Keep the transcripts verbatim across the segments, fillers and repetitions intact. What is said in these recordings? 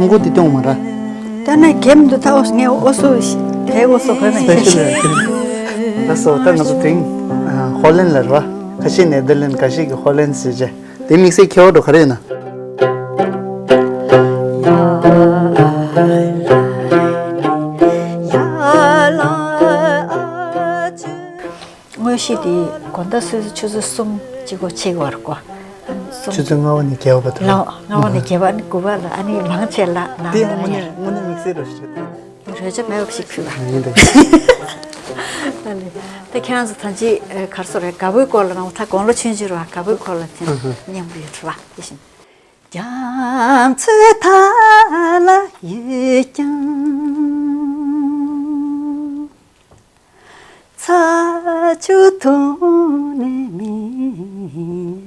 ཧོང་ཀོང་དེ་སྟོང་མ་ར། ད་ནི་གེམ་འདུག་ད་ཨོ་ངས་ཨོ་སོ་ཞིག་དེ་ཨོ་སོ་ཧོ་ནས་སི་པེ་ཤལ་ཡ་ཁྱེད། ད་སོ་ད་ང་ཚོ་དེང་ཧོ་ལན་ལ་ར། ཁ་ཤས་ནེ་དར་ལན་ཁ་ཤས་ཀྱིས་ཧོ་ལན་ཟེར་བྱས། དེ་དམིགས་བསལ་ཁྱད་པར་འགྲོ་ག་རེ་ཡོད་ན། དངོས་གཞི་དེ་དགོང་དག་སོ་སོ་ཆུ་ཚོད་གསུམ་གཅིག་པོ་ཆེ་བར་གོ། གསུམ། ཆུ་ཚོད་ལྔ་པ་ནས་བརྒྱད་པ་བར་དུ། ལོ་ལྔ་པ་ནས་བརྒྱད་པ་ནས་དགུ་པ་ལ་ཨ་ནི་མང་ཆེ་ལ་ནང་དེ་ལ་དངོས་གནས་དངོས་གནས་དམིགས་བསལ་རོ་ཞིག་རེད། རོལ་ཆ་མེད་པ་ཞིག་ཕུལ་བ། ཡིན་དེ། ད་ལེ། ད་ཁྱེད་རང་ཚོ་ད་ཅི་གར་སོ་རེད་དགའ་པོའི་སྐོར་ལ་ནང་ད་དགུང་ལོ་ཆུང་ཆུང་རེད་བ་དགའ་པོའི་སྐོར་ལ་ཅི་སྙན་པོ་ཡོད་རེད་བ་དེ་བཞིན། རྒྱ་མཚོའི་མཐའ་ལ་ཡོད་ཀྱང་། ཚྭ་ཆུ་འཐུང་ནས་མིན།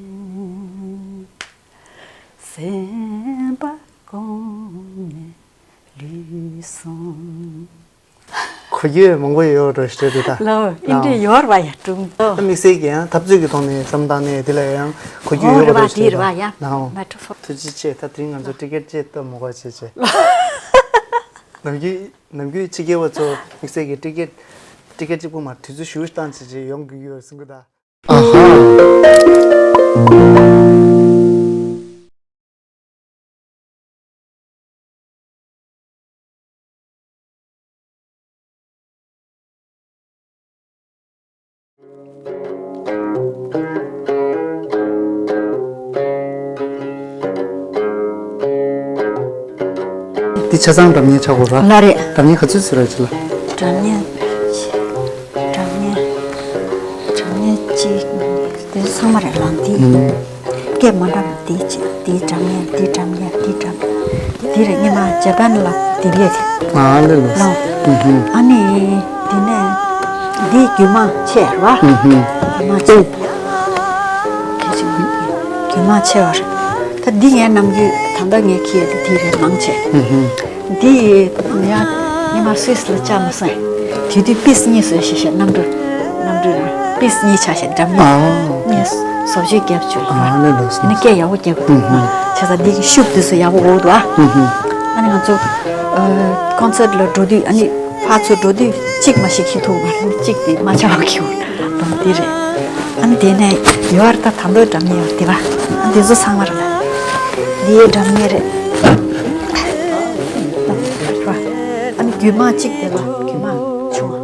སེམས་པ་གོང་ནས་ལུས་སོང་། གོ་རྒྱུ་མང་པོ་ཡོད་འགྲོ་ཞེས་དྲན་འདུག་ད། ལོ་ཨིན་འདྲ་ཡོད་ར་ཡ་ཀྲུང་ཏོ། ད་དམིགས་བསལ་གྱི་ཡང་འཐབ་རྩོད་ཀྱི་ཐོག་ནས་བསམ་བཏང་ནས་དེ་ལ་ཡང་གོ་རྒྱུ་ཡོད་འགྲོ་ཞེས་དྲན་འདུག་ལའོ། ཐུགས་རྗེ་ཆེ། ད་དེ་རིང་ང་ཚོ་ཊི་ཀེ་ཊི་ཅེས་ད་མོ་ག་བྱེད་བྱེད། ནམ་རྒྱུན་ནམ་རྒྱུན་ཕྱི་རྒྱལ་བ་ཚོ་དམིགས་བསལ་གྱི་ཊི་ཀེ་ཊི་ཊི་ཀེ་ཊི་གཅིག་པོ་མ་དུས་ཚོད་ཞུ་བཏང་བྱེད་བྱེད་ཡོང་དགོས་ཀྱི་ཡོད་གསུང་གི་ད། ཨ་ཧ། འདི་ཆ་ཚང་སྒྲ་སྙན་ཆགས་དགོས་ར། ལ་རེད། སྒྲ་སྙན་ག་ཚོད་ཟེར་ར་ཅི་ལ། སྒྲ་སྙན། སྒྲ་སྙན། སྒྲ་སྙན་གཅིག་དེ་ཚང་མ་རེད་ལ་འདི། ཨུམ། སྐད་མ་འདྲ་བ་འདི་གཅིག་འདི་སྒྲ་སྙན་འདི་སྒྲ་སྙན་འདི་སྒྲ། འདི་རེད་སྔོན་མ་ཇ་པན་ལ་འདི་ལས་དེ། ཨ་ལེ་ལོ། ལོ། ཨུམ་ཧུམ། ཨ་ནི་འདི་ནས་འདི་རྒྱུད་མང་ཆེ་ར། ཨུམ་ཧུམ། རྒྱུད་མང་ཆེ། རྒྱུད་མང་ཆེ་བ་རེད། ད་འདི་ངའི་ནམ་རྒྱུན་ད་ལྟ་ངས་ཁྱེར་ཡ་དེ་དེ་རེད་མང་ཆེ། ཨུམ་ཧུམ། འདི་ཡི་ཡ་ཉི་མ་སུད་སི་ལ་བཅར་མ་སོང་། དེ་དུས་པིས་གཉིས་བཟོས་ཤེས་ཤེས་གནམ་གྲུ། གནམ་གྲུ་ར་པིས་གཉིས་ཆ་ཤེས་འགྲམ་གཉིས། ཨ། གཉིས་བཟོ་བཅོས་བརྒྱབ་བཅུག་ཨ་ལེ་ལོ། ནི་སྐད་ཡག་པོ་རྒྱབ་དགོས་ཨུམ་ཧུམ། བྱས་ཙང་འདི་གི་ཤུབས་དེ་ཚོ་ཡག་པོ་འོག་ཏུ་ཨ། ཨུམ་ཧུམ། ཨ་ནི་ང་ཚོ་ཀོན་སར་ལ་འགྲོ་དུས་ཨ་ནི་ཕར་ཚུར་འགྲོ་དུས་གཅིག་མ་ཤེས་ཤེས་ཐུབ་མ་རེད། གཅིག་དེ་མ་ཆགས་པ་གི་འོག་ཏུ་འདི་རེད། ཨ་ནི་དེ་ནས་ཡོད་ར་ད་ད་མདོ་འགྲམ་གཉིས་ཡོད་དེ་བ། ཨ་འདི་ཚོ་ཚང་མ་རེད་ལ། འདི་ཡའི་འགྲམ་གཉིས་རེད། ཨ་ནི་རྒྱུད་མང་གཅིག་དེ་ལ་རྒྱུད་མང་ཆུང་བ།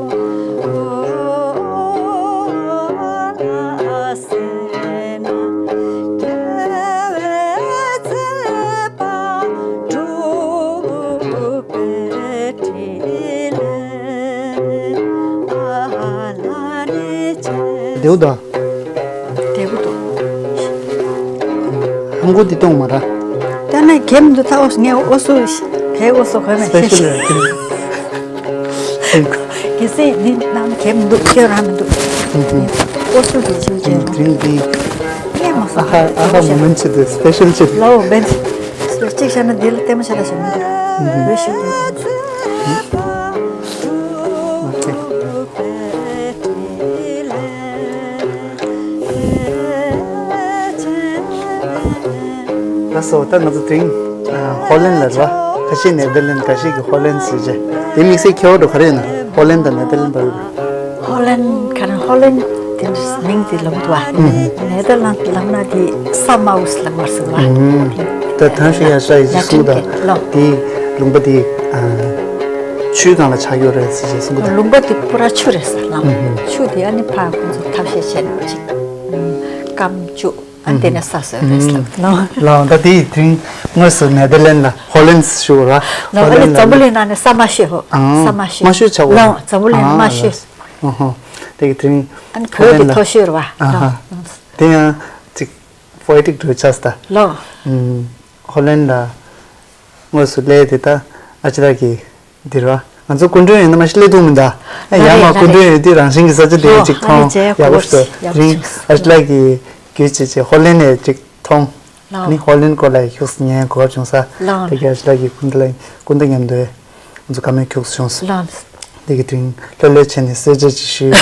དེའུ་ད། དེ་བུ་དོ། ཧམ་གོ་འདི་གཏོང་མ་ར། ད་ནི་གེམ་འདུག་ད་ཨོ་ངས་ཨོ་སོ་དེ་ཨོ་སོ་གོ་མེད་སི་པེ་ཤལ་རེད། གལ་སྲིད་འདི་ནང་གེམ་འདུག་ཁྱོད་རང་མི་འདུག་ཨོ་སོ་དེ་ཅིག་ཅིག་དེ་རིང་འདི་ངས་མ་སོ་ཨ་ཧ་ཨ་ཧ་མོ་མེན་ཆེ་དེ་སི་པེ་ཤལ་ཆེ། ལའོ་བེན་སི་པེ་ཤལ་ཆེ་ཤ་ན་འདི་ལ་ལྟད་མོ་ཆ་ལ་ཞིག་མི་འདུག་ཨོ་ཤི་དེ། ལགས་སོ། ད་ང་ཚོ་དེ་རིང་ཧོ་ལན་ལ་རེད་བ། ཁ་ཤས་ནེ་དར་ལན་ཁ་ཤས་ཀྱིས་ཧོ་ལན་ཟེར་བྱས། དེ་དམིགས་བསལ་ཁྱད་པར་འགྲོ་ག་རེ་ཡོད་ན། ཧོ་ལན་དང་ནེ་དར་ལན་བར་གྱི། ཧོ་ལན་ག་རེ་ཧོ་ལན་དེ་མིང་དེ་ལབ་འདུག་བ། ནེ་དར་ལན་ལབ་ན་དེ་ས་མའུ་སི་ལབ་མ་སོང་བ། ད་ཐང་ཤ་ཡ་ཤ་ཡི་ཡ་སུ་ད་ཁྲིམས་དེ་ལོ། དེ་ལུང་པ་དེ་ཆུའི་སྒང་ལ་ཆགས་ཡོད་རེད་ཟེར་བྱས་གསུང་གི་འདུག་ལུང་པ་དེ་པུ་ར་ཆུ་རེད་ཟེར་ལ། ཆུ་དེ་ཨ་ནི་ཕ་ཁོང་ཚོ་ཐབས་ཤེས་བྱས་ནས་ཅིག་སྐམ་བཅུག་ཨ་ནི་དེ་ནས་ས་བཟོས་རེད་ཟེར་ལ། ལའོ་ད་དེ་དེ་རིང་དངོས་སུ་ནེ་དར་ལན་ལ་ཧོ་ལན་ཞུ་ར། ལའོ་ཨ་ནི་འཛམ་བུ་གླིང་ནང་ནས་ས་དམའ་ཤོས་ཧོ། ཨང་ས་དམའ་ཤོས། དམའ་ཤོས་ཆགས་འོ། ལའོ་འཛམ་བུ་གླིང་ནང་དམའ་ཤོས། ཨ་ཧོ། དེ་གི་དེ་རིང་ཨ་ནི་བོད་དེ་མཐོ་ཤོས་རེད་བ། ཨ་ཧ། དེ་ཡང་ཅིག་པོ་ཨེ་ཊིག་འགྲོ་ཆགས་ད། ལའོ། ཧོ་ལན་ལ་དངོས་སུ་སླེབས་དེ་ད་ཨ་ཅི་ལགས་ཀྱིས། འདིར་བ། ང་ཚོ་སྐུ་མགྲོན་ཡོད་ན་མ་གཞི་སླེབས་ཐུབ་མི་འདུག་ཨ་ཡ་ལ་མ་རེད་སྐུ་མགྲོན་ཡོད་དུས་རང་བཞིན་གྱི་ས་ཆ་དེ་ལ་ཅིག་མཐོང་ཡག་པོ་ཞིག་འདུག་དེ་རིང་ཨ་ཅི་ལགས་ཀྱིས་རྒྱུད་བྱེད་ཅེས་ཧོ་ལན་ནས་ཅིག་མཐོང་། ཨ་ནི་ཧོ་ལན་སྐོར་ལ་ཡི་ཁྱུགས་ཉན་གོ་སྐབས་བྱུང་ས། དེ་ག་ཨ་ཅི་ལགས་ཀྱིས་སྐུ་མདུན་ལ་སྐུ་མདུན་མཉམ་དུ་ང་ཚོ་བཀའ་མོལ་ཁྱུགས་བྱུང་ས། དེ་གི་དེ་རིང་ལྷོད་ལྷོད་བྱས་ནས་གསལ་བརྗོད་ཅིག་ཞུས།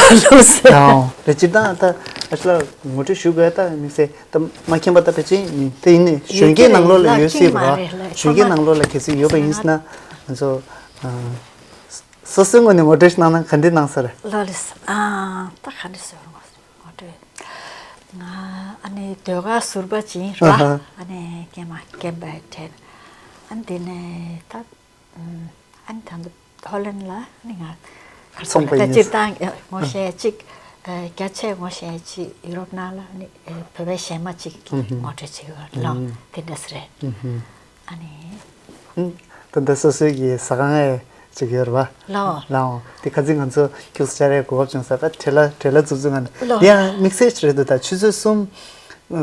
ཨོ་རེད་སྤྱིར་བཏང་ད་ ཨ་ཅག་ལགས་ངོ་སྤྲོད་ཞུ་དགོས་ད་དམིགས་བསལ་ད་མ་མཁྱེན་པ་ད་ཕལ་ཆེར་ཡིན་དེ་ཡིན་ནས་གཞོན་སྐྱེས་ནང་ལོགས་ལ་ཡོད་སྲིད་པ་ར། གཞོན་སྐྱེས་ནང་ལོགས་ལ་གལ་སྲིད་ཡོད་པ་ཡིན་ཟེར་ན་ང་ཚོ་སོ་སོའི་ངོས་ནས་ངོ་སྤྲོད་ཞིག་གནང་ན་ག་འདྲས་གནང་ས་རེད། ལགས་ལགས་ཨ་ད་ག་འདྲས་ཟེར་ངོ་སྤྲོད། ང་ཨ་ནི་ཟློས་གར་ཟུར་པ་ཅིག་ཡིན་ར། ཨ་ནི་སྐྱེས་མ་སྐྱེས་པའི་གྲས་ཨ་ནི་དེ་ནས་ད། ཨ་ནི་ད་ལྟ་ཧོ་ལན་ལ་ནི་ང་གར་སོང་པ་ད་ཡིན། སྤྱིར་བཏང་ངོ་ཤེས་ཅིག་རྒྱ་ཆེ་ངོ་ཤེས་ཅིག་ཡུ་རོབ་ནང་ལ་ནི་བོད་པའི་གཞས་མ་ཅིག་གི་ངོ་སྤྲོད་བྱེད་ཀྱི་ཡོད་ལོ། དེ་འདྲ་ཟེར་རེད། ཨ་ནི། ད་ལྟ་སོ་སོའི་གི་ཟ་ཁང་ཨེ་ཅིག་ཡོད་རེད་བ། ལོ། ལའོ་དེ་ཁ་ཚིག་ང་ཚོ་ཁྱུག་ས་ཅར་ཡ་གོ་སྐབས་བྱུང་ས་ད་བྲེལ་ལ་བྲེལ་ལ་འཛུགས་འཛུགས་ང་ནི་ལོ། དེ་ཡང་དམིགས་བསལ་ཅིག་རེད་འདུག་ད་ཆུ་ཚོད་གསུམ་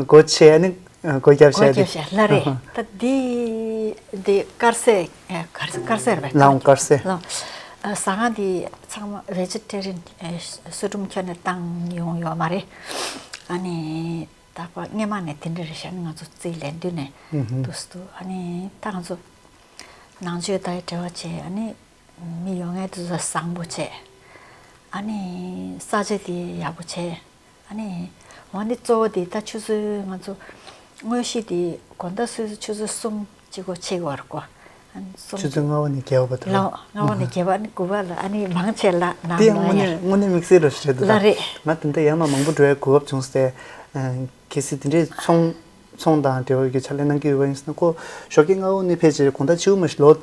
སྒོ་ཕྱེ་ཨ་ནི། སྒོ་རྒྱབ་སྒོ་བྱས་ཏེ། རྒྱབ་བྱས་ལ་རེད། ད་འདི་འདི་དཀར་ཟས་ཨེ་དཀར་དཀར་ཟས་རེད་པས། ལའང་དཀར་ཟས། ལའང་ཨ་ཟ་ཁང་འདི་ཚང་མ་བེ་ཇི་ཊེ་རི་ཡན་ཨེ་སུ་ཁྲུམ་ཁྱོན་ནས་བཏང་ཡོང་ཡོད་མ་རེད། ཨ་ནི་ད་པ་སྔས་མ་ནས་དེ་འདྲ་རེད་ཤག་ཨ་ནི་ང་ཚོ་རྩིས་ལེན་དུས་ནས་འདུག་སེ་འདུག་ཨ་ནི་ད་ང་ཚོ་ནང་ཆོས་དང་འབྲེལ་བ་བྱས་ཨ་ནི། མི་ཡོང་མཁན་དེ་ཚོ་བཟང་པོ་བྱས། ཨ་ནི་ས་ཆ་དེ་ཡག་པོ་བྱས། ཨ་ནི་འོ་ནི་གཙོ་བོ་དེ་ད་ཆུ་ཚོད་ང་ཚོ་དངོས་གཞི་དེ་དགོང་དག་སོ་སོ་ཆུ་ཚོད་གསུམ་གཅིག་པོ་ཕྱེད་ཀ་བར་གོ་ཨ་ནི་གསུམ་ཆུ་ཚོད་ལྔ་པ་ནས་བརྒྱད་པ་བར་དུ་ལ། ལོ་ལྔ་པ་ནས་བརྒྱད་པ་ཨ་ནི་དགུ་པ་ལ་ཨ་ནི་མང་ཆེ་ལ་ནང་དེ་ལ་དངོས་ཡ། གནས་དངོས་གནས་དམིགས་བསལ་རེད་ཞེས་ལ་རེད། ང་དེ་འདྲ་ཡང་མ་མང་པོ་འགྲོ་བའི་གོ་སྐབས་བྱུང་སྟེ། གལ་སྲིད་དེ་འདྲའི་ཚོང་ཚོང་དང་འབྲེལ་བའི་གི་ཕྱག་ལས་གནང་གི་ཡོད་པ་ཡིན་ཟེར་ན་ཁོ་ཞོགས་ཀས་སྔ་པོ་ནས་ཕེབས་བྱས་དགོང་དག་ཕྱི་པོ་མ་ཞིག་ལོག་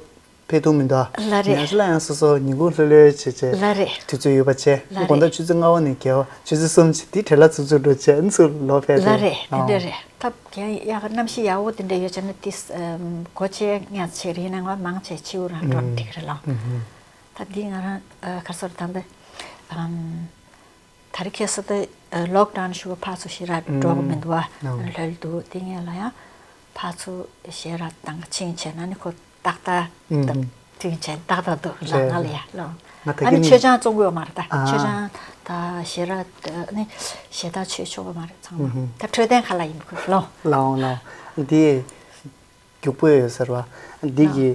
ཕེབས་ཐུབ་མི་འདུག་ལ་རེད། ཉལ་ཆ་ལ་ཡང་སོ་སོ་ཉིན་གུང་ལྷོད་ལྷོད་བྱས་བྱས་ལ་རེད། དུས་ཚོད་ཡོད་པ་བྱས། ལ་དགོང་དག་རེད། ཆུ་ཚོད་ལྔ་པ་ནས་བརྒྱད་པ་ཆུ་ཚོད་གསུམ་བྱས་དེ་བྲེལ་ལ་ཚུགས་ཚུགས་འགྲོ་བྱས་ཨ་ནི་ཚུར་ལོག་ཕེབས་ལ་རེད། རེད་དེ་འདྲ་རེད། ད་གན་ཡག་གནམ་གཤིས་ཡག་པོ་དེ་འདྲ་ཡོད་བྱས་ན་དེ་སྒོ་ཕྱེ་ཉལ་ཆས་རིག་ནང་ལ་མང་ཆེ་ཕྱི་པོ་རང་འགྲོ་ན་འགྲིག་རེད་ལ། ད་འདི་ང་རང་ག་སོར་ད་འདི། ད་རེས་ཁ་སང་དེ་ལོག་ཌའོན་ཞུ་བ་ཕར་ཚུར་ཞེ་དྲག་འགྲོ་གི་མི་འདུག་བ། ལྷོད་འདུག་དེ་ངས་ལ་ཡང་ཕར་ཚུར་ཞེ་དྲག་དང་ཕྱིན་བྱས་ན་ནི་ཁོ་ཏག་ཏག་ཏག་ཕྱིན་བྱས་ཏག་ཏག་འདུག་ལ་ང་ལ་ཡ་ལོ། ང་ད་ཨ་ནི་གིན་མཆོད་ཆང་བཙོང་དགོས་མ་རེད་ད། མཆོད་ཆང་ད་ཞེ་དྲག་ནི་ཞེ་དྲག་མཆོད་ཆོག་གི་མ་རེད་ཚང་མ་ད་འཕྲོད་བསྟེན་ཁ་ལ་ཡིན་དགོས་ལོ། ལའོ་ལའོ་འདི། རྒྱུག་པོ་ཡོད་ཟེར་བ། འདི་གི་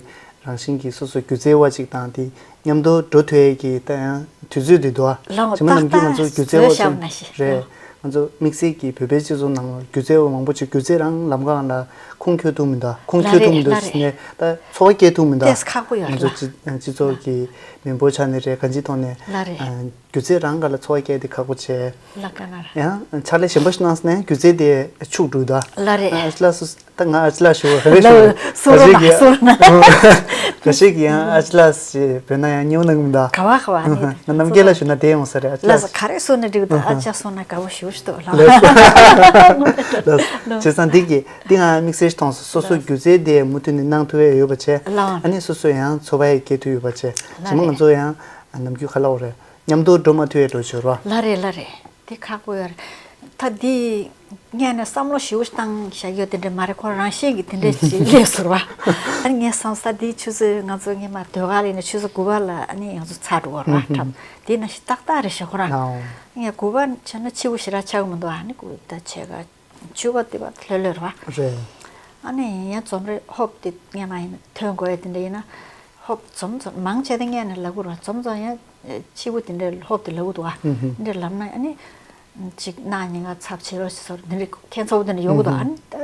རང་བཞིན་གྱི་སོ་སོ་སྒྱུ་རྩལ་བ་ཅིག་དང་དེ་མཉམ་དུ་འགྲོ་ཐུབ་ཡས་ཀྱི་ད་ཡང་དུས་ཚོད་དེ་འདུག་ལའང་ཇི་མ་ནམ་རྒྱུན་ང་ཏག་ཏག་ཚོ་སྒྱུ་རྩལ་བ་བཟོས་ཤག་ན་ཞིག་རེད། ང་ཚོ་དམིགས་བསལ་གྱི་བོད་པའི་སྤྱི་ཚོགས་ནང་ལ་སྒྱུ་རྩལ་བ་མང་པོ་ཅིག་སྒྱུ་རྩལ་རང་ལམ་ཁ་ལ་ཁུངས་འཁྱོལ་ཐུབ་མི་འདུག་ཁུངས་འཁྱོལ་ཐུབ་མི་འདུག་ཟེར་ནས་ད་འཚོ་བ་སྐྱེལ་ཐུབ་མི་འདུག་ཏེས་ཁག་པོ་ཡོད་ང་ཚོ་ལ་སྤྱི་སྤྱི་ཚོགས་ཀྱི་མི་འབོར་ཆགས་ནས་རེད་གང་ཅིའི་ཐོག་ནས། ལ་རེད། སྒྱུ་རྩལ་རང་ག་ལ་འཚོ་བ་སྐྱེལ་དེ་ཁག་པོ་བྱས། ལ་ཀ་ན་ར། ཡང་ཕྱག་ལས་གཞན་པ་ཞིག་གནང་སོང་ན་ཡང་སྒྱུ་རྩལ་དེ་འཆུག་འགྲོ་གི་འདུག་ལ་རེད། ཨ་ཅག་ལགས་སུ་ད་ང་ཨ་ཅག་ལགས་ཞུ་བ་ག་རེ་ཞུ་བ་སུ་ར་ན་སུ་ར་ན། ག་ཞིག་གི་ཡང་ཨ་ཅག་ལགས་ཞེས་འབོད་ན་ཡང་སྙན་གནང་གི་མི་འདུག་ག་བ་ག་བ་ནི། ང་རྣམ་རྒྱལ་ལ་ཞུ་ན་བདེ་ཡོང་ས་རེད་ཨ་ཅག་ལགས་ལགས། ག་རེ་སུ་ན་འགྲིག་འདུག་ཨ་ཅག་སུ་ན་དགའ་བོ་ཞུ་ཞུ་འདུག་ལ། ལགས་སོ། ལགས་སོ། བྱས་ཙང་འདི་གི་འདི་ང་དམིགས་བསལ་ཞིག་མཐོང་སོང་སོ་སོ་སྒྱུ་རྩལ་དེ་མུ་མཐུད་ནས་གནང་ཐུབ་ཡས་ཡོད་པ་བྱས། ལའང་ཨ་ནི་སོ་སོ་ཡང་འཚོ་བ་ཡི་སྐྱེལ་ཐུབ་ཡོད་པ་བྱས་ལ་ཇི་མ་རེད། ང་ཚོ་ཡང་ནམ་རྒྱུན་ག་ལབ་དགོས་རེད། མཉམ་དུ་འགྲོ་མ་ཐུབ་ཡས་འགྲོ་ཆོག་ར། ལ་རེད་ལ་རེད། དེ་ཁག་པོ་ཡོད་རེད། ད་འདི་སྔས་ནས་བསམ་བློ་ཞེ་པོ་བཏང་བཞག་ཡོད་དེ་འདྲ་མ་རེད་ཁོ་རང་བཞིན་གྱིས་དེ་འདྲ་ཞིག་སླེབས་སོང་བ། ཨ་ནི་ངས་བསམ་ས་འདི་ཆུ་ཚོད་ང་ཚོ་སྔས་མ་ཟློས་གར་ཡིན་ན་ཆུ་ཚོད་དགུ་པ་ལ་ཨ་ནི་ང་ཚོ་ཚར་འགྲོ་བ་ར་འཁྲབ་དེ་ན་ཞིག་ཏག་ཏག་རེད་ཤག་ཁོ་རང་ཨོ་ངས་དགུ་པ་བྱས་ན་ཕྱི་པོ་ཞེ་དྲག་ཆགས་ཀྱི་མི་འདུག་ཨ་ནི་དགུ་ད་བྱས་ག་བཅུ་པ་དེ་པ་ལྷོད་ལྷོད་ར། རེད། ཨ་ནི་ཡང་རྩོམ་རེ་ཧོབ་དེ་སྔས་མ་ཡིན་ན་ཐོན་དགོས་ཡ་དེ་འདྲ་ཡིན་ན་ཧོབ་རྩོམ་རྩོམ་མང་ཆེ་དེ་སྔས་ནས་ལབ་དགོས་ར་རྩོམ་རྩོམ་ཡང་ཕྱི་པོ་དེ་འདྲ་ཧོབ་དེ་ལབ་དགོས་འདུག་ཨ། དེ་འདྲ་ལབ་ན་ཨ་ནི་གཅིག་གནའ་ཉིན་ག་ཚབ་བྱེད་རོགས་ཞེས་སོགས་དེ་འདྲ་ཁྱད་མཚར་པོ་དེ་འདྲ་ཡོང་གི་འདུག་ཨ་ནི་ད་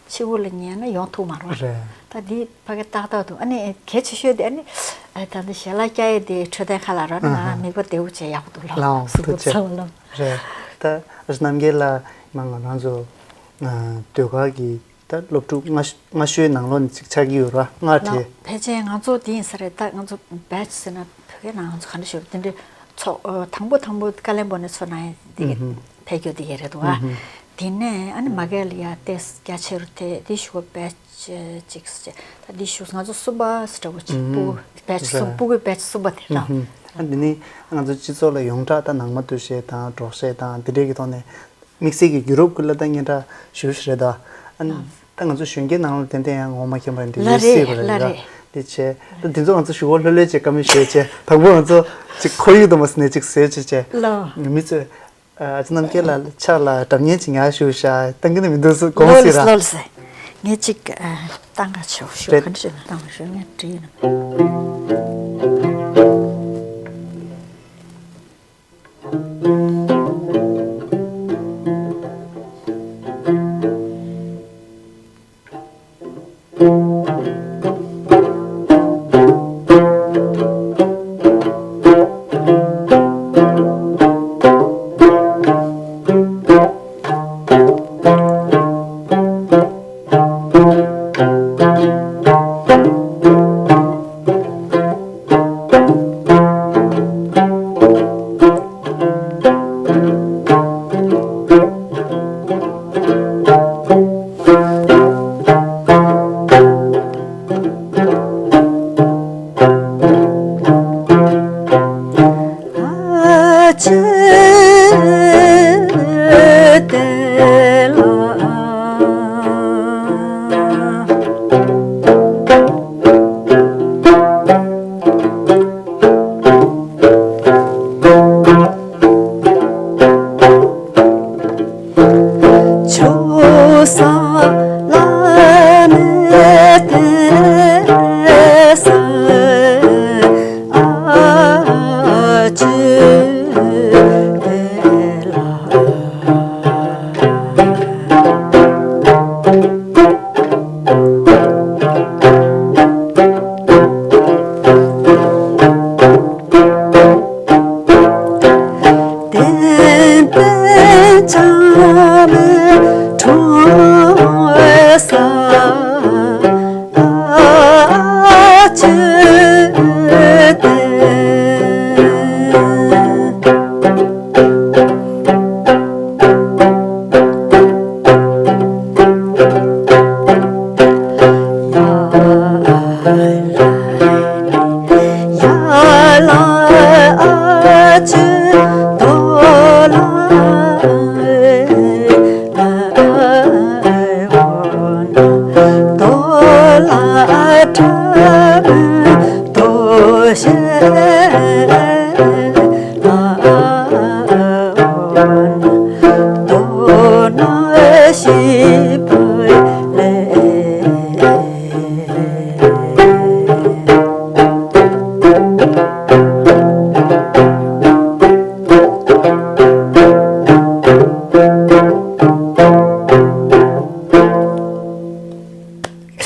ཕྱི་པོ་ལ་ཉན་ན་ཡོང་ཐུབ་མ་རེད། རེད། ད་འདི་ཕ་གི་ཏག་ཏག་འདུག་ཨ་ནི་གལ་ཆེ་ཤོས་དེ་ཨ་ནི་ད་འདི་ཞལ་ལག་བཀྱག་ཡས་དེ་འཕྲོད་བསྟེན་ཁ་ལ་རོགས་ན་ང་མིག་པ་བདེ་པོ་བྱས་ཡག་པོ་འདུག་ལགས་ལའང་གཟུགས་པོ་ཐུགས་རྗེ་ཆེ། ཚ་བ་ལ། རེད། ད་ཨ་ཅག་རྣམ་རྒྱལ་ལགས་མ་ང་རང་ཚོ་ཟློས་གར་གྱི་ད་སློབ་ཕྲུག་སྔ་སྔ་ཤོས་ནང་ལོགས་ནས་ཅིག་ཆགས་ཀྱི་ཡོད་ར་སྔར་དེ། ཕལ་ཆེར་ང་ཚོ་དེ་ཡིན་ས་རེད་ད་ང་ཚོ་བེ་ཆི་ཟེར་ན་བོད་སྐད་ནང་ང་ཚོ་ག་འདྲ་ཞུ་རེད་དེ་འདྲའི་ཚོགས་དང་པོ་དང་པོ་ཀ་ལན་སྦུག་ནས་ཚོགས་གནང་ཡས་དེ་གི་ཕེབས་རྒྱུ་དེ་གི་རེད་འདུག་ཨ། དེ་ནས་ཨ་ནི་མ་གི་ལ་ཡ་ཏེས་རྒྱ་ཆེ་རུ་དེ་དེ་ཞུ་བ་བེ་ཆི་ཅིག་ཟེར་ད་དེ་ཞུ་ང་ཚོ་གསུམ་པ་ཟེར་འདྲ་བོ་ཅིག་སྤུ་གུ་བེ་ཆི་གསུམ་སྤུ་གུའི་བེ་ཆི་གསུམ་པ་དེ་རེད། ཨ་འདི་ནི་ང་ཚོ་སྤྱི་ཚོགས་ལ་ཡོངས་གྲགས་ད་ནང་མ་སྟོད་གཞས་དང་འབྲོག་གཞས་དང་དེ་འདྲས་ཀྱི་ཐོག་ནས། དམིགས་བསལ་གྱི་ཡུ་རོབ་ཀྱི་ལ་ད་སྙན་གྲགས་ཞེ་པོ་ཞིག་རེད་ད། ཨ་ནི་ད་ང་ཚོ་གཞོན་སྐྱེས་ནང་ལ་ཏན་ཏན་ཡང་ངོ་མ་མཁྱེན་པ་འདི་ཡོད་སྲིད་པ་རེད་ད། འདི་བྱས་ད་འདི་ཚོ་ང་ཚོ་ཞུ་བ་ལྷོད་ལྷོད་བྱས་བཀའ་མོལ་ཞུས་བྱས་དང་པོ་ང་ཚོ་ཅིག་ཁོར་ཡུག་དུ་མ་ཟིན་ནས་ཅིག་བཟོས་བྱས་བྱས་མི་ཚོས་ཨ་ཅག་རྣམ་རྒྱལ་ལགས་ཕྱག་ལ་སྒྲ་སྙན་ཅིག་ཉར་ཞུ་ཤག་བཏང་གི་ནི་མི་འདུག་སུ་དགོངས་སྲིད་ར། ལོ་ལོ་ལོ་ངས་ཅིག་བཏང་ག་ཆོག་ཞུ་ག་འདྲ་ཞུ་ན་བཏང་ཞུ་ངས་བྲིས་ན།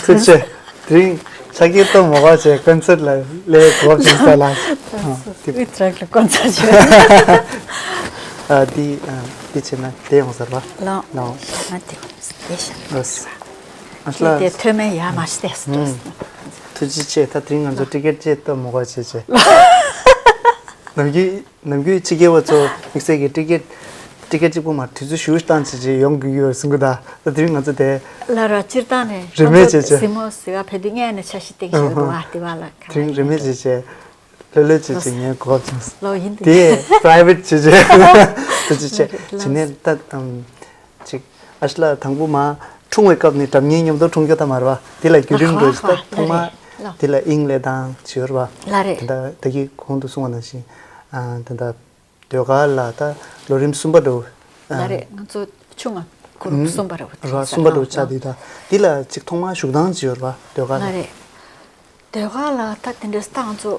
ཐུགས་རྗེ་ཆེ། དེ་རིང་ཕྱག་འཁྱེར་གཏོང་མ་དགོས་བྱས་ཀོན་སར་ལ་སླེབས་གོ་བྱུང་ས་ལ། ཨ་དེ་ཨུ་ཏྲ་ལ་ཀོན་སར་བྱས། ཨ་དེ་ཨ་དེ་བྱས་ན་དེ་ཡོང་ཟེར་བ། ལོ། ལོ། ང་དེ་དེ་ཤ། ཨ་ལ། དེ་ཐོན་མེད་ཡ་མ་ཤི་ཏེ། ཐུགས་རྗེ་ཆེ། ད་དེ་རིང་ང་ཚོ་ཊི་ཀེ་ཊི་ཅིག་གཏོང་མ་དགོས་བྱས་བྱས། ནམ་རྒྱུན། ནམ་རྒྱུན་ཕྱི་རྒྱལ་བ་ཚོ་དམིགས་བསལ་གྱི་ཊི་ཀེ་ཊི་ཊི་ཀེ་ཊི་གཅིག་པོ་མ་དུས་ཚོད་ཞུ་བཏང་བྱས་བྱས་ཡོང་དགོས་ཀྱི་ཡོད་གསུང་གི་ད། ད་དེ་རིང་ང་ཚོ་དེ་ལ་ར་སྤྱིར་བཏང་ནས་རིན་མེད་ང་ཚོ་བྱས་བྱས་སི་མོ་ཟི་ག་ཕེ་དུས་ངས་ནས་ཆ་ཤི་སྟེང་ཞིག་འདུག་ཨ་དེ་བ་ལ་ག་དེ་རིང་རིན་མེད་བྱས་བྱས་ལྷོད་ལྷོད་བྱས་བྱས་ངས་གོ་བ་བྱུང་། ལོ་ཡིན་དེ་པ་རའི་ཝེ་ཊི་བྱས་བྱས་དུས་ཚོད་བྱས་བྱས་ནས་ད་ཨམ་ཅིག་ཨ་ཤི་ལ་དང་པོ་མ་འཁྲུངས་པའི་སྐབས་ནས་སྒྲ་སྙན་མཉམ་དུ་འཁྲུངས་རྒྱུ་ད་མ་རེད་བ། དེ་ལ་བརྒྱུད་རིམ་འགྲོ་ཞིག་ད་ཐོག་མ་དེ་ལ་དབྱིངས་ལས་དང་བྱས་ཡོད་རེད་བ། ལ་རེད། ད་ད་གི་གོང་དུ་གསུངས་པ་ནང་བཞིན་ཨ་ད་ད། ཟློས་གར་ལ་ད་ལོ་རིམ་གསུམ་པ་འགྲོ། ལ་རེད། ང་ཚོ་ཆུང་ང་གུ་རུབ་གསུམ་པ་རེད་བ། ར་གསུམ་པ་འགྲོ་ཆགས་དུས་ད་འདི་ལ་ཅིག་ཐོག་མར་བཞུགས་སྟངས་ཅིག་ཡོད་རེད་བ་ཟློས་གར་ལ། ལ་རེད། ཟློས་གར་ལ་ད་དེ་འདྲས་ད་ང་ཚོ་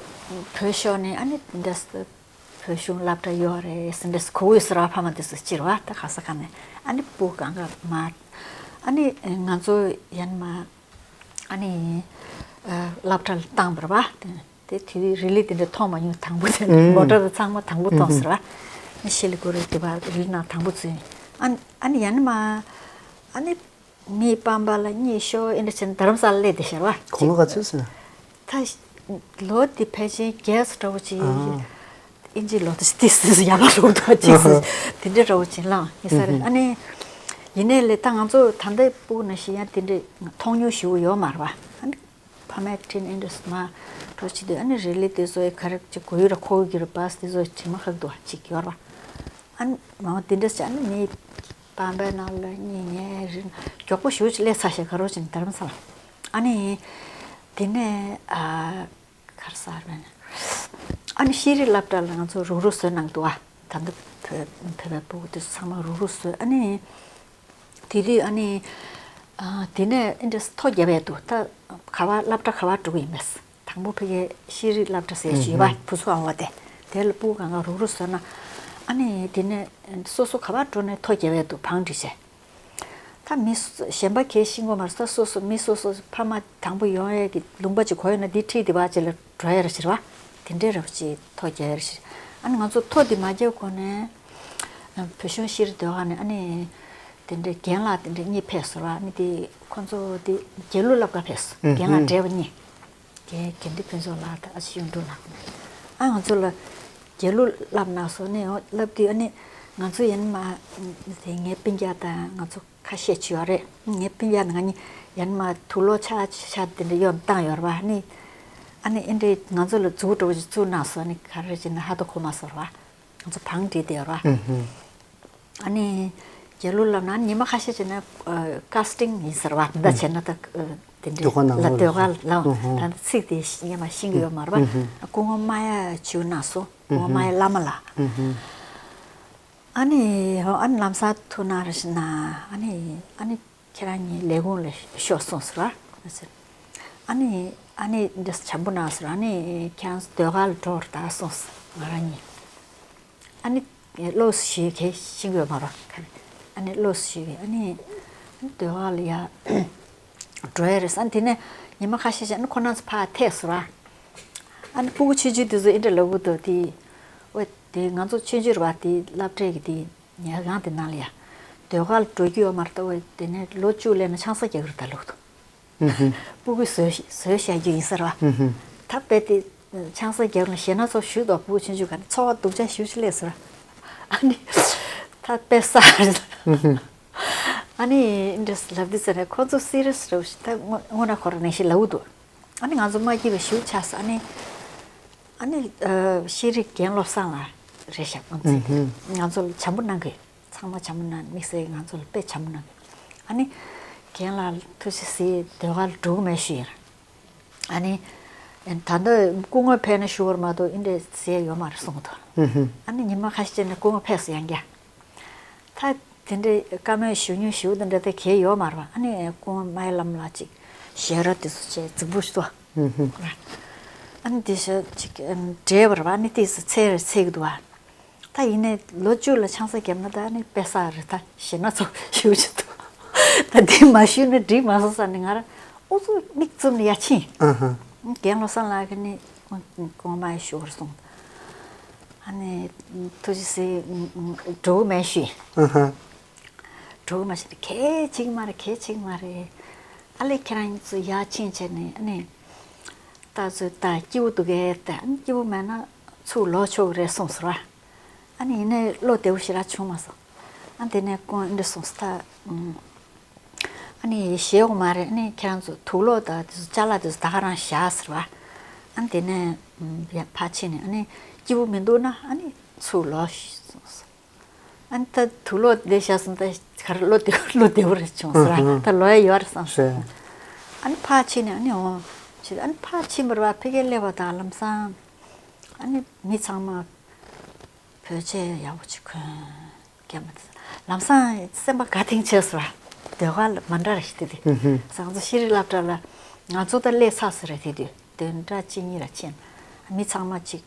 བོད་ཤོར་ནས་ཨ་ནི་དེ་འདྲས་བོད་གཞུང་སློབ་གྲྭ་ཡོད་རེད་ཟེར་འདྲས་གོ་ཡོད་ཟེར་བ་ཕ་མ་དེ་ཚོ་སྤྱིར་བ་ད་ག་ས་ག་ནས་ཨ་ནི་སྤུ་གུ་གང་ག་མ་ཨ་ནི་ང་ཚོ་ཡན་མ། ཨ་ནི། ཨ་སློབ་གྲྭ་ལ་བཏང་བ་རེད་བ། དེ་དེ་དུས་རི་ལི་དེ་འདྲ་མཐོང་མ་མྱོང་དང་པོ་དེ་ཨུམ། མོ་ཊ་དང་ཚང་མ་དང་པོ་མཐོང་ཟེར་བ། ཨ་ཤེ་ལི་གོ་རི་དེ་བ་རི་ལི་ནང་དང་པོ་ཚུད། ཨ་ཨ་ནི་ཡང་ན་མ། ཨ་ནི་མི་སྤམ་པ་ལ་གཉིད་ཤོར་ཨེ་འདྲ་བྱས་ནས་རྡ་རམ་ས་ལ་སླེབས་བསྡད་ཤག་རེད་བ། གོང་ལོ་ག་ཚོད་ཟེར། ད་ལོ་དེ་ཕལ་ཆེར་བརྒྱད་ཙམ་འདྲ་བོ་ཅིག་ཨ། ཨིན་ཇི་ལོ་དེ་ཏིས་ཏིས་ཡག་པ་ལོ་དོ་ཅིག་ཨ། དེ་འདྲ་འདྲ་བོ་ཅིག་ལངས་ཡིན་ས་རེད། ཨ་ནི་ཡིན་ནའི་ལས་ད་ང་ཚོ་ད་ལྟའི་སྤུ་གུ་ནང་བཞིན་ཡང་དེ་འདྲ་མཐོང་མྱོང་ཞེ་པོ་ཡོད་མ་རེད་བ། ཨ་ནི་ཕ་མའི་འཕྲིན་ཨེ་འདྲ་སུ་མ་འགྲོ་བྱེད་དུས་ཨ་ནི་རི་ལི་དེ་ཚོ་ཡི་ག་རེ་ཅིག་གོ་ཡུལ་ར་ཁོ་གི་རུ་བ་སི་དེ་ཚོ་ཇི་མ་ཁག་འདུག་བ་ཅིག་ཡོད་རེད་བ། ཨ་ནི་མ་འོ་དེ་འདྲ་ཅིག་ཨ་ནི་མི་སྤམ་པའི་ནང་ལ་གཉིད་ཉལ་རི་མགྱོགས་པོ་ཞེ་པོ་ཅིག་སླེབས་ཚར་ཤག་ག་རོ་ཅིག་རྡ་རམ་ས་ལ། ཨ་ནི་དེ་ནས་ཨ། གར་སར་བས་ན། ཨ་ནི་ཤེས་རིག་སློབ་གྲྭ་ལ་ང་ཚོ་རུག་རུག་བཟོས་གནང་འདུག་ཨ། ད་ལྟ་བོད་བོད་པའི་སྤུ་གུ་དེ་ཚོ་ཚང་མ་རུག་རུག་བཟོས། ཨ་ནི་དེ་དུས་ཨ་ནི་ཨ་དེ་ནས་ཨེ་འདྲས་ཐོ་རྒྱབ་ཡས་འདུག་ད་ག་བ་སློབ་གྲྭ་ག་བ་འགྲོ་གི་ཡིན་མེད། དང་པོ་ཕ་གིའི་ཤེས་རིག་སློབ་གྲྭ་ཟེར་ཞིག་ཡོད་པ། བུ་ཚོ་ཨ་བ་དེ་དེ་ལ་སྤུ་གུ་གང་ག་རུག་རུག་བཟོས་ན། ཨ་ནི་དེ་ནས་སོ་སོ་ག་བ་འགྲོ་ནས་ཐོ་རྒྱབ་ཡས་འདུག་བང་སྒྲིག་བྱས། ད་མི་སུ་གཞན་པ་གས་ཤེས་ཀྱི་མ་རེད། ད་སོ་སོ་མི་སོ་སོ་ཕ་མ་དང་པོ་ཡོང་ཡས་ཀྱི་ལུང་པ་ཅིག་གོ་ཡོད་ན་འདི་ཁྲིད་དེ་བ་ཅིག་ལ་འགྲོ་ཡས་རེད་ཟེར་བ། དེ་འདྲའི་རེད་བ་ཅིག་ཐོ་རྒྱག་ཡས་རེད་ཟེར། ཨ་ནི་ང་ཚོ་ཐོ་འདི་མ་རྒྱག་གོང་ནས་བོད་གཞུང་ཤེས་རིག་ཟློས་གར་ནས་ཨ་ནི་དེ་འདྲའི་རྒན་ལགས་དེ་འདྲ་གཉིས་ཕེབས་སོང་བ། ཨ་ནི་དེ་ཁོ་ཚོ་དེ་དགེ་ལུགས་སློབ་གྲྭ་ཕེབས་སོང་། རྒན་ལགས་བགྲེས་པ་གཉིས། རྒན་དགེ་འདུན་ཕུན་ཚོགས་ལགས་དང་ཨ་ཅེ་གཡུང་དྲུང་ལགས། ཨ་ང་ཚོ་ལ་དགེ་ལུགས་བསླབ་གནང་སོང་ནས། འོ་བསླབ་དུས་ཨ་ནི་ང་ཚོ་ཡིན་མ་དེ་ངའི་སྤུན་ཀྱག་དང་ང་ཚོ་ཁ་ཤས་ཅིག་ཡོད་རེད། ངའི་སྤུན་ཀྱག་དང་ང་གཉིས་ཡིན་མ་དུག་ལོག་ཆ་ཆ་དེ་འདྲ་གཡོག་བཏང་ཡོད་རེད་བ། ཨ་ནི་ཨ་ནི་ཨེ་འདྲའི་ང་ཚོ་ལ་མཛུབ་གྲོགས་ཅིག་བཙུགས་གནང་སོང་། ཨ་ནི་ག་རེ་བྱས་ན་ཧ་ཏོ་གོ་མ་སོང་རེད་བ། ང་ཚོ་བང་སྒྲིག་བསྡད་ཡོད་རེད་བ། ཨུ་ཧུ། ཨ་ནི་རྒྱལ་གླུ་ལབ་ན་ཉི་མ་ཁ་ཤས་བྱས་ན་ཀ་སི་ཊིང་ཡིན་ཟེར་བ་འདི་འདྲ་བྱས་ན་ད་དེ་འདྲའི་ཟློས་གར་ནང་ལ་ལོགས་ཟློས་གར་ལ་ཨུ་ཧུ། ད་ཚིག་དེ་སྙན་མ་ཤེས་ཀྱི་ཡོད་མ་རེད་པ། ཨུ་ཧུ། སྐུ་ངོ་མ་ཡ་བྱིའུ་གནང་སོང་། སྐུ་ངོ་མ་ཡ་བླ་མ་ལགས། ཨུ་ཧུ། ཨ་ནི་ཨ་ནི་ལམ་སང་ཐུག་ན་རེ་ཞིག་ན་ཨ་ནི་ཨ་ནི་ཁྱེད་རང་གཉིས་ལས་ཁུངས་ལ་ཤོག་སོང་ཟེར་བ། ཨ་ནི་ཨ་ནི་འདི་བྱམས་པོ་གནང་ཟེར། ཨ་ནི་ཁྱེད་རང་ཟློས་གར་ལ་འགྲོ་རེད་ད་སོང་ཟེར་ང་རང་གཉིས། ཨ་ནི་བློ་ཞིག་གས་ཤིང་དགོས་མ་རོ། ཨ་ནི་བློ་ཞིག་གས་ཨ་ནི་ཟློས་གར་ལ་ཡ་འགྲོ་ཡ་རེད་ཟེར། ཨ་ནི་དེ་ནས་ཉི་མ་ཁ་ཤས་ཤིག་ཨ་ནི་ཁོ་རང་ཚོ་ཕར་ཐད་ཟེར་བ། ཨ་ནི་སྤུ་གུ་ཆུང་ཆུང་དེ་ཚོ་ཨེ་འདྲ་ལབ་གི་འདུག་དེ། ཨོ་དེ་ང་ཚོ་ཆུང་ཆུང་རེད་བ། དེ་སློབ་གྲྭའི་གི་དེ་ཉལ་ཁང་དེ་ནང་ལ་ཡ་ཟློས་གར་ལ་འགྲོ་རྒྱུ་ཡོད་མ་རེད་ད། ཨོ་དེ་ནས་ལོ་བཅུ་སླེབས་ན་ཆང་ས་རྒྱག་གི་རེད་ད་ལབ་གི་འདུག་ཨུ་ཧུ། སྤུ་གུ་བཟོས་ཤ་བཟོས་བཞག་རྒྱུ་ཡིན་ཟེར་བ། ཨུ་ཧུ། ད་དཔེ་དེ་ཆང་ས་རྒྱག་ན་ཞེད་སྣང་ཚོ་ཞུ་དོ། སྤུ་གུ་ཆུང་ཆུང་ག་ནས་འཚོ་བ་སྡུག་ཅག་ཞུ་ཅི་ལས་ཟེར་བ། ཨ་ནི་ད་དཔེ་ས་རེད། ཨུ་ཧུ། ཨ་ནི་འདྲས་ལབ་དུས་ཙ་ནས་ཁོ་ཚོ་སི་རི་ཡས་རེད་ཞེས་ད་དངོས་དངོས་གནས་ཁོ་རང་ནང་བཞིན་ལབ་གི་འདུག་ཨ་ནི་ང་ཚོ་མ་སྐྱིད་པ་ཞུ་ཆགས་སོང་། ཨ་ནི་ཨ་ནི་ཨ་ཤེས་རིག་རྒན་བློ་བཟང་ལགས་རེད་ཤག་ཨུ་ཧུ། ང་ཚོ་ལ་བྱམས་པོ་གནང་གི། ཚང་མ་བྱམས་པོ་གནང་། དམིགས་བསལ་ང་ཚོ་ལ་དཔེ་བྱམས་པོ་གནང་། ཨ་ནི་རྒན་ལགས་ཐུགས་རྗེ་གཟིགས། ཟློས་གར་ལ་འགྲོ་གི་མེད་ཞུས་ཡིན། ཨ་ནི་ད་ལྟ་སྐུ་ངོ་ཕེབས་ན་ཞུ་བར་མ་གཏོགས་ཨེ་འདྲས་ཟེར་ཡོད་མ་རེད་གསུངས་འདུག་ཨ་ནི་ཉི་མ་ཁ་ཤས་ནས་སྐུ་ངོ་ཕེབས་སོང་ཡང་བསྐྱར། ད་དེ་འདྲའི་བཀའ་མོལ་ཞུ་མྱོང་ཞུ་དེ་འདྲ་དེ་གས་ཡོད་མ་རེད་པ། ཨ་ནི་སྐུ་ངོ་མ་ཡ་བླ་མ་ལགས་ཅིག་ཞལ་ར་དེ་ཚོ་བྱས་རྫིག་པོ་ཞིག་འདུག་ཨ་ནི་དེ་ཞག་ཅིག་འདྲེས་པ་རེད་པ། ཨ་ནི་དེ་ཚོ་ཚེ་རེ་ཚེ་གི་འདུག་ཨ། ད་ཡིན་ནའི་ལོ་བཅུ་ལ་ཆང་ས་བརྒྱབ་ན་ད་ནི་དཔེ་ས་རེད། ད་ཞེད་སྣང་ཚོ་ཞེ་པོ་ཅིག་འདུག་ད་དེ་མ་ཞུས་ན་འགྲིག་མ་སོང་བསམ་ནས་ང་རང་ཨུ་ཚུགས་མིག་བཙུམ་ནས་ཡར་ཕྱིན། ཨ་ཧ། རྒན་བློ་བཟང་ལགས་ཀྱིས་ནི་སྐུ་ངོ་མ་ཡ་ཞུ་བར་གསུངས། ཨ་ནི་ཐུགས་རྗེ་གཟིགས་འགྲོ་གི་མེད་ཞུས། ཨ་ཧ། འགྲོ་གི་མ་ཞུས་ནས་གལ་ཆེ་གི་མ་རེད། གལ་ཆེ་གི་མ་རེད། ཨ་ལས་ཁྱེད་རང་ཚོ་ཡར་ཕྱིན་བྱས་ནས་ཨ་ནི་ད་ཚོད་ད་སྐྱིད་པོ་འདུག་གས། ད་ཨ་ནི་སྐྱིད་པོ་མེད་ན་ཚུར་ལོག་ཆོག་གི་རེད་གསུངས་ཟེར་བ། ཨ་ནི་ཡིན་ནའི་བློ་བདེ་པོ་ཞེ་དྲག་བྱུང་མ་སོང་། ཨ་དེ་ནས་ཁོང་འདི་གསུངས་སོང་ད། ཨ་ནི་ཞེད་དགོས་མ་རེད། ཨ་ནི་ཁྱེད་རང་ཚོ་དུག་ལོག་དང་དེ་ཚོ་ཅ་ལག་དེ་ཚོ་ད་ག་རང་བཞག་ཟེར་བ། ཨ་ནི་དེ་ནས་ཕར་ཕྱིན་ནས་ཨ་ནི་སྐྱིད་པོ་མི་འདུག་ན་ཨ་ནི་ཚུར་ལོག་ཤིག་གསུངས་སོང་། ཨ་ནི་ད་དུག་ལོག་འདི་བཞག་སོང་ད་ག་རེ་བློ་བདེ་བློ་བདེ་པོ་རེད་བྱུང་ཟེར་བ། ད་ལོག་ཡ་ཡོད་རེད་བསམ་སོང་། ཨ་ནི་ཕར་ཕྱིན་ནས་ཨ་ནི་འོང་ཕྱིན་ཨ་ནི་ཕར་ཕྱིན་པ་རེད་བ། ཕ་གིར་སླེབས་པ་དང་ལམ་སང་ཨ་ནི་མི་ཚང་མ་བོད་ཆས་ཡག་པོ་ཅིག་གོན། རྒྱ་མི་དེ་ལམ་སང་སེམས་པ་དགའ་ཐེངས་ཆེ་སོང་། ཟློས་གར་ལ་མ་འདྲ་རེ་ཞིག་དེ་དུས་ང་ཚོ་ཤེས་རིག་སློབ་གྲྭ་ལ་ང་ཚོ་ད་སླེབས་ཚར་སོང་རེད། དེ་དུས་བདུན་ཕྲག་གཅིག་གཉིས་རེ་ཕྱིན། མི་ཚང་མ་ཅིག་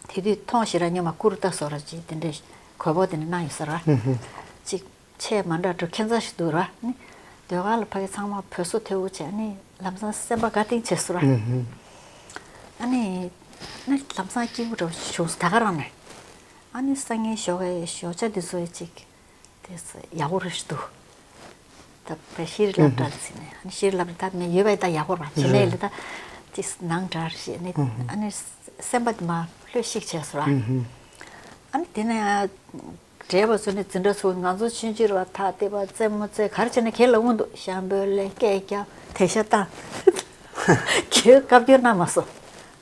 དེ་དུས་མཐོང་ཞེ་དྲག་སྙོམས་མ་ཀུར་ཏ་བཟོ་ར་ཅིག་དེ་འདྲའི་གོས་པོ་དེ་འདྲ་གནང་ཡོད་ས་རེད་བ། ཅིག་ཆས་མ་འདྲ་འདྲ་ཁྱད་མཚར་ཞིག་འདུག་ར། ནི་ཟློས་གར་ལ་ཕ་གི་ཚང་མ་བོད་བཟོ་མཐོ་པོ་བྱས་ནི་ལམ་སང་སེམས་པ་དགའ་ཐེངས་ཆེ་སོང་ར། ཨ་ནི་ནི་ལམ་སང་སྐྱིད་པོ་འདྲ་བོ་བྱུང་སོང་ད་ག་རང་ནས། ཨ་ནི་སང་ཉིན་ཞོགས་ཀས་ཞོགས་ཇ་འདི་ཚོ་ཡི་ཅིག་དེ་ཡག་པོ་རེད་ཤི་འདུག་ད་བའི་ཤེས་རིག་སློབ་གྲྭར་ཕྱིན་ནས་ཨ་ནི་ཤེས་རིག་སློབ་གྲྭ་ད་མི་ཡོད་པའི་ད་ཡག་པོ་རེད་བ། བྱེད་ལས་ལས་ད་ཅིག་ནང་འདྲ་རེད་ཤེས་ནི་ཨ་ནི་སེམས་པ་དེ་མ་ལྷོད་ཤིག་བྱས་སོང་ར། ཨ་ནི་དེ་ནས་བགྲེས་པ་ཚོ་ནི་འཛིན་གྲྭ་ཚོ་ང་ཚོ་ཆུང་ཆུང་རེད་བ། ཐག་བལྟས་པ་རྩེད་མོ་རྩེ་ག་རེ་བྱས་ན་གལ་ལ་འོང་འདུག་ཤམ་བུ་ལེན་སྐད་རྒྱབ་དེ་ཤ་བཏང་། གལ་བཀའ་བཀྱོན་གནང་མ་སོང་།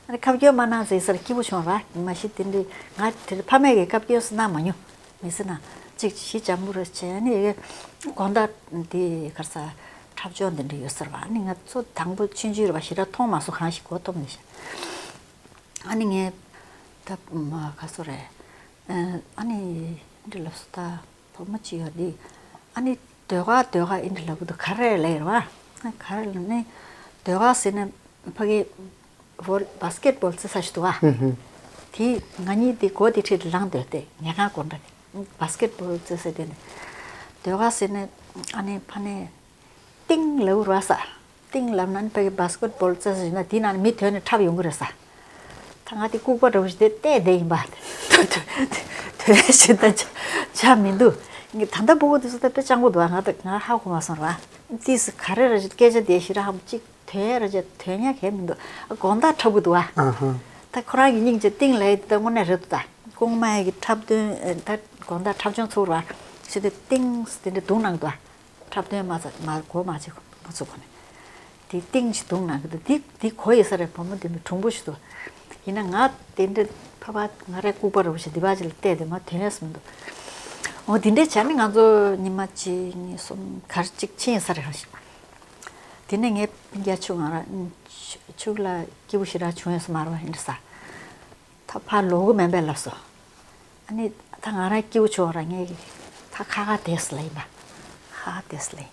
ཨ་ནི་བཀའ་བཀྱོན་མ་གནང་ཟེར་ས་ལ་སྐྱིད་པོ་བྱུང་ར། མ་གཞི་དེ་འདྲའི་ང་དེ་ཕ་མས་ཀྱི་བཀའ་བཀྱོན་སུ་གནང་མ་མྱོང་། མི་ཟེར་ན་ཅིག་ཞི་འཇམ་པོ་རེ་བྱས་ནས་དགོང་དག་འདི་གར་ས་འཁྲབ་སྦྱོང་འདི་འདྲ་ཡོད་ཟེར་བ། ཨ་ནི་ང་ཚོ་དང་པོ་ཆུང་ཆུང་རེད་བ། ཞེ་དྲག་མཐོང་མ་སོང་། གང་ཞིག་གོ་ཐོབ་ནས་ཤག་ཨ་ནི་ངས་ད་མ་ག་སོ་རེད། ཨ་ནི་འདི་ལབ་སོང་ད་བུ་མོ་ཅིག་ཡོད་འདི། ཨ་ནི་ཟློས་གར་ཟློས་གར་ཨིན་འདྲ་ལབ་གི་འདུག་ག་རེ་ལབ་རེད་བ། ག་རེ་ལབ་ནི་ཟློས་གར་ཟེར་ན་ཕ་གི་བོལ་བྷ་སི་ཀེད་བྷོལ་རྩེ་ས་ཞིག་འདུག་བ། དེ་ང་གཉིས་དེ་སྒོ་དེ་འཁྲིས་དེ་ལངས་སྡོད་དེ་ཉལ་ཁང་སྒོ་འདྲ་དེ་བྷ་སི་ཀེད་བྷོལ་རྩེ་ས་དེ་ནས་ཟློས་གར་ཟེར་ནས་ཨ་ནི་ཕ་ནས་ཏིང་ལབ་རེད་ས། ཏིང་ལབ་ན་ནི་ཕ་གི་བྷ་སི་ཀེད་བྷོལ་རྩེ་ས་ཞིག་ན་དེ་ནང་ནས་མི་ཐོན་ནས་འཁྲབ་ཡོང་གི་རེད་ས། ད་ང་དེ་ལྐུགས་པ་འདྲ་བོ་ཞིག་དེ་བལྟས་བསྡད་ཡིན་པ། དོན་ཞིག་ད་ཆ་མི་འདུག་ད་ལྟ་སྤུ་གུ་དེ་ཚོ་ད་དཔེ་སྤྱང་པོ་འདུག་ང་ད་ང་ཧ་གོ་མ་སོང་ར། ཏིས་ག་རེ་ར་ཅིག་སྐད་ཆ་དེ་ཞེ་དྲག་ཧམ་ཅིག་དོན་ར་ཅིག་དོན་ཡ་གས་མི་འདུག་དགོང་དག་འཁྲབ་གི་འདུག་ཨ། ད་ཁོ་རང་གི་སྙིང་རྗེ་ཏིང་ལབ་ཡ་དེ་ད་དངོས་གནས་རེད་འདུག་ད་སྐུ་ངོ་མ་ཡ་གི་འཁྲབ་སྟོན་ད་དགོང་དག་འཁྲབ་སྦྱོང་ཚུགས་ར་ཞེ་དེ་ཏིང་དེ་འདྲ་རྡུང་གནང་འདུག་ཨ། འཁྲབ་སྟོན་མ་ཚ་མ་གོ་མ་བྱེད་མ་ཚུགས་གོ་ནས། དེ་ཏིང་ཞིག་རྡུང་གནང་གི་འདུག་དེ་དེ་གོ་ཡི་ས་རེད། བུ་མོ་དེ་མི་གྲུང་པོ་ཞིག་འདུག་ཡིན་ན་ང་དེ་འདྲ་ཕ་ཕ་ང་རའི་ལྐུགས་པ་ར་བོ་ཞིག་འདི་བ་ཅིག་ལ་བལྟས་དེ་མ་དོན་ཡས་མི་འདུག་འོ་དེ་འདྲས་བྱས་ནས་ང་ཚོ་ཉི་མ་གཅིག་གཉིས་གསུམ་གར་གཅིག་ཕྱིན་ས་རེད་ཧ་ཞིག་དེ་ནས་ངའི་སྤུན་ཀྱག་ཆུང་ང་རང་ཆུ་ཆུ་ལ་སྐྱིད་པོ་ཞེ་དྲག་བྱུང་ཡོད་ས་མ་རེད་བ་ཨིན་དྲ་ས། ད་ཕར་ལོག་གི་མེད་པས་ལབ་སོང་། ཨ་ནི་ད་ང་རང་སྐྱིད་པོ་བྱུང་ར་ངས་ད་ཁ་ཁ་བསྡད་སོང་ལབ་ཡིན་པ། ཁ་ཁ་བསྡད་སོང་ལབ་ཡིན།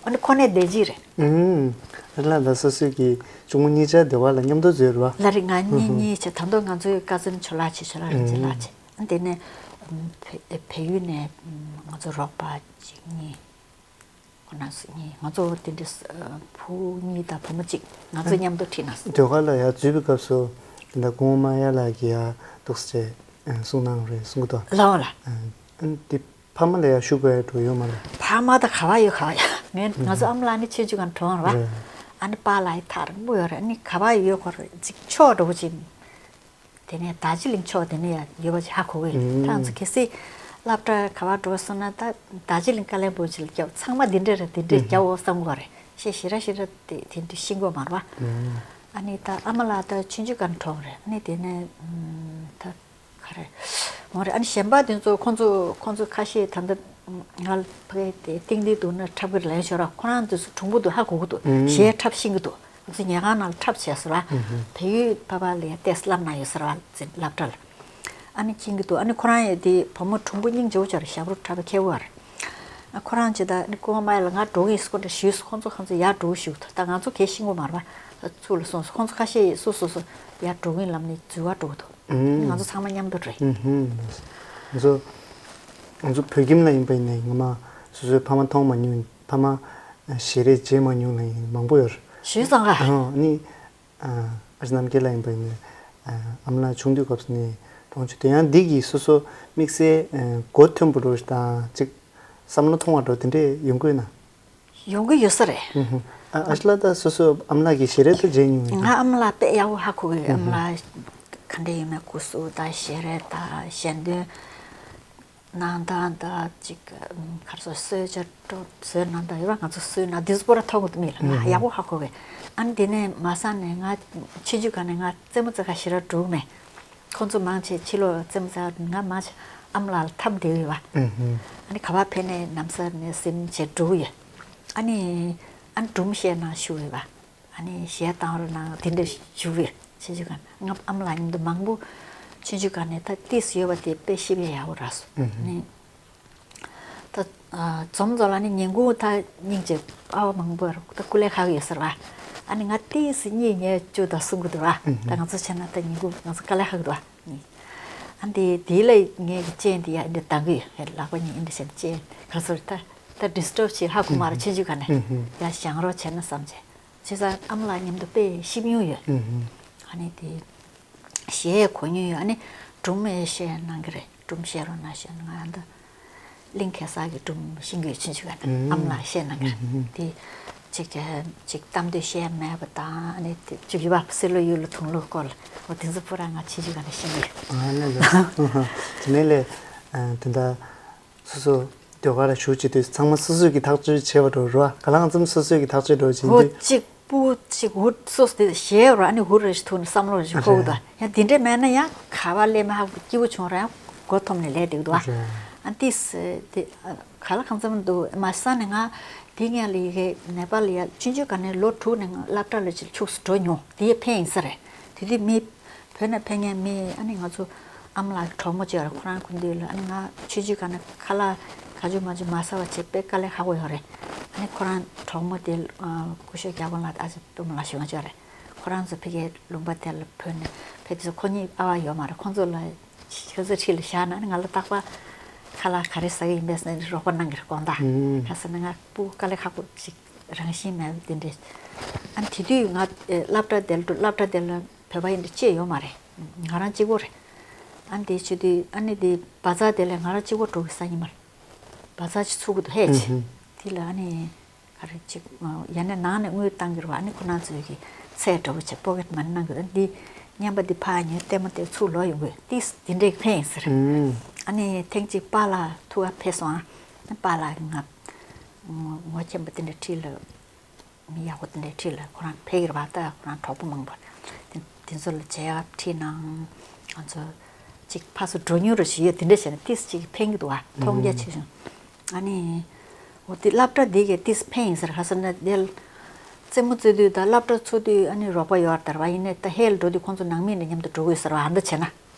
ཨ་ནི་ཁོ་ནས་བསྡད་ཀྱི་རེད། ཨུམ། ཨ་ལ་ད་སོ་སོའི་གི་གཅུང་མོ་གཉིས་ཆ་སྡེ་བ་ལ་མཉམ་དུ་འཛུལ་རེད་བ། ལ་རེད་ང་གཉིས་གཉིས་བྱས་ད་དུང་ང་ཚོའི་ཀ་ཛིན་ཆོ་ལགས་བྱེད་ཆོ་ལགས་རིན་ཆེན་ལགས་བྱེད་ཨ་དེ་ནས་བལ་བལ་ཡུལ་ནས་ང་ཚོ་རོགས་པ་གཅིག་གཉིས། ཁོ་ན་སུ་གཉིས་ང་ཚོ་དེ་འདྲའི་བུ་གཉིས་དང་བུ་མོ་གཅིག་ང་ཚོ་མཉམ་དུ་ཁྲིད་ན་སུ། ཟློས་གར་ལ་ཡར་འཛུལ་བའི་སྐབས་སུ་དེ་འདྲ་སྐུ་ངོ་མ་ཡ་ལགས་ཀྱིས་ཡར་འདུག་སེ་བྱས་གསུང་གནང་རེད་གསུང་གི་འདུག་ལའོ་ལ། ཨ་ནི་དེ་ཕ་མ་ལ་ཡར་ཞུ་དགོས་ཡ་འགྲོ་ཡོད་མ་རེད། ཕ་མ་ད་ག་བ་ཡོད་ག་བ་ཡོད་ངས་ང་ཚོ་ཨ་མ་ལགས་ནི་ཆོས་བརྒྱུད་ཀྱི་གྲོངས་རེད་བ། ཨ་ནི་པཱ་ལགས་ཡི་ཐག་རིང་པོ་ཡོད་རེད་ཨ་ནི་ག་བ་ཡོད་གོ་རེད་ཅིག་ཕྱོགས་འགྲོ་གི་ཅིག་དེ་ནས་རྡོ་རྗེ་གླིང་ཕྱོགས་དེ་ནས་ཡང་ཡོད་པ་ཞིག་ཧ་གོ་གི་ཡོད། ད་ང་ཚོ་གལ་སྲིད་སློབ་གྲྭ་ག་བར་འགྲོ་སོང་ན་ད་རྡོ་རྗེ་གླིང་ཀ་ལན་སྦུག་ཅིག་ལ་རྒྱབ་ཚང་མ་འདི་འདྲ་རེད་འདི་འདྲ་རྒྱབ་འོ་བསམ་གོ་རེད་ཤེས་ཞེ་ར་ཞེ་ར་དེ་དེ་འདྲ་ཤེས་གོ་མ་རེད་བ། ཨ་ནི་ད་ཨ་མ་ལགས་ད་ཆུང་ཆུང་སྒང་གྲོངས་རེད་ཨ་ནི་དེ་ནས་ད་ག་རེ་འོ་རེད་ཨ་ནི་གཞན་པ་དེ་ཚོ་ཁོང་ཚོ་ཁོང་ཚོ་ཁ་ཤས་ད་ལྟ་ང་ལ་ཕ་གི་དེ་ཏིང་ཏིང་འདུག་ན་འཁྲབ་གི་ལན་ཤོར་ར་ཁོ་རང་དེ་ཚོ་གྲུང་པོ་འདུག་ཧ་གོ་གི་འདུག་གཞས་འཁྲབ་ཤེས་གི་འདུག་ང་ཚོ་ཉལ་ཁང་ནང་ལ་འཁྲབ་བྱས་སོང་ར། བལ་ཡུལ་ཕ་བ་ལ་ཡ་ཏེས་བསླབ་གནང་ཡོད་ཟེར་བ་ཟེར་སློབ་གྲྭ་ལ། ཨ་ནི་མཁྱེན་གྱི་འདུག་ཨ་ནི་ཁོ་རང་ཡ་དེ་བུ་མོ་གྲུང་པོ་སྙིང་རྗེ་བོ་ཅིག་རེད་ཞབས་བྲོ་འཁྲབ་པ་མཁས་པོ་རེད། ཨ་ཁོ་རང་ཅི་ད་ཨ་ནི་སྐུ་ངོ་མ་ཡ་ལ་ང་འགྲོ་གི་ཡིན་ཟེར་ཁོ་འདྲ་ཞུས་སོང་ཁོང་ཚོ་ཁོང་ཚོ་ཡར་འགྲོ་གི་ཞུ་གི་འདུག་ད་ང་ཚོ་གས་ཤེས་ཀྱི་མ་རེད་པ། ཚུར་ལ་སོང་སོང་ཁོང་ཚོ་ཁ་ཤས་སོ་སོ་སོ་ཡར་འགྲོ་གི་ཡིན་ལབ་ནས་འཛུལ་བ་འགྲོ་གི་འདུག་ང་ཚོ་ཚང་མ་མཉམ་དུ་རེད། ང་ཚོ་ང་ཚོ་བོད་ཁྱིམ་ལ་ཡིན་པ་ཡིན་ནའི་ངོ་མ་སོ་སོའི་ཕ་མ་མཐོང་མ་མྱོང་ཕ་མ་ཞལ་རས་མཇལ་མ་མྱོང་ལ་ཡིན་མང་པོ་ཡོད་རེད། ཞུས་སོང་ཨ། ཨ་ནི། ཨ་རྣམ་རྒྱལ་ལགས་ཡིན་པ་ཡིན་ན་ཨ་མ་ལགས་ཆུང་དུས་སྐབས་སུ་ནས་གྲོངས་བྱུང་དེ་ཡང་འདི་གིས་སོ་སོ་དམིགས་བསལ་མགོ་ཐོན་པོ་འགྲོ་དང་ཅིག་བསམ་བློ་ཐོང་བ་འགྲོ་དེ་འདྲས་ཡོང་གི་ཡོད་ན། ཡོང་གི་ཡོད་ས་རེད། ཨ་ཨ་ཤ་ལགས་ད་སོ་སོ་ཨ་མ་ལགས་ཀྱི་ཞལ་རས་ད་མཇལ་མྱོང་ཡོད་ང་ཨ་མ་ལགས་དཔེ་ཡག་པོ་ཧ་གོ་གི་ཨ་མ་ལགས་ག་འདྲས་ཡོད་མེད་སྐུ་གཟུགས་དང་ཞལ་རས་དང་ཞལ་འདོན། ནང་ད་ད་ཅིག་གར་སོ་གསོལ་ཇ་སྤྲོ་གསོལ་ནང་ད་ཡོད་ར་ང་ཚོ་གསོལ་ན་དེ་ཚོ་པོ་ར་ཐོག་གི་མི་ལ་ང་ཡག་པོ་ཧ་གོ་གི་ཨ་ནི་དེ་ནས་མ་ས་ནས་ང་ཆུང་ཆུང་ག་ནས་ང་རྩེད་མོ་རྩེ་ག་ཞེ་དྲག་འགྲོ་གི་མེད། ཁོང་ཚོ་མང་ཆེ་ཕྱི་ལོགས་རྩེད་མོ་རྩེ་ག་ང་མང་ཆེ་ཨ་མ་ལགས་ལ་འཐམ་བསྡད་ཡོད་པ། ཨ་ནི་ག་པར་ཕེབས་ནས་ནམ་ས་ནས་སེམས་ཆེ་འགྲོ་གི་ཡོད། ཨ་ནི་ཨ་ནི་སྒྲུང་བཤད་ན་ཞུ་ཡོད་པ། ཨ་ནི་གཞས་བཏང་རོགས་གནང་དེ་འདྲ་ཞུ་བས་ཆེ་ཆུང་ག་ང་ཨ་མ་ལགས་མཉམ་དུ་མང་པོ་ཆུང་ཆུང་ག་ནས་ད་ཏིས་ཡོད་པ་དེ་དཔེ་ཤེས་པའི་ཡག་པོ་རག་སོང་ནི། ད་འཛོམས་ཚོ་ལ་ནི་ཉིན་གུང་ད་སྙིང་རྗེ་ཨ་བ་མང་པོ་རུ་ད་སྐུ་ལས་ཁག་ཡོད་ཟེར་བ། ཨ་ནི་ང་ཏིས་གཉིས་ངས་བཅུ་ད་གསུང་གི་འདུག་བ། ད་ང་ཚོ་བྱས་ན་ད་ཉིན་གུང་ང་ཚོ་དཀའ་ལས་ཁག་གི་འདུག་བ། ཨ་འདི་དེ་ལ་ངས་ཀྱི་ཅན་དེ་ཡ་འདི་ལྡང་གི་ཡོད་ལག་པ་གཉིས་འདི་བྱས་ཅན་ག་ཚོད་ད་ད་ཌིས་ཊབ་བྱེད་ཧ་གོ་མ་རེད་ཆུང་ཆུང་ག་ནས་ཡ་བཞེངས་རོགས་བྱས་ན་བསམ་བྱས། བྱས་ཙང་ཨ་མ་ལགས་མཉམ་དུ་དཔེ་ཤེས་མྱོང་ཡོད། ཨ་ནི་དེ་གཞས་གོ་མྱོང་ཡོད་ཨ་ནི་སྒྲུང་མེད་བཤད་གནང་གི་རེད་སྒྲུང་བཤད་རོགས་གནང་བཤད་ང་ཡང་ད་གླིང་གེ་སར་གྱི་སྒྲུང་ཤེས་ཀྱི་ཡོད་ཆུང་ཆུང་ག་ནས་ཨ་མ་ལགས་བཤད་གནང་གི་རེད་དེ་ཅིག་ཅིག་གཏམ་དུས་བཤད་མེད་པ་དང་ཨ་ནི་དེ་ཅིག་ཡུ་བ་སི་ལོ་ཡུལ་ལ་དུང་ལོ་སྐོར་ལ་འོ་དེ་ཚོ་པུ་ར་ང་ཆུང་ཆུང་ག་ནས་ཤེས་ཀྱི་ཡོད། ཨ་ལེ་ལེ། དེ་ནས་ལས་དེ་འདྲ། སོ་སོ་ཟློས་གར་ལ་ཞུགས་བྱེད་དུས་ཚང་མ་སོ་སོས་ཀྱི་ཐག་གཅོད་བྱས་པ་འགྲོ་རོ། ག་ལ་ཙམ་སོ་སོས་ཀྱི་ཐག་གཅོད་འགྲོ་བྱེད་འོ་དུས། གཅིག་པུ་གཅིག་འུར་སོ་སོ་དེ་གཞས་རོ་ཨ་ནི་འུར་རེ་ཞིག་ཐུག་ནས་བསམ་བློ་རེ་ཞིག་འཁོར་གི་འདུག་ཡང་དེ་འདྲས་མེད་ན་ཡང་ག་བ་སླེབས་མ་ཧ་གོ་སྐྱིད་པོ་བྱུང་ར་ཡང་མགོ་འཐོམ་ནས་ལས་འདུག་འདུག་ཨ་ཏིས་དེ་ག་ལ་གང་འཚམ་འདུག་མ་ས་ནས་ང་དེ་ངས་ལ་ཡི་གེ་ནེ་པ་ལ་ཡ་ཆུང་ཆུང་ག་ནས་ལོ་དྲུག་ནས་ང་སློབ་གྲྭ་ལ་ཅིག་ཁྱུགས་སུ་འགྲོ་མྱོང་དེ་ཡ་ཕན་ཡིན་ས་རེད་དེ་དུས་མི། བོད་ནས་ཕེབས་མཁན་མི་ཨ་ནི་ང་ཚོ་ཨ་མ་ལགས་ཀྱི་གྲོགས་མོ་ཅིག་ཡོད་རེད། ཁོ་རང་སྐུ་མདུན་ལ་ཨ་ནི་ང་ཆུང་ཆུང་སྒང་ནས་ཁ་ལག་ག་ཚོད་མ་ཚོད་མ་ཟ་བ་བྱས་དཔེ་དཀའ་ལས་ཁག་པོ་ཡོད་རེད། ཨ་ནི་ཁོ་རང་གྲོགས་མོ་དེ་སྐུ་ཞབས་རྒྱལ་དབང་ལགས་ཨ་ཅེ་པུས་མོ་ལགས་ཞུ་མཁན་ཅིག་ཡོད་རེད། ཁོ་རང་ཚོ་ཕ་གིའི་ལུང་པ་དེ་ལ་བོད་ནས་ཕེབས་དུས་ཁོ་གཉིས་ཨ་བ་ཡོད་མ་རེད། ཁོང་ཚོ་ལ་ཁྱོད་ཚོ་འཁྲིས་ལ་བཞག་ན་ཨ་ནི་ང་ལ་རྟག་པར་ཁ་ལག་ག་རེ་ཟ་གི་ཡིན་པས་ཟེར་ནས་རོགས་པ་གནང་གི་རེད་དགོངས་དག་ག་ཟེར་ན་ང་སྤུ་གུ་དཀའ་ལས་ཁག་པོ་ཞིག་རང་བཞིན་མེད་པ་དེ་འདྲས། ཨ་ནི་དེ་དུས་ང་སློབ་གྲྭ་དེ་ལ་འགྲོ་སློབ་གྲྭ་དེ་ལ། བོད་པ་ཡིན་དུས་ཅེས་ཡོད་མ་རེད། ང་རང་གཅིག་པོ་རེད། ཨ་ནི་དེ་བྱེད་དུས་ཨ་ནི་དེ་བ་ཛར་དེ་ལས་ང་རང་གཅིག་པོ་འགྲོ་གི་ས་ཡིན་མ་རེད། བ་ཛར་ཅིག་ཚུགས་ཀྱི་འདུག་ཧེ་ཅེ། དེ་ལ་ཨ་ནི་ག་རེ་ཅིག་ཡང་ན་ནང་ནས་དངུལ་བཏང་གི་རེད་བ། ཨ་ནི་ཁོ་རང་ཚོའི་གི་ཚད་འདྲ་བོ་བྱས་པོ་ཀེ་ཊི་མ་ནི་གནང་གི་རེད། ཨ་ནི་འདི་རྔན་པ་འདི་ཕར་ཉོས་ལྟད་མོ་དེ་ཚུར་ལོག་ཡོང་གི་ཏིས་དེ་འདྲའི་ཕན་ཡིན་ཟེར། ཨ་ནི་ཐེངས་གཅིག་པཱ་ལགས་ཐུག་ག་ཕེབས་སོང་ཨ། པཱ་ལགས་ང་ངོ་མཁྱེན་པ་དེ་འདྲ་ཁྲིད་ལ། མི་ཡག་པོ་དེ་འདྲའི་ཁྲིད་ལ་ཁོ་རང་ཕེབས་ཀྱི་རེད་པ། ད་ཁོ་རང་གྲོགས་པོ་མང་པོ་དེ་དེ་ཚོ་ལ་མཇལ་ཁ་ཁྲིད་གནང་། ང་ཚོ་ ཅིག་ཕར་ཚུར་འགྲོ་མྱོང་རོ་ཞིག་ཡོད། དེ་འདྲ་བྱས་ན་ཏིས་ཅིག་ཕན་གྱི་འདུག་ཨ། མཐོང་རྒྱ་ཆེ་ཆུང་། ཨ་ནི་འོ་དེ་སློབ་གྲྭ་འདི་གས་ཏིས་ཕན་ཡིན་ཟེར། ག་ཟེར་ན་དེ་རྩེད་མོ་རྩེ་དུས་དང་སློབ་གྲྭ་ཚུགས་དུས་ཨ་ནི་རོགས་པ་ཡོད་རེད་ད་ར་བ། ཡིན་ནའི་ད་ཧེ་ལ་འགྲོ་དུས་ཁོང་ཚོ་ནང་མི་ནས་མཉམ་དུ་འགྲོ་དགོས་ཟེར་བ། ཨ་འདྲ་བྱས་ན་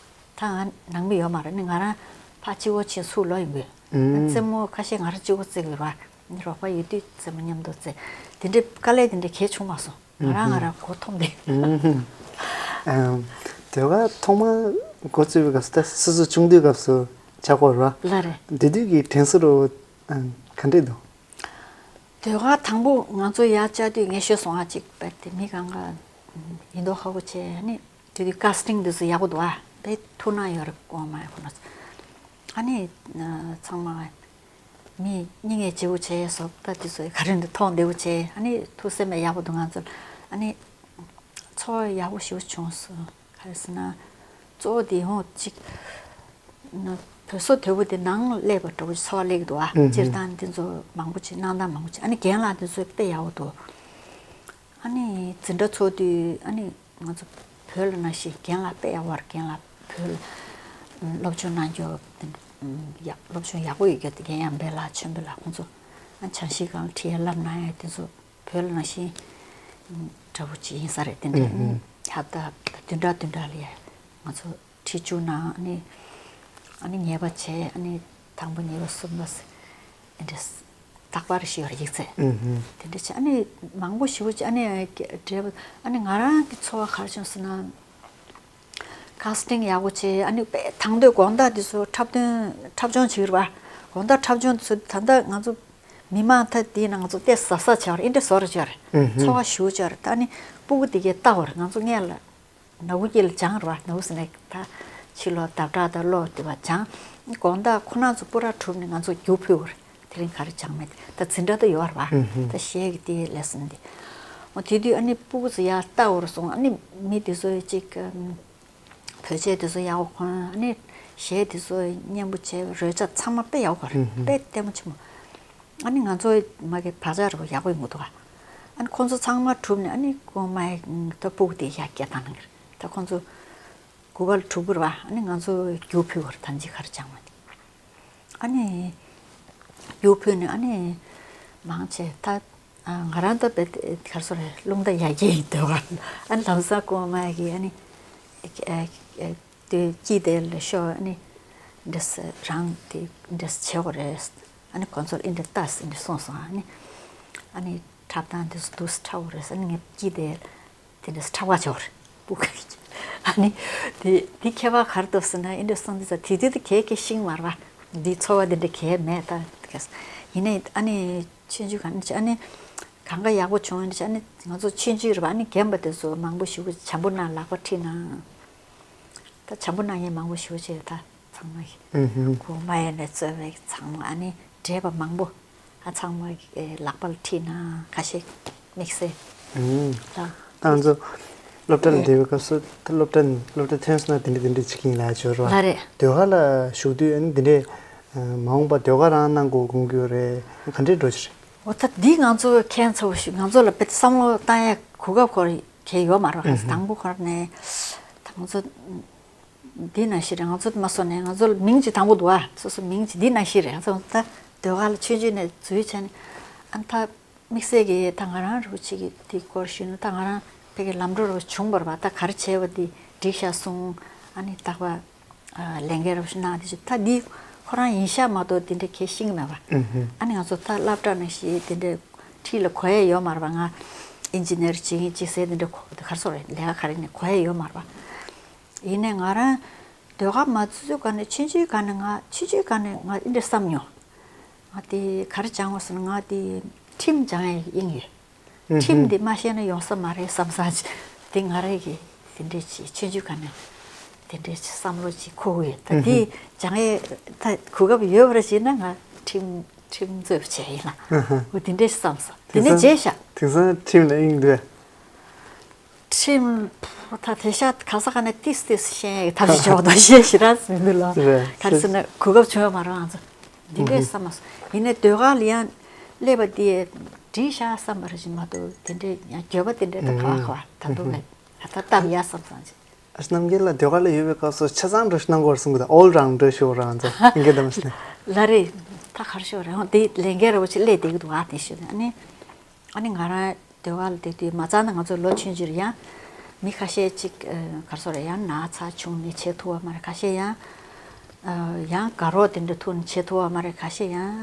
ད་ང་ནང་མི་ཡོད་མ་རེད། ནི་ང་རང་ཕར་གཅིག་པོ་ཕྱིན་ཚུར་ལོག་ཡོང་གི་ཡོད། རྩེད་མོ་ཁ་ཤས་ང་རང་གཅིག་པོ་རྩེ་གི་ཡོད་ར་བ། ནི་རོགས་པ་ཡོད་དུས་རྩེད་མོ་མཉམ་དུ་རྩེ། དེ་འདྲའི་དཀའ་ལས་དེ་འདྲ་གལ་བྱུང་མ་སོང་། ང་རང་ང་རང་མགོ་འཐོམས་ཏེ། ཨུམ། ཨམ། ཟློས་གར་ཐོག་མར་འགོ་བཙུགས་པའི་སྐབས་སུ་ད་སོ་སོ་ཆུང་དུས་སྐབས་སུ་ཆགས་ཀྱི་ཡོད་རེད་བ། ལགས་རེད། དེ་དུས་ཀྱི་དྲན་གསོ་རུ་ཨམ་ག་འདྲས་འདུག་ཟློས་གར་དང་པོ་ང་ཚོ་ཡར་བཅར་དུས་ངས་ཤོད་སོང་ཨ། ཅིག་པད་དེ་མི་གང་ག་ཡིན་མདོག་ཁ་པོ་བྱས། ཨ་ནི་དེ་དུས་ཀ་སི་ཊིང་དེ་ཚོ་ཡག་པོ་འདུག་ཨ། དཔེ་ཐུགས་སྣང་ཡོད་རེད། གོང་མ་ཁོ་ན་ཚོ། ཨ་ནི་ཚང་མ་མི་སྙིང་ངེ་བརྗེ་བོ་བྱས་སོ། ད་དེ་ཚོ་ག་རེ་འདུག་མཐོང་བདེ་བོ་བྱས། ཨ་ནི་ཐུགས་སེམས་ཡག་པོ་འདུག་ང་ཚོ། ཨ་ནི་ཚོར་བ་ཡག་པོ་ཞེ་པོ་བྱུང་སོང་། ག་རེ་ཟེར་ན་གཙོ་བོ་དེ་ཧོ་ཅིག་ན་བོད་སོ་དོད་པོ་དེ་ནང་སླེབས་པ་འདྲ་བོ་ཚོར་བ་སླེབས་ཀྱི་འདུག་ཨ། ཨུ་ཧུ། སྤྱིར་བཏང་དེ་ཚོ་མང་པོ་ཅིག་གནང་སྟངས་མང་པོ་ཅིག་ཨ་ནི་རྒན་ལགས་དེ་ཚོ་དཔེ་ཡག་པོ་འདུག་ཨ་ནི་འཛིན་གྲྭ་ཚོགས་དུས་ཨ་ནི་ང་ཚོ་བོད་ལ་ནང་བཞིན་རྒན་ལགས་དཔེ་ཡག་པོ་རེད། རྒན་ལགས་བོད་ལ་སློབ་སྦྱོང་གནང་རྒྱུ་དེ་ཡག་སློབ་སྦྱོང་ཡག་པོ་ཡོད་རྒྱུ་དེ་རྒན་ཡང་འབེ་ལགས་ཆོས་འབེ་ལགས་ཁོང་ཚོ་ཨ་བྱང་ཤིང་སྒང་ལ་ཁྲིད་ཡ་བསླབ་གནང་ཡ་དེ་ཚོ་བོད་ལ་ནང་བཞིན་འདྲ་བོ་ཅིག་ཡིན་ས་རེད། དེ་འདྲ་ཨུ་ཧུ། ཧབ་ཏ་བདུན་ཕྲག་བདུན་ཕྲག་ལ་ཡ་ང་ཚོ་ཁྲིད་བཅུག་གནང་། ཨ་ནི་ཨ་ནི་ཉལ་པ་བྱས། ཨ་ནི་དང་པོ་གཉིས་པ་གསུམ་པ་ཨེ་འདྲས་རྟག་པར་ཤི་བར་ཡིག་ཚད་ཨུ་ཧུ། དེ་འདྲ་བྱས། ཨ་ནི་མང་པོ་ཞེ་པོ་ཅིག་ཨ་ནི་འབྲས་བུ་ཨ་ནི་ང་རང་གི་ཚོར་བ་ག་རེ་བྱུང་ཟེར་ན། ཀ་སི་ཊིང་ཡག་པོ་བྱས། ཨ་ནི་དཔེ་དང་དོད་དགོང་དག་དེ་ཚོ་འཁྲབ་སྟོན་འཁྲབ་སྦྱོང་བྱེད་ཀྱི་རེད་བ། དགོང་དག་འཁྲབ་སྦྱོང་དེ་ཚོ་ད་ལྟ་ང་ཚོ་མི་མང་ཐ་དེའི་ནང་ང་ཚོ་ཏོག་ཙམ་ཟ་ས་བྱས་པ་རེད། ཨེ་འདྲ་བཟོ་འདྲ་བྱས་པ་རེད། ཨུ་ཧུ། ཚོར་བ་ཞེ་པོ་བྱས་པ་རེད། ད་ཨ་ནི་སྤུ་གུ་དེ་གས་ལྟ་བར་ང་ཚོ་སྔས་ལ་ནག་པོ་དཀྱིལ་ལ་སྦྱངས་རེད་བ། ནག་པོ་ཟེར་ནས་ད་ཕྱི་ལོགས་ལྡབ་ཁྲག་དང་གློག་དེ་བ་སྦྱངས། དགོང་དག་ཁོ་རང་ཚོ་སྤུ་རག་གྲུབ་ནས་ང་ཚོ་རྒྱུགས་ཕུལ་བར་དེ་རིང་ག་རེ་སྦྱངས་མེད་དེ། ད་འཛིན་གྲྭ་ད་ཡོད་རེད་བ། ཨུ་ཧུ། ད་གཞས་ཀྱི་དེའི་ལེ་སོན་དེ། འོ་དེ་དུས་ཨ་ནི་སྤུ་གུ་ཚོ་ཡར་ལྟ་བར་སོང་། ཨ་ནི་མི་དེ་ཚོ་ཅིག་ཨམ། བོད་ཆས་དེ་ཚོ་ཡག་པོ་གོན། ཨ་ནི་གཞས་དེ་ཚོ་སྙན་པོ་བྱས། རོལ་ཆ་ཚང་མ་དཔེ་ཡག་པོ་གོན། ཧུམ་ཧུམ། དཔེ་ལྟད་མོ་ཆེན་པོ། ཨ་ནི་ང་ཚོ་མ་གི་བག་ཆགས་རེ་བ་ཡག་པོ་ཡོང་གི་འདུག་ག་ཨ་ནི་ཁོང་ཚོ་ཚང་མ་གྲུབ་ནས་ཨ་ནི་ཁོང་མ་ཡི་ད་སྤུ་གུ་དེ་ཡར་སྐད་བཏང་གནང་གི་རེད། ད་ཁོང་ཚོ་དགུ་པ་ལ་གྲུབ་ཀྱི་རེད་བ། ཨ་ནི་ང་ཚོ་རྒྱུགས་ཕུལ་བར་ཐམས་ཅད་ག་རེ་སྦྱངས་མ་དེ། ཨ་ནི་རྒྱུགས་ཕུལ་ནས་ཨ་ནི་མང་ཆེ་ད་ང་རང་ད་དཔེ་ག་རེ་ཟེར་རེད། རླུང་རྟ་ཡར་རྒྱས་ཡིན་འདོད་པ། ཨ་ནི་ལམ་སང་ཀོ་མ་གི་ཨ་ནི་དེ་སྐྱིད་དེ་ལ་ཤོག་ཨ་ནི་འདྲ་ས་རང་དེ་འདྲ་ས་བྱེད་དགོས་རེད། ཨ་ནི་ཁོང་ཚོར་ཨེ་འདྲ་ལྟ་ས་ཨེ་འདྲ་གསུངས་སོང་། ཨ་ནི་ཨ་ནི་འཁྲབ་སྟངས་དེ་ཚོ་འདུག་སེ་འཁྲབ་དགོས་རེད། ཨ་ནི་ངས་སྐྱིད་དེ། དེ་འདྲ་ཁྲ་བ་ཆོར་སྤུ་གུ། ཨ་ནི་དེ་དེ་ཁྱད་པར་ག་རེ་འདུག་ཟེར་ན། ཨེ་འདྲ་སོང་དུས་ཙང་དེ་དུས་དེ་གས་གས་ཤེས་ཀྱི་མ་རེད་བ། འདི་ཚོར་བ་དེ་འདྲ་གས་མེད་ད་གས། ཡིན་ནའི་ཨ་ནི་ཆུང་ཆུང་ག་ནི་ཨ་ནི་གང་ག་ཡག་པོ་བྱུང་ཨེ་འདྲ། ཨ་ནི་ང་ཚོ་ཆུང་ཆུང་རེད་བ། ཨ་ནི་རྒན་པ་དེ་ཚོ་མང་པོ་ཞེ་པོ་བྱམས་པོ་གནང་། ལག་པ་ཁྲིད་གནང་། ད་བྱམས་པོ་གནང་མཁན་མང་པོ་ཞེ་པོ་ཅིག་ད། ཚང་མ་ཡིན། ཨུ་ཧུམ། གོང་མ་ཡིན་ནས་གཙོས་པའི་ཚང་མ། ཨ་ནི་བགྲེས་པ་མང་པོ་ཨ་ཚང་མ་ལག་པ་ལ་ཁྲིད་གནང་། ཁ་ཤས་དམིགས་བསལ་ཨུ་ཧུམ། ལ། ད་ང་ཚོ་སློབ་གྲྭ་ལ་ཨེ། བསྡད་པའི་སྐབས་སུ་ད་སློབ་གྲྭ་ནས་སློབ་གྲྭ་ཐོན་སོང་ན་དེ་འདྲ་དེ་འདྲ་བྱེད་ཀྱི་ཡིན་ལབ་ཡོད་རེད་བ། ལགས་རེད། ཟློས་གར་ལ་ཞུགས་དུས་ཨ་ནི་འདི་འདྲའི་མ་འོངས་པ་ཟློས་གར་རང་གནང་དགོས་དགོངས་ཀྱི་ཡོད་རེད། ག་འདྲའི་འགྲོ་གི་རེད། འོ་ད་འདི་ང་ཚོ་ཁྱད་མཚར་པོ་ཞིག་ང་ཚོ་ལ་དཔེ་བསམ་བློ་བཏང་ཡ་གོ་སྐབས་ཁོ་ར་གལ་ཡོད་མ་རེད་བ། ཨུ་ཧུམ། དང་པོ་ཁོ་ར་ནས་ད་ང་ཚོ། འདི་ནང་བཞིན་རེད། ང་ཚོ་མ་སོང་ནས་ང་ཚོ་ལ་མིང་ཅིག་དང་པོ་འདུག་ཨ། སོ་སོ་མིང་ཅིག་འདི་ནང་བཞིན་རེད། ང་ཚོ་ད་ཟློས་གར་ལ་ཆུང་ཆུང་ནས་འཛུལ་བྱས་ནས་ཨ་ནི་ད་དམིགས་བསལ་གྱི་ད་ང་རང་རུ་ཅིག་གི་དེ་སྐོར་ཞུས་ན། ད་ང་རང་ཕ་གི་ལམ་འགྲོ་རུ་བྱུང་བ་རེད་བ། ད་ག་རེ་བྱས་པ་འདི་འགྲིག་ཤག་གསུངས། ཨ་ནི་རྟག་པར་ལས་འགན་རུ་གནང་། དེ་ཅིག་ད་འདི་ཁོ་རང་ཡིན་ཤག་མ་གཏོགས་དེ་འདྲ་གལ་ཤེས་ཀྱི་མེད་བ། ཨུ་ཧུ། ཨ་ནི་ང་ཚོ་ད་སློབ་གྲྭ་ནང་བཞིན་དེ་འདྲ་འཁྲིས་ལ་གོ་ཡ་ཡོད་མ་རེད་བ། ང་ཨིན་ཇི་ནེར་བྱེད་ཀྱི་ཡིན་ཅིག་ཟེར་དེ་འདྲ་གོ་ག་རེ་ཟེར་རེད། ལས་ཀ་ག་རེ་ནས་གོ་ཡ་ཡོད་མ་རེད་བ། ཡིན་ནའི་ང་རང་ཟློས་གར་མ་བཙུགས་ག་ནས་ཆུང་ཆུང་ག་ནས་ང་ཆུང་ཆུང་ག་ནས་ང་འདི་འདྲ་བསམ་མྱོང་། ང་དེ་ག་རེ་སྦྱང་དགོས་ཟེར་ན། ང་དེ་ཁྲིམས་སྦྱང་ཡ་དབྱིངས་ཡོད། ཨུ་ཧུམ། ཁྲིམས་དེ་མ་ཤེས་ན་ཡོང་ས་མ་རེད་བསམ་ས་ཅིག་དེ་ང་རང་གི་དེ་འདྲས་ཅིག་ཆུང་ཆུང་ག་ནས་དེ་འདྲས་ཅིག་བསམ་བློ་ཅིག་འཁོར་གི་ཡོད། ད་ཨུ་ཧུམ། དེ་སྦྱང་ཡ་ད་གོ་སྐབས་ཡོད་པ་རེད་བྱས་ན་ང་ཁྲིམས་ཁྲིམས་རྩོད་པ་བྱས་ཡིན་ལ། ཨུ་ཧུམ། འོ་དེ་འདྲས་བསམ་སོང་། དེ་དེང་ནས་སང་བརྗེད་ཤག་དེང་སང་ཁྲིམས་ལ་དབྱིངས་འདུག་ཁྲིམས། ད་དེ་ཤག་ག་ས་ག་ནས་ཏིས་ཏིས་ཤེས་ཐབས་ཤེས་ཆོག་དང་ཤེས་ཞེ་དྲག་མི་འདུག་ལ། རེད། ག་རེ་ཟེར་ན་གོ་སྐབས་བྱུང་ཡོད་མ་རེད་ང་ཚོ། འདི་འདྲས་བསམ་མ་སོང་། ཡིན་ནའི་ཟློས་གར་ལ་ཡང་སླེབས་པ་དེ་འགྲིག་ཤག་བསམ་པ་རེད་ཅིག་མ་གཏོགས་དེ་འདྲས་ཡང་འགྱོད་པ་དེ་འདྲས་ད་ག་བ་ག་བ་ད་དུང་མེད། ད་ལྟ་སྟབས་ཡག་བསམ་སོང་ཅིག་ཨ་རྣམ་རྒྱལ་ལགས་ཟློས་གར་ལ་ཡོད་པའི་སྐབས་སུ་ཆ་ཚང་འགྲོ་གནང་དགོས་གསུང་གི་འདུག all rounder ཞུ་རང་ཚོ་ཨིན་སྐད་གཏམ་ཞིག་ལ་རེད། ད་གར་ཤོར་རེད་ཧོ། དེ་ལས་འགན་ར་བོ་ཆེ་ལས་བསྡད་ཀྱི་འདུག་ཨ་དེ་ཞུ་ཨ་ནི། ཨ་ནི་ང་རང་ཟློས་གར་ལ་བསྡད་དུས་མ་རྩ་ནས་ང་ཚོ་ལོ་ཆུང་ཆུང་རེད། ཡང་མི་ཁ་ཤས་ཅིག་གར་སོང་རེད། ཡང་ན་ཚ་བྱུང་ནས་བྱེད་ཐུབ་པ་མ་རེད། ཁ་ཤས་ཡང་ཡང་དགའ་རོགས་དེ་འདྲ་ཐུག་ནས་བྱེད་ཐུབ་པ་མ་རེད། ཁ་ཤས་ཡང་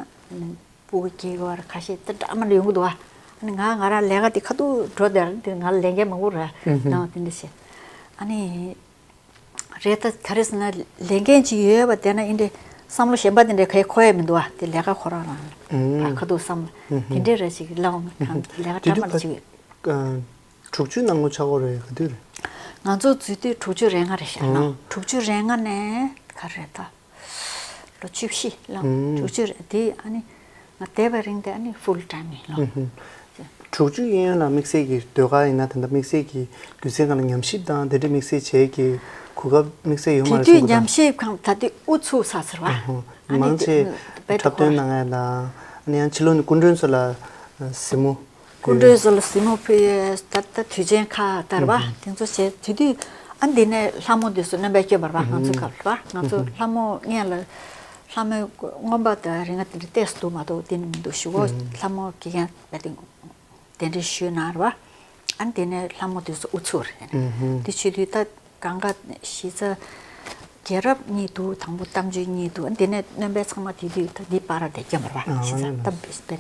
སྤུ་གུ་སྐྱེ་དགོས་པ་རེད། ཁ་ཤས་དེ་འདྲ་མ་འདྲ་ཡོང་གི་འདུག་ཨ་ནི་ང་ང་རང་ལས་ཀ་དེ་ཁ་ཐུག་འགྲོ་བསྡད་རེད། དེ་ང་ལ་ལས་འགན་མང་པོ་རེད་ལའང་དེ་འདྲ་བྱེད། ཨ་ནི། རེད། ད་ད་རེས་ན་ལས་འགན་ཅིག་ཡོད་པ་དེ་ན་ཨིན་འདྲེ་བསམ་བློ་གཞན་པ་དེ་འདྲ་གས་འཁོར་ཡ་མི་འདུག་ཨ་དེ་ལས་ཀ་ཁོ་རང་རང་ཨ་ཁ་ཐུག་བསམ་བློ་དེ་འདྲས་རེ་ཞིག་ལའང་ལས་ཀ་འདྲ་མ་ཅིག་དྲུག་ཅུ་ནང་ལོ་ཆགས་ཀྱི་རེད། ག་དུས་རེད། ང་ཚོ་འཛུལ་དུས་དྲུག་ཅུ་རེ་ལྔ་རེད་ཤག་ལ་དྲུག་ཅུ་རེ་ལྔ་ནས་ག་རེད་ད། ལོ་བཅུ་བཞི་ལ་དྲུག་ཅུ་རེད། དེ་ཨ་ནི་ང་བསྡད་པའི་རིང་དེ་ཨ་ནི་ཧྥུལ་ཊའིམ་ཡིན་ལོ། དྲུག་ཅུ་གཡས་གཡོན་ལ་དམིགས་བསལ་གྱི་ཟློས་གར་ཡིན་ན་དེ་འདྲ་དམིགས་བསལ་གྱི་སྒྱུ་རྩལ་སྒང་ལ་ཉམས་ཞིབ་དང་དེ་འདྲའི་དམིགས་བསལ་བྱེད་ཀྱི་གོ་སྐབས་དམིགས་བསལ་ཡོད་མ་དེ་རེད་དུས་གསུང་གི་ཉམས་ཞིབ་ཁང་ད་དུས་ཨུ་ཚུགས་ས་ཟེར་བ། ཨ་ནི་མང་ཆེ་དེ་འབད་འཁྲབ་སྟོན་གནང་ཡ་དང་ཨ་ནི་ཡང་ཕྱི་ལོགས་ནས་སྐུ་མགྲོན་ཚོ་ལ་གཟིགས་མོ། སྐུ་མགྲོན་ཚོ་ལ་གཟིགས་མོ་ཕུལ་ཡས་ད་ལྟ་དུས་ཆེན་ཁག་ལྟར་བ་དེ་ཚོ་བྱས་དེ་དུས་ཨ་འདི་ནས་ལྷ་མོ་དེ་ཚོ་སྣོན་པ་སྐྱོན་པར་བ་ང་ཚོ་སྐབས་ལ་བ་ང་ཚོ་ལྷ་མོ་སྔོན་ལ་ལྷ་མོའི་རྔོན་པ་དང་རིག་ལྔ་དེ་འདྲ་ཏོག་ཙམ་འདུག་མ་གཏོགས་དེ་ནི་མི་འདུག་ཞུ་བོ་ལྷ་མོ་དགེ་རྒན་བས་དེ་གདན་འདྲེན་ཞུས་གནང་ར་བ་ཨ་འདི་ནས་ལྷ་མོ་དེ་ཚོ་ཨུ་ཚུགས་རེད། དེ་བྱེད་དུས་ད་གང་ག་གཞི་རྩ་རྒྱལ་རབས་གཉིས་འདུག་དང་པོ་གཏམ་བརྗོད་གཉིས་འདུག་ཨ་འདི་ནས་སྣོན་པ་ཚང་མ་དེ་དུས་ད་འདི་པར་བསྡད་ཀྱི་མ་རེད་བ་གཞི་རྩ་གཏམ་བས་དེ།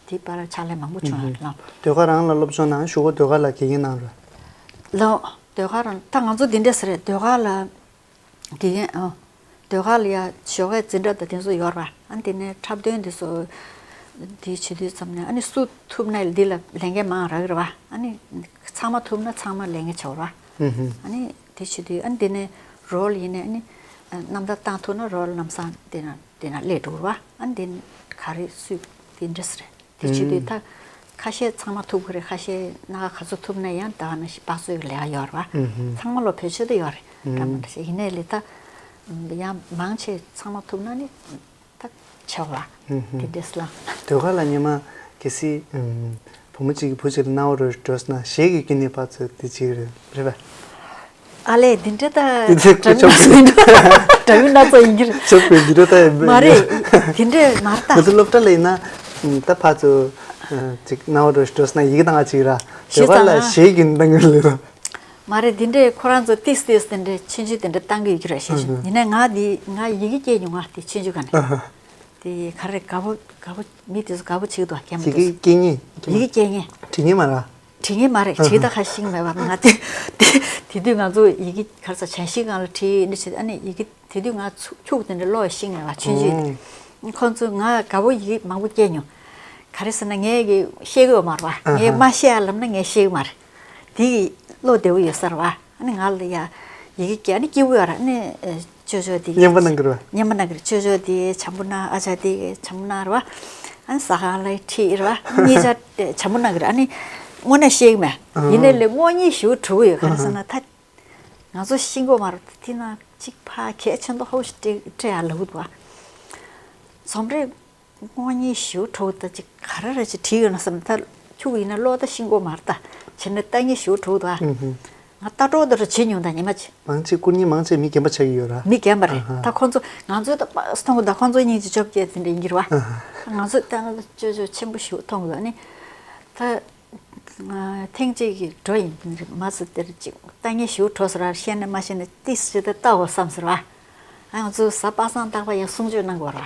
དེའི་བར་ཕྱག་ལས་མང་པོ་བྱུང་ཡོད་ལགས། ཟློས་གར་རང་ལ་སློབ་སྦྱོང་གནང་ཞུ་གོ་ཟློས་གར་ལ་དགེ་རྒན་གནང་རེད། ལགས། ཟློས་གར་རང་ད་ང་ཚོ་འདི་འདྲས་ཟེར་རེད། ཟློས་གར་ལ་དགེ་རྒན་ཨ། ཟློས་གར་ལ་ཡ་ཞོགས་ཀས་འཛིན་གྲྭ་དང་དེ་ཚོ་ཡོད་རེད་བ། ཨ་འདི་ནས་འཁྲབ་སྟོན་འདི་ཚོ་འདི་བྱེད་དུས་ཙམ་ནས་ཨ་ནི་སུ་ཐུབ་ན་འདི་ལ་ལས་འགན་མང་རག་གི་རེད་བ། ཨ་ནི་ཚང་མ་ཐུབ་ན་ཚང་མ་ལས་འགན་ཆེ་བ་རེད་བ། ཨ་ནི་དེ་བྱེད་དུས་ཨ་ནི་འདི་ནས་རོལ་ཡིན་ནས་ཨ་ནི་རྣམ་ཐར་བཏང་ཐུབ་ན་རོལ་ལམ་སང་འདི་ན། དེ་ན་སླེབས་འགྲོ་བ་ཨ་འདི་ག་རེ་སུས་དེ་འདྲ་ཟེར་དེ་བྱེད་དུས་ད་ཁ་ཤས་ཚང་མ་ཐུབ་ཀྱི་རེད། ཁ་ཤས་སྣ་ཁ་ག་ཚོད་ཐུབ་ན་ཡང་ད་ནི་སྤགས་བཟོས་ཀྱི་ལས་ཀ་ཡོད་རེད་བ། ཚང་མ་ལོ་བེད་སྤྱོད་དུ་ཡོད་རེད་འདྲ་མི་འདྲ་ཞིག་ཡིན་ནའི་ལས་ད་ཡང་མང་ཆེ་ཚང་མ་ཐུབ་ན་ནི་ད་ཆེ་བ་དེ་འདྲས་ལ། ཟློས་གར་ལ་སྔོན་མ་གལ་སྲིད་བུ་མོ་གཅིག་གིས་བུ་གཅིག་ལ་སྣང་བ་རོལ་འགྲོ་ཟེར་ན་གཞས་ཀྱི་སྐྱེ་གནས་ཕར་ཚུར་དེ་གཅིག་རེད་རེད་པས། ཨ་ལས་འདི་འདྲ་ད་དེ་ཚོ་དྲ་མིག་སྣ་ཚོགས་ཡིན་གྱི་རེད། དྲ་མིག་སྣ་ཚོགས་ཡིན་གྱི་རེད། ཆོག་པའི་འདི་འདྲ་ད་ཡིན་མ་རེད། འདི་འདྲ་མ་རེད་ད། ང་ཚོ་སློབ་གྲྭ་ལ་ཡིན་ན་ད་ཕར་ཚུར་ཅིག་སྣང་བ་རོལ་འགྲོ་ཟེར་ན་ཡི་གེ་བཏང་བ་གཅིག་ར་ཟློས་གར་ལ་གཞས་ཀྱི་འདང་གི་ལོས་དང་། མ་རེད། འདི་འདྲས་ཁོ་རང་ཚོ་ཏིས་ཏིས་དེ་འདྲས་ཆུང་ཆུང་དེ་འདྲས་བཏང་གི་ཡོད་ཀྱི་རེད་ཤེས་ཤེས། ཡིན་ནའི་ང་འདི་ང་ཡི་གེ་སྐྱེལ་མྱོང་ང་དེ་ཆུང་ཆུང་ག་ནས། དེ་ག་རེ་དགའ་པོ་དགའ་པོ་མི་དེ་ཚོ་དགའ་པོ་བྱེད་ཀྱི་འདུག་རྒན་པོ་ཡི་གེ་དེ་ཚོ། སྐྱེལ་མཁན། ཡི་གེ་སྐྱེལ་མཁན། བྲིས་མཁན་མ་རེད། བྲིས་མཁན་མ་རེད། བྲིས་ད་ཁ་ཤིང་མེད་པ་ང་དེ་དེ་དེ་དུས་ང་ཚོ་ཡི་གེ་ག་རེ་ཟ་བྱང་ཤིང་སྒང་ལ་བྲིས་ནི་བྱེད་ཨ་ནི་ཡི་གེ་དེ་དུས་ང་ཚོ་ཁྱུག་དེ་འདྲ་ཀློག་ཤེས་མེད་པ་ཆུང་ཆུང་དེ། ཁོང་ཚོས་ང་དགའ་པོ་ཡི་གེ་མང་པོ་སྐྱེལ་མྱོང་། ག་རེ་ཟེར་ན་ངས་ཀྱི་ཤེས་ཀྱི་ཡོད་མ་རེད་པ། ངས་མ་ཤེས་ཡ་ལབ་ན་ངས་ཤེས་ཀྱི་མ་རེད། དེ་གི་བློ་བདེ་བོ་ཡོད་ས་རེད་པ། ཨ་ནི་ང་ལ་ཡ་ཡི་གེ་སྐྱེལ་ཨ་ནི་སྐྱིད་པོ་ཡོད་རེད། ཨ་ནི་ཅོ་ཅོ་དེ་རྔན་པ་གནང་གི་རེད་པ། རྔན་པ་གནང་གི་རེད། ཅོ་ཅོ་དེ་བྱམས་པོ་གནང་། ཨ་ཅག་དེ་བྱམས་པོ་གནང་རེད་པ། ཨ་ནི་ཟ་ཁང་ལ་ཁྲིད་རེད་པ། གཉིས་ཆ་བྱམས་པོ་གནང་གི་རེད། ཨ་ནི་དངོས་གནས་ཤེས་ཀྱི་མེད། ཡིན་ནའི་ལས་དངོས་གཉིས་ཞུ་གྲུ་གུ་ཡོད། ག་རེ་ཟེར་ན་ད་ང་ཚོ་ཤེས་ཀྱི་མ་རེད། དེ་ན་གཅིག་ཕ་གལ་ཆེན་པོ་ཧོ་ཞིག་སྤྲད་སྤྲད་ཡ་ལབ་ཀྱི་འདུག་པ། རྩོམ་རིག་དངོས་གཉིས་ཞུ་གྲུ་གུ་ད་ཅིག་ག་རེ་རེ་ཅིག་བྲིས་ཡོད་ན་བསམ་ད་ཁྱུག་ཡིན་ན་ཀློག་ད་ཤེས་ཀྱི་མ་རེད་ད། བྱས་ན་ལྟ་ཉན་ཞུ་གྲུ་གུ་ད། ང་ལྟ་གྲོགས་དེ་རུ་བྱེད་མྱོང་ད་ཉི་མ་ཅིག་མང་ཆེ་སྐུ་ཉིད་མང་ཆེ་མི་རྒན་པ་ཆགས་ཀྱི་ཡོད་ར། མི་རྒན་པ་རེད། ད་ཁོང་ཚོ་ང་ཚོའི་ད་པགས་མཐོང་གི་ད་ཁོང་ཚོ་སྙིང་རྗེ་བཅོ་བརྒྱད་དེ་འདྲ་ཡིན་གྱི་རེད་པ། ང་ཚོ་ལྟ་ན་ཅོ་ཅོ་ཆེན་པོ་ཞུ་མཐོང་གི་ཨ་ནི། ད་ཐེངས་གཅིག་གི་འགྲོ་ཡིན་མ་ཟེར་དེར་ཅིག་ལྟ་ཉན་ཞུ་གྲུ་གུ་ཟེར་ར་ཤེས་ན་མ་ཤེས་ན་ཏིས་ཞེ་ད་ལྟ་འོ་བསམ་ཟེར་བ། ཨ་ང་ཚོ་གཟའ་པ་སངས་རྟག་པ་ཡང་གསུང་ཆོས་གནང་དགོས་ར།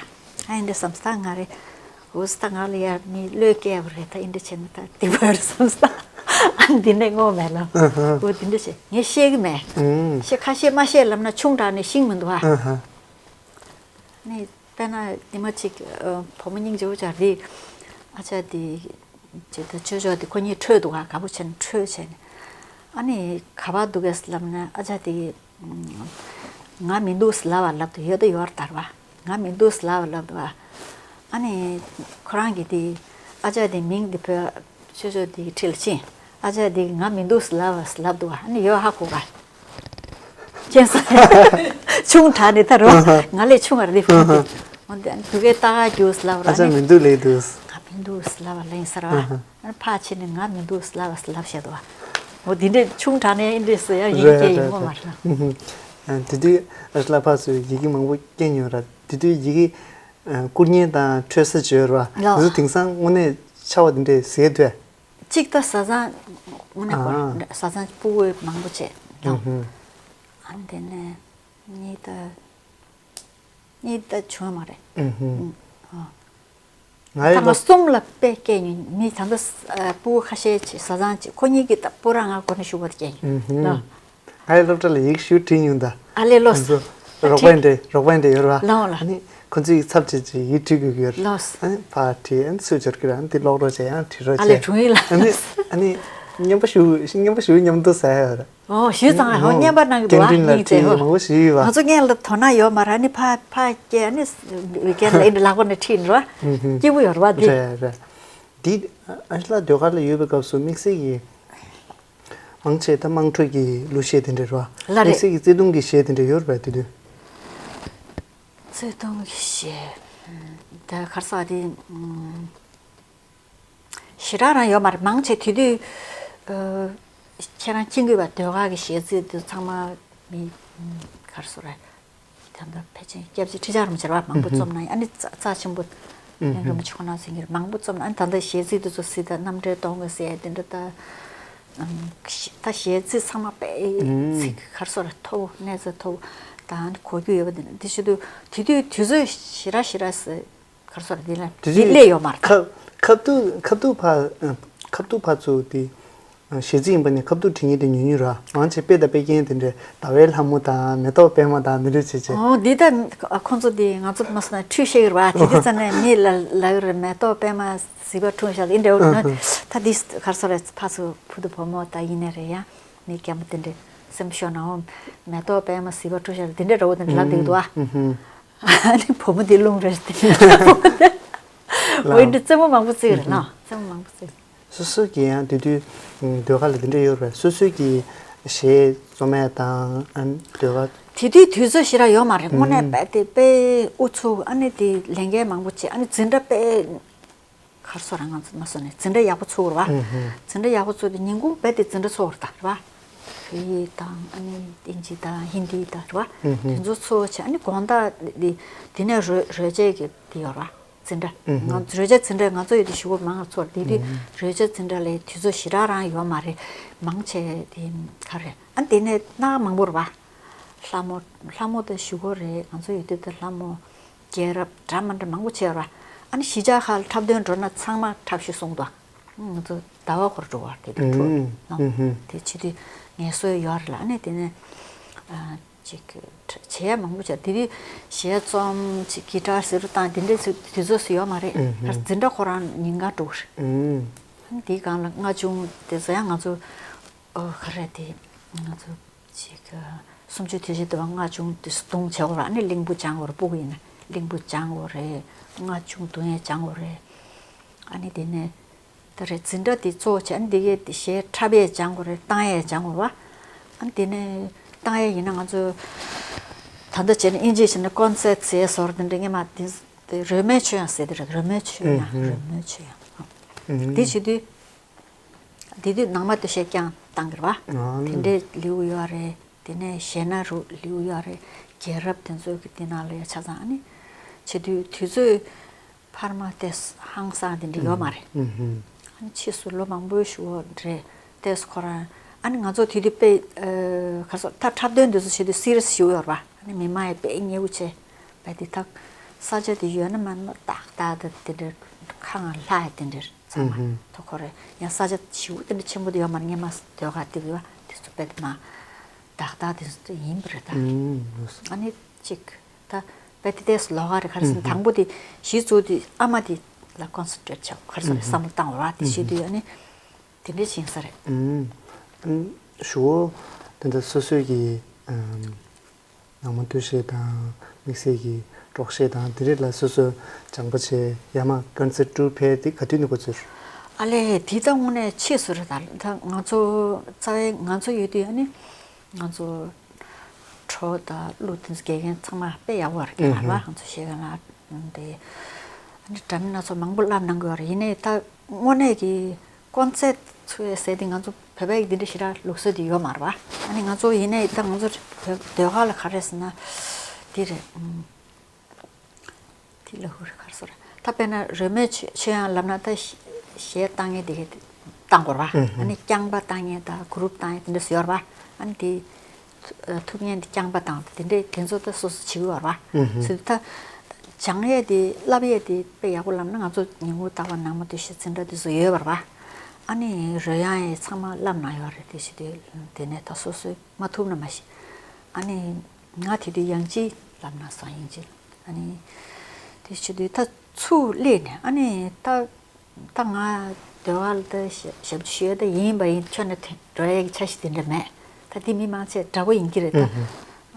ཨ་ཡིན་འདྲ་བསམ་ད་ང་རེ་འོ་ད་ང་ལ་ཡར་མི་བློས་བཀལ་བ་རེད། ད་ཡིན་འདྲ་བྱས་ན་ད་སྡིག་པ་རེད་བསམ་ད། ཨ་འདི་འདྲ་ངོ་མེད་ལ་འོ་འདི་འདྲ་བྱས་ངས་ཤེས་ཀྱི་མེད། ཤེས་ཁ་ཤས་མ་ཤེས་ལབ་ན་ཆུང་དྲགས་ནས་ཤེས་མི་འདུག་ཨ། ནི་དཔེར་ན་ཉི་མ་གཅིག་བུ་མོ་སྙིང་རྗེ་བོ་ཅག་རེད། ཨ་ཅག་དེ་ཅེ་ད་ཅོ་ཅོ་དེ་ཁོ་གཉིས་འཕྲོད་འདུག་ག་ག་བུ་བྱས་ནས་འཕྲོད་བྱས་ནས། ཨ་ནི་ག་པར་འདུག་གས་ལབ་ན་ཨ་ཅག་དེ་ང་མི་འདུག་ལབ་པ་ལབ་དུས་ཡོད་ད་ཡོད་རེད་ད་ར་བ། ང་མི་འདུག་ལབ་པ་ལབ་དུས་ཨ་ནི་ཁོ་རང་གིས་དེ་ཨ་ཅག་དེ་མིང་དེ་བོས། ཅོ་ཅོ་དེ་གི་ཁྲིད་ལ་ཕྱིན། ཨ་ཅག་དེ་གི་ང་མི་འདུག་ལབ་པ་ལབ་འདུག་ཨ་ནི་ཡོད་ཧ་གོ་ག་ཁྱེད་ས་ཆུང་དྲགས་ནས་ད་རུང་ང་ལས་ཆུང་བར་འདི་ཕུག་འོན་ཏེ་ཨ་ནི་དུ་གའི་ལྟ་ག་རྒྱུགས་ལབ་ར་ཨ་ཅག་ནི་མི་འདུག་ལས་འདུག་ང་མི་འདུག་ལབ་པ་ལེན་ས་ར་བ། ཨ་ནི་ཕར་ཕྱིན་ནས་ང་མི་འདུག་ལབ་པ་ལབ་བཤད་འདུག་འོ་འདི་འདྲས་ཆུང་དྲགས་ནས་འདི་འདྲས་ཟེར་ཡ་ཡིན་རེད་སྐད་ཡིན་རེད་ངོ་མ་རེད། རེད། ཨ། དེ་དུས་ཨ་ལ་ཕར་ཚུར་ཡི་གེ་མང་པོ་སྐྱེལ་མྱོང་ར། དེ་དུས་ཡི་གེ་ཨ་བསྐུར་མཁན་དང་འཕྲོད་ས་བརྗོད་ར། ལགས། ང་ཚོ་དེང་སང་དངོས་གནས་ཆར་པ་དེ་འདྲས་ཟེར་འདུག་གཅིག་ད་བཟའ་ཚང་དངོས་གནས་ཁོ་ཨ། བཟའ་ཚང་སྤུ་གུ་མང་པོ་བྱས་ལགས། ཨ་ནི་དེ་ནས་གཉིས་ད། གཉིས་ད་བྱུང་བ་མ་རེད། ཨུ་ཧུམ། ཨ། ང་ཡི་ད་ང་ལོ། གསུམ་ལ་དཔེ་སྐད་ཉན་མི་ད་ལྟ་ས་ཨ་སྤུ་གུ་ཁ་ཤས་ཅིག་བཟའ་ཚང་ཅིག་ཁོ་གཉིས་ཀྱིས་ད་སྤུ་ར་ང་སྒོ་ནས་ཞུ་བར་སྐད་ཉན། ཨུ་ཧུམ། ལོ། ང་ཡི་སློབ་གྲྭ་ལ་ཡིག་ཞུ་བྲིས་མྱོང་ད། ཨ་ལེ་ལོས། ང་ཚོ་རོགས་པ་འདྲེ་རོགས་པ་འདྲེ་ཡོད་ར། ལོ་ལ། ཨ་ནི་ཁོ་ཚོའི་ཚབ་བྱེད་ཅིག་ཡིག་བྲིས་དགོས་ཀྱི་ཡོད་ར། ལོས། ཨ་ནི་ཕར་བྲིས་ཨ་ནི་སུ་འབྱོར་གི་ར་ཨ་ནི་དེ་ཀློག་རོགས་བྱས་ཡང་བྲིས་རོགས་ཨ་ལེ་བྱས། བྱུང་ཡིན་ལ། ཨ་ནི་ཨ་ནི་རྔན་པ་ཞུ་རྔན་པ་ཞུ་མཉམ་དུ་ཟ་ཡ་ཡོད་ར། ཨོ་ཞུས་ཙང་ཧོ་ཨང་། བརྙན་པར་གནང་གི་འདུག་བ། ཏན་ཏན་ལ་མིང་དེ་ཧོ། བྲིས་མང་པོ་ཞིག་ཡོད་པ། ང་ཚོ་སྔོན་ལ་དོ་སྣང་ཡོད་མ་རེད། ཨ་ནི་ཕ་ཕ་སྐྱེ་ཨ་ནི་བི་ཀན་ལ་ཨིན་ལག་པ་ནས་ཁྲིད་འགྲོ་བ། ཧུམ་ཧུམ། སྐྱིད་པོ་ཡོད་རེད་བ་འདི། རེད་རེད། འདི་ཨ་ཤ་ལགས་ཟློས་གར་ལ་ཡོད་པའི་སྐབས་སུ་དམིགས་བསལ་གྱི་མང་ཆེ་ད་དམངས་ཁྲོད་ཀྱི་གླུ་གཞས་དེ་འདྲ་རེད་བ། ལ་རེད། དམིགས་བསལ་གྱི་བརྩེ་དུང་གི་གཞས་དེ་འདྲ་ཡོད་རེད་བ་དེ་དུས། བརྩེ་དུང་གི་གཞས། ད་གར་ས་དེ། ཞེ་དྲག་རང་ཡོད་མ་རེད། མང་ཆེ་དེ་དུས། ཨ། ཁྱེད་རང་ཁྱིམ་གྱི་བ་ཟློས་གར་གྱི་གཞས་ཚིག་དེ་ཚང་མ་མི་གར་སོ་རེད། ད་ལྟ་ཕལ་ཆེར་སྐྱབས་རྗེ་ཁྲི་བྱང་རིན་པོ་ཆེ་རེད་བ། མང་པོ་རྩོམ་ན་ཨ་ནི་རྩ་རྩ་ཆེན་པོ་ཨུ་ཧུ། རིན་པོ་ཆེ་ཁོ་ན་ཟེར་གྱི་རེད། མང་པོ་རྩོམ་ན་ཨ་ནི་ད་ལྟ་གཞས་ཚིག་དེ་ཚོ་སྲིད་ད་རྣམ་འདྲེན་གཏོང་དགོས་ཟེར་དེ་འདྲ་ད། ད་གཞས་ཚིག་ཚང་མ་དཔེ་ཚིག་གར་སོ་རེད། མཐོ་པོ་གནས་ཚད་མཐོ་པོ་ད་ཨ་ནི་གོ་རྒྱུ་ཡོད་པ་དེ་འདྲ་དེ་བྱེད་དུས་དེ་དུས་དུས་ཚོད་ཞེ་དྲག་ཞེ་དྲག་ཟེར། གར་སོ་ར་འདི་ལ་དེ་འདི་དུས་སླེབས་ཡོད་མ་རེད་ད། ཁབ་ཁབ་ཏུ་ཁབ་ཏུ་ཕ་ཁབ་ཏུ་ཕ་ཚུ་དེ་གཞས་ཚིག་ཡིན་པ་ནི་ཁབ་ཏུ་བྲིས་མཁན་དེ་ཉུང་ཉུང་ར། མང་ཆེ་དཔེ་དང་དཔེ་རྒྱན་དེ་འདྲའི་ཟླ་བའི་ལྷ་མོ་དང་མེ་ཏོག་པད་མ་དང་འདི་འདྲ་བྱས་བྱས། ཨོ་འདི་ད་ཁོང་ཚོ་འདི་ང་ཚོ་མ་སོང་ན་ཁྲུས་བཤད་ཡོད་ར། དེ་དུས་ཙ་ནས་མི་ལ་ལ་ཡོད་རེད། མེ་ཏོག་པད་མ་ཟིལ་པ་འཁྲུངས་ཤག་འདི་འདྲ་བོ་ན་ད་འདི་གར་སོ་ར་ཕ་ཚུ་བུ་དུ་བུ་མོ་ད་ཡིན་ནའི་རེད་ཡ། མི་རྒན་པོ་དེ་འདྲ་སེམས་ཤོར་ན་འོ་མེ་ཏོག་པད་མ་ཟིལ་པ་འཁྲུངས་ཤག་འདི་འདྲ་འདྲ་བོ་དེ་འདྲ་ལབ་འདུག་ཏུ་ཨ། ཨ་ནི་བུ་མོ་འདི་རླུང་རེད་དེ། འོ་འདི་རྩེད་མོ་མང་པོ་རྩེ་གི་རེད་ལ། རྩེད་མོ་མང་པོ་རྩེ། སོ་སོ་གི་ཡང་དེ་དུས་ཟློས་གར་ལ་དེ་འདྲ་ཡོད་རེད། སོ་སོ་གི་གཞས་རྩོམ་ཡ་དང་ཨ་ནི་ཟློས་གར། དེ་དུས་དུས་ཚོད་ཞེ་དྲག་ཡོད་མ་རེད། དངོས་གནས་དཔེ་དེ་དཔེ་ཨུ་ཚུགས་ཨ་ནི་དེ་ལས་འགན་མང་པོ་བྱས་ཨ་ནི་འཛིན་གྲྭ་དཔེ། གར་སོ་ར་ང་ཚོ་མ་སོ་ནས་འཛིན་གྲྭ་ཡག་པོ་ཚུགས་རེད་བ། ཨུ་ཧུ། འཛིན་གྲྭ་ཡག་པོ་ཚུགས་དེ་ཉིན་གུང་རྦད་དེ་འཛིན་གྲྭ་ཚུགས་རེད་ད་རེད་བ། བོད་ཡིག་དང་ཨ་ནི་ཨིན་ཇི་དང་ཧིན་དི་དང་རེད་བ། ཨུ་ཧུ། དེ་ཚོ་ཚུགས་བྱས་ཨ་ནི་དགོང་དག་དེ་དེ་ནས་རོལ་རོལ་ཆས་ཀྱི་དེ་ཡོད་རེད་བ། འཛིན་གྲྭ། ཨུ་ཧུ། ང་ཚོ་རོལ་ཆས་འཛིན་གྲྭ་ང་ཚོ་ཡོད་དུས་གཞུག་གུ་མང་ང་ཚོར་དེ་དུས་ཨུ་ཧུ། རོལ་ཆས་འཛིན་གྲྭ་ལས་དུས་ཚོད་ཞེ་དྲག་རང་ཡོད་མ་རེད། མང་ཆེ་དེ་ག་རེད་ཨ་ནི་དེ་ནས་སྣ་ཁ་མང་པོ་རེད་བ། ལྷ་མོ་ལྷ་མོ་དང་གཞུག་གུ་རེད། ང་ཚོ་ཡོད་དུས་དེ་ལྷ་མོ། རྒྱལ་རབས་འདྲ་མི་འདྲ་མང་པོ་བྱས་ར། ཨ་ནི་གཞིས་ཆགས་ཁག་ལ་འཁྲབ་སྟོན་འགྲོ་ན་ཚང་མ་འཁྲབ་གཞི་སྲུང་འདུག་ང་ཚོ་ཟླ་བ་འཁོར་འགྲོ་བར་དེ་དུས་ཁྲོ་ཨུམ། ལ། ཨུམ་ཧུམ། དེ་བྱེད་དུས་ངལ་གསོ་ཡོད་རེད་ལ། ཨ་ནི་དེ་ནས་ཨ་ཅིག་བྱེད་ཡ་མང་པོ་བྱས། དེ་དུས་གཞས་རྩོམ་ཅིག་གི་ཊར་ཟེར་རུ་བཏང་དེ་འདྲའི་ཚོ་དུས་ཚོད་སུ་ཡོད་མ་རེད། ཨུམ་ཧུམ། ཨ་འཛིན་གྲྭ་ཁོ་རང་ཉིན་གང་འགྲོ་གི་རེད། ཨུམ། ཨ་ནི་དེའི་སྒང་ལ་ལྔ་ཆུང་དེ་ཚོ་ཡང་ང་ཚོ་ཨོ་ག་རེད་དེ་ང་ཚོ། ཅིག་སུམ་ཅུ་དེ་བཞིན་དུ་ལྔ་ཆུང་དུ་བརྡུང་བྱེད་དགོས་ར། ཨ་ནི་གླིང་བུ་སྦྱང་དགོས་ར། སྤུ་གུ་ཡིན་ན་གླིང་བུ་སྦྱང་དགོས་རེད། ལྔ་ཆུང་བརྡུང་ཡས་སྦྱང་དགོས་རེད། ཨ་ནི་དེ་ནས་ད་རེས་འཛིན་གྲྭ་དེ་གཙོ་བོ་བྱས་ཨ་ནི་དེ་གའི་དེ་གཞས་འཁྲབ་ཡས་སྦྱང་དགོས་རེད། བཏང་ཡས་སྦྱང་དགོས་ར། ཨ་ནི་དེ་ནས་བཏང་ཡས་ཡིན་ན་ང་ཚོ་ད་ལྟ་བྱས་ན་ཨིན་ཇི་བྱས་ན་ཀོན་སེར་ཊི་ཟེར་བཟོ་འདྲ་དེ་འདྲ་སྔོན་མ་དེ་དེ་རོལ་མོའི་ཆོས་དབྱངས་ཟེར་དེ་རེད། རོལ་མོའི་ཆོས་དབྱངས། ཨུ་ཧུ། རོལ་མོའི་ཆོས་དབྱངས། ཨུ་ཧུ། དེ་བྱེད་དུས། དེ་དུས་ནང་མ་སྟོད་གཞས་རྐྱང་བཏང་གི་རེད་བ། ཨ་ནི། དེ་འདྲའི་ལེའུ་ཡོད་རེད། དེ་ནས་གཞས་སྣ་རུ་ལེའུ་ཡོད་རེད། རྒྱལ་རབས་དེ་ཚོ་གི་དེ་ནང་ལ་ཡ་ཆ་ཚང་ཨ་ནི། བྱེད་དུས་དུས་ཚོད་འཕར་མ་ཏོག་ཙམ་ཧང་སང་དེ་འདྲ་ཡོད་མ་རེད། ཨུ་ཧུ། ཨ་ནི་ཕྱིས་སུ་ལོ་མང་པོའི་གཞུག་གུ་རེད་ཏོག་ཙམ་ཁོ་རང་ཨ་ནི་ང་ཚོ་དེ་དུས་དཔེ་ཨ་ག་རེ་ཟེར་ད་འཁྲབ་སྟོན་དེ་ཚོ་བྱེད་དུས་སི་རི་ཡས་ཞིག་ཡོད་རེད་བ། ཨ་ནི་མི་མང་ཡང་དཔེ་མཉེས་པོ་བྱས། བས་དེ་དག་ས་ཆ་དེ་ཡོད་ན་མ་ན་ཏག་ཏག་དེ་དེ་འདྲ་ཁ་ངར་ལྷག་ཡ་དེ་འདྲ་ཚང་མ་ཨུ་ཧུ། ཐོ་ཁོ་རེ་ཡང་ས་ཆ་ཞེ་པོ་དེ་འདྲ་ཆེན་པོ་དེ་ཡོད་མ་རེད། སྔོན་མ་ཟློས་གར་དེ་ཡོད་དེ་ཚོ་དཔེ་དེ་མ་ཏག་ཏག་དེ་ཚོ་ཡིན་པ་རེད་ད། ཨུ་ཧུ། ཨ་ནི་གཅིག་ད་བས་དེ་ཏོག་ཙམ་ལོགས་ཀ་རེད། ག་རེ་ཟེར་ན་ཨུ་ཧུ། དང་པོ་དེ་གཞི་བཙུགས་དུས་ཨ་མ་དེ་ལ་ཀོན་སེན་ཊི་རེཊ་བྱས་ག་རེ་ཟེར་ཨུ་ཧུ། བསམ་བློ་བཏང་བ་རེད་བ། དེ་ཨུ་བྱེད་ཧུ། དུས་ཨ་ནི་དེ་འདྲ་ཕྱིན་ས་རེད། ཨུ་ཧུ། ཞུ་བོ་དེ་འདྲ་སོ་སོའི་གི་ཨམ། ནང་མ་སྟོད་གཞས་དང་དམིགས་བསལ་གྱི་རོགས་གཞས་དང་དེ་རིགས་ལ་སོ་སོས་སྦྱངས་པ་བྱས་ཡ་མ་ཀོན་སེར་ཊི་ཕེབས་དེ་ག་དུས་ནས་འགོ་ཚུགས། ཨ་ལས་དེ་ད་དངོས་གནས་ཕྱིས་སུ་རེད། ད་ད་ང་ཚོ་རྩ་བའི་ང་ཚོ་ཡོད་དུས་ཨ་ནི་ང་ཚོ་བྲོ་དང་གླུ་དེ་ཚོ་དགེ་རྒན་ཚང་མ་དཔེ་ཡག་པོ་རེད། དགེ་རྒན་ལ་ང་ཚོ་ཤེས་མཁན་ལ་དེ་ཨ་ནི་འདྲ་མིན་སྣ་ཚོགས་མང་པོ་བསླབ་གནང་གི་ཡོད་རེད། ཡིན་ནའི་ད་དངོས་གནས་ཀྱི་ཀོན་སེར་ཊི་ ཚུགས་ཡས་ཟེར་དེ་ང་ཚོ་བོད་པའི་འདི་འདྲ་ཞེ་དྲག་ལུགས་སྲོལ་དེ་ཡོད་མ་རེད་པ། ཨ་ནི་ང་ཚོ་ཡིན་ནའི་ད་ང་ཚོ་བོད་ཟློས་གར་ལ་ག་རེ་ཟེར་ན་དེ་རེད། ཨུམ། དེ་ལ་ཧུར་ག་རེ་ཟེར། ད་དཔེར་ན་རོལ་མོའི་ཆོས་ཆོས་ཡང་ལབ་ན་ད་གཞས་གཏང་མཁན་དེ་གས་བཏང་དགོས་རེད་པ། ཨ་ནི་རྐྱང་པ་གཏང་མཁན་དང་གུ་རུབ་གཏང་མཁན་དེ་འདྲ་ཡོད་རེད་པ། ཨ་ནི་དེ་ཐུབ་མཁན་དེ་རྐྱང་པ་དང་དེ་འདྲས་དེ་ཚོ་ད་སོ་སོ་བྱེད་ཀྱི་ཡོད་རེད་པ། ཨུ་ཧུ། སོ་ད་སྦྱང་ཡས་དེ་བསླབ་ཡས་དེ་དཔེ་ཡག་པོ་བསླབ་ན་ང་ཚོ་ཉིན་གུང་རྟག་པར་ནངས་མོ་དུས་ཤིག་འཛིན་གྲྭ་དེ་ཚོ་ཡོད་པ་རེད་པ། ཨ་ནི་རོལ་དབྱངས་ཡས་ཚང་མ་བསླབ་གནང་ཡོད་རེད། དེ་བྱེད་དུས་དེ་ནས་ད་སོ་སོས་མ་ཐུབ་ན་མ་ཤེས། ཨ་ནི་ང་དེ་དུས་དབྱངས་ཅིག་བསླབ་གནང་སོང་། དབྱངས་ཅིག་ཨ་ནི་དེ་བྱེད་དུས་ད་ཚུར་སླེབས་ནས་ཨ་ནི་ད། ད་ང་ཟློས་གར་ལ་ད་ཞབས་ཞབས་ཕྱི་ཞུ་ཡ་ད་ཡིན་པ་ཡིན། ཁྱོན་ནས་འགྲོ་ཡ་གི་འཆར་གཞི་དེ་འདྲ་མེད། ད་དེ་མི་མང་ཆེ་འདྲ་པོ་ཡིན་གྱི་རེད་ད།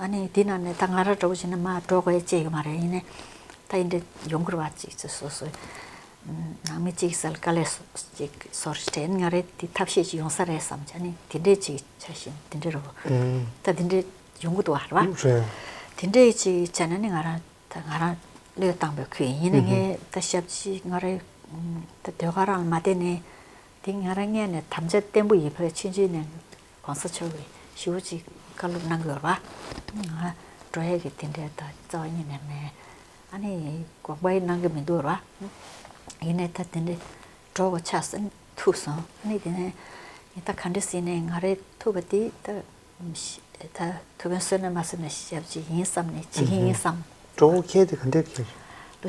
ཨ་ནི་དེ་ནང་ནས་ད་ང་རང་འདྲ་པོ་བྱས་ན་མར་འགྲོ་དགོས་ཡ་ཅིག་ཡོད་མ་རེད། ཡིན་ནའི་ད་ཡིན་འདྲ་ཡོང་གི་རེད་པ། ཅིག་ཚོ་སོ་སོའི་ནང་མི་གཅིག་སར་དཀའ་ལས་ཅིག་ཟོར་དྲན་ང་རེད་དེ་ཐབས་ཤེས་ཅིག་ཡོང་ས་རེད་བསམ་བྱས་ནས་དེ་འདྲའི་ཅིག་འཆར་གཞི་དེ་འདྲ་རེད་པ། ད་དེ་འདྲའི་ཡོང་གི་འདུག་པ་རེད་པ། རེད། དེ་འདྲའི་ཅིག་བྱས་ན་ནི་ང་རང་། ད་ང་རང་བློས་བཏང་པའི་ཁུལ་ཡིན་ན་ངས་ད་ཞབས་ཕྱི་ང་རང་ད་ཟློས་གར་རང་ལ་མ་བརྟེན་ནས་དེ་ང་རང་སྔོན་ནས་དམ་བཅའ་བརྟན་པོ་ཡིན་པ་ཆུང་ཆུང་ནས་གོང་ས་མཆོག་གིས་ཞེ་པོ་ཅིག་བཀའ་སློབ་གནང་གི་ཡོད་རེད་པ། ང་འགྲོ་ཡས་ཀྱི་དེ་འདྲའི་ད་རྩ་བ་ཉིད་ནས་མེད། ཨ་ནི་དགོངས་པ་ཡང་གནང་གི་མི་འདུག་རེད་པ། ཡིན་ནའི་ད་དེ་འདྲའི་འགྲོ་དགོས་ཆགས་སོང་། ཐུག་སོང་། ཨ་ནི་དེ་ནས་ངས་ད་ག་འདྲ་ཟེར་ནས་ང་རང་ཐུག་པ་དེ་ད། ད་ཐུགས་ཕན་གསོས་ན་མ་གསོས་ན་ཞབས་ཕྱི་ཡིན་བསམ་ནས་བྱེད་ཀྱི་ཡིན་བསམ། གྲོགས་པོ་ཁྱེད་དེ་ག་འདྲས་ཁྱེད།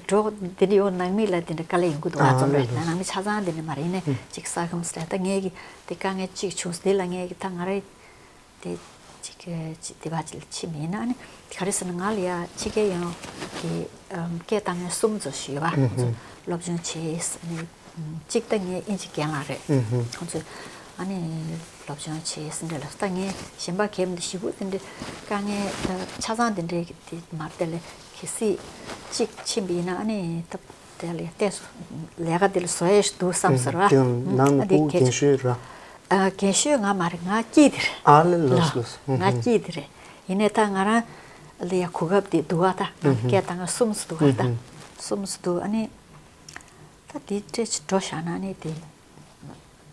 གྲོགས་འདི་འདྲ་ཡོང་ནང་མི་ལ་འདི་འདྲ་དཀའ་ལས་ཡོང་གི་འདུག་ཨ་ཨ་རྩོམ་རེད་ལགས། ནང་མི་ཆ་ཚང་འདི་འདྲ་མ་རེད། ཡིན་ནའི་ཨུ། ཅིག་ས་ཁམས་སུ་ད་ངས་ཀྱི་དེ་དཀའ་ངལ་གཅིག་བྱུང་སོང་། དེ་ལ་ངས་ཀྱི་ད་ང་རེད་དེ་ཅིག་ཅིག་དེ་བ་ཅིག་ལ་ཕྱིན་པ་ཡིན་ན་ཨ་ནི་ག་རེ་ཟེར་ན་ང་ལ་ཡ་ཕྱི་རྒྱལ་ཡོང་གི་སྐད་བཏང་མཁན་གསུམ་ཙམ་ཞིག་ཡོད་པ། ཁོང་ཚོ་སློབ་སྦྱོང་བྱས་ནས། གཅིག་ད་ངའི་དབྱིན་ཇི་རྒན་ལགས་རེད། ཨུ་ཧུ། ཁོང་ཚོས་ཨ་ནི་སློབ་སྦྱོང་བྱས་ཟིན་འདྲ་ལ་ད་ངས་གཞན་པ་གལ་མི་འདུག་ཞེ་པོ་དེ་འདྲའི་དཀའ་ངལ་ད་ཆ་ཚང་དེ་འདྲའི་དེ་མ་རེད་དེ་ལས་གལ་སྲིད་གཅིག་ཕྱིན་པ་ཡིན་ན་ཨ་ནི་ད་དེ་ལས་བལྟས་སོ་ལས་ཀ་དེ་ལ་བཟོ་ཡས་ཤིག་འདུག་བསམ་ཟེར་བ། ཨུ་ཧུ། དེ་ནང་ཨ་ནི་ཕྲུ་གུ་རྒན་ཤོས་ར། ཨ་རྒན་ཤོས་ང་མ་རེད། ང་སྐྱིད་དེ་རེད། ཨ་ལེ་ལོས་ལོས། ཨུ་ང་ཧུ། སྐྱིད་དེ་རེད། ཡིན་ནའི་ད་ང་རང་ལ་ཡ་གོ་སྐབས་དེ་འདུག་བ། ད་ང་ཨུ་ཧུ། སྐད་བཏང་མཁན་གསུམ་ཙམ་འདུག་བ། ད་ཨུ་ཧུ། གསུམ་ཙམ་འདུག་ཨ་ནི། ད་དེ་སྤྲད་ཅིག་འགྲོ་བཞག་ན་ནི་དེ་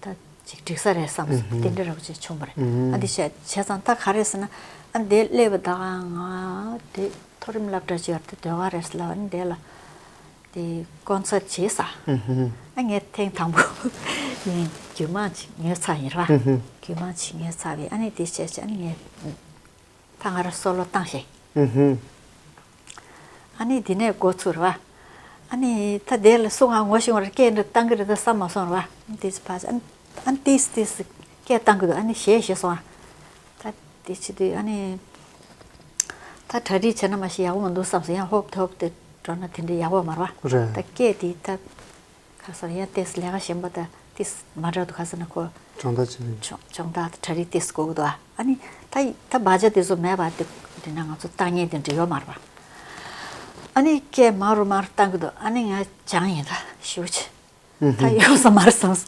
ད་ཅིག་འགྲིག་ས་རེད་བསམ་སོང་། ཨུ་ཧུ། དེ་འདྲ་རོགས་ཅིག་བྱུང་བ་རེད། ཨུ་ཧུ། ཨ་འདི་བྱས་བྱས་ཙང་ད་ག་རེ་ཟེར་ན་ཨ་འདི་སླེབས་པ་ད་ང་དེ་མཐོ་རིམ་སློབ་གྲྭ་ཅིག་ཡོད་རེད། དེ་ཟློས་གར་རེད་ཟེར་ལབ། ཨ་ནི་དེ་ལ་དེ་ཀོན་སར་བྱས་ས། ཨུ་ཧུ། ཨ་ངས་ཐེངས་དང་པོ་ངས་རྒྱུ་མ་ཅིག་ཉོས་ཚར་ཡིན་ར། ཨུ་ཧུ། རྒྱུ་མ་ཅིག་ཉོས་ཚར་བས་ཨ་ནི་དེ་བྱས་བྱས་ཨ་ནི་ངས། ད་ང་རང་སོ་ལོ་བཏང་ཤེས། ཨུ་ཧུ། ཨ་ནི་དེ་ནས་འགོ་ཚུགས་རེད་པ། ཨ་ནི་ད་དེ་ལ་སུ་ང་ངོ་ཤེས་པ་རེད། སྐད་འདྲ་བཏང་གི་རེད་ད་བསམ་མ་སོང་རེད་པ། དེ་ཚོ་ཕར་ཨ་ཨ་ཏིས་ཏིས་སྐད་བཏང་གི་འདུག་ཨ་ནི་ཞེད་ཞེད་སོང་ཨ། ད་དེ་བྱེད་དུས་ཨ་ནི་ད་གྲ་སྒྲིག་བྱས་ན་མ་ཤེས་ཡག་པོ་མི་འདུག་བསམ་སོང་། ཡང་ཧོབ་ཐོབ་དེ་འགྲོ་ན་དེ་འདྲ་ཡག་པོ་མ་རེད་པ། རེད། ད་སྐད་དེ་ད། ཁ་སང་ཡང་ཏེས་ལས་ཀ་གཞན་པ་དང་ཏེས་མ་འདྲ་འདུག་ཁ་སང་ན་ཁོ་སྦྱོང་བརྡར་བྱེད་ལེ། སྦྱོང་སྦྱོང་བརྡར་དང་གྲ་སྒྲིག་ཏེས་དགོས་ཀྱི་འདུག་ཨ་ནི་ད་ད་བ་ཇ་དེ་ཚོ་མེད་པ་དེ་དེ་ན་ང་ཚོ་བཏང་མཁན་དེ་འདྲ་ཡོད་མ་རེད་པ། ཨ་ནི་སྐད་མང་རུ་མང་རུ་བཏང་གི་འདུག་ཨ་ནི་ང་སྦྱངས་ཡིན་ད་ཞུ་ཆེ། ད་ཡོད་ས་མ་རེད་བསམས།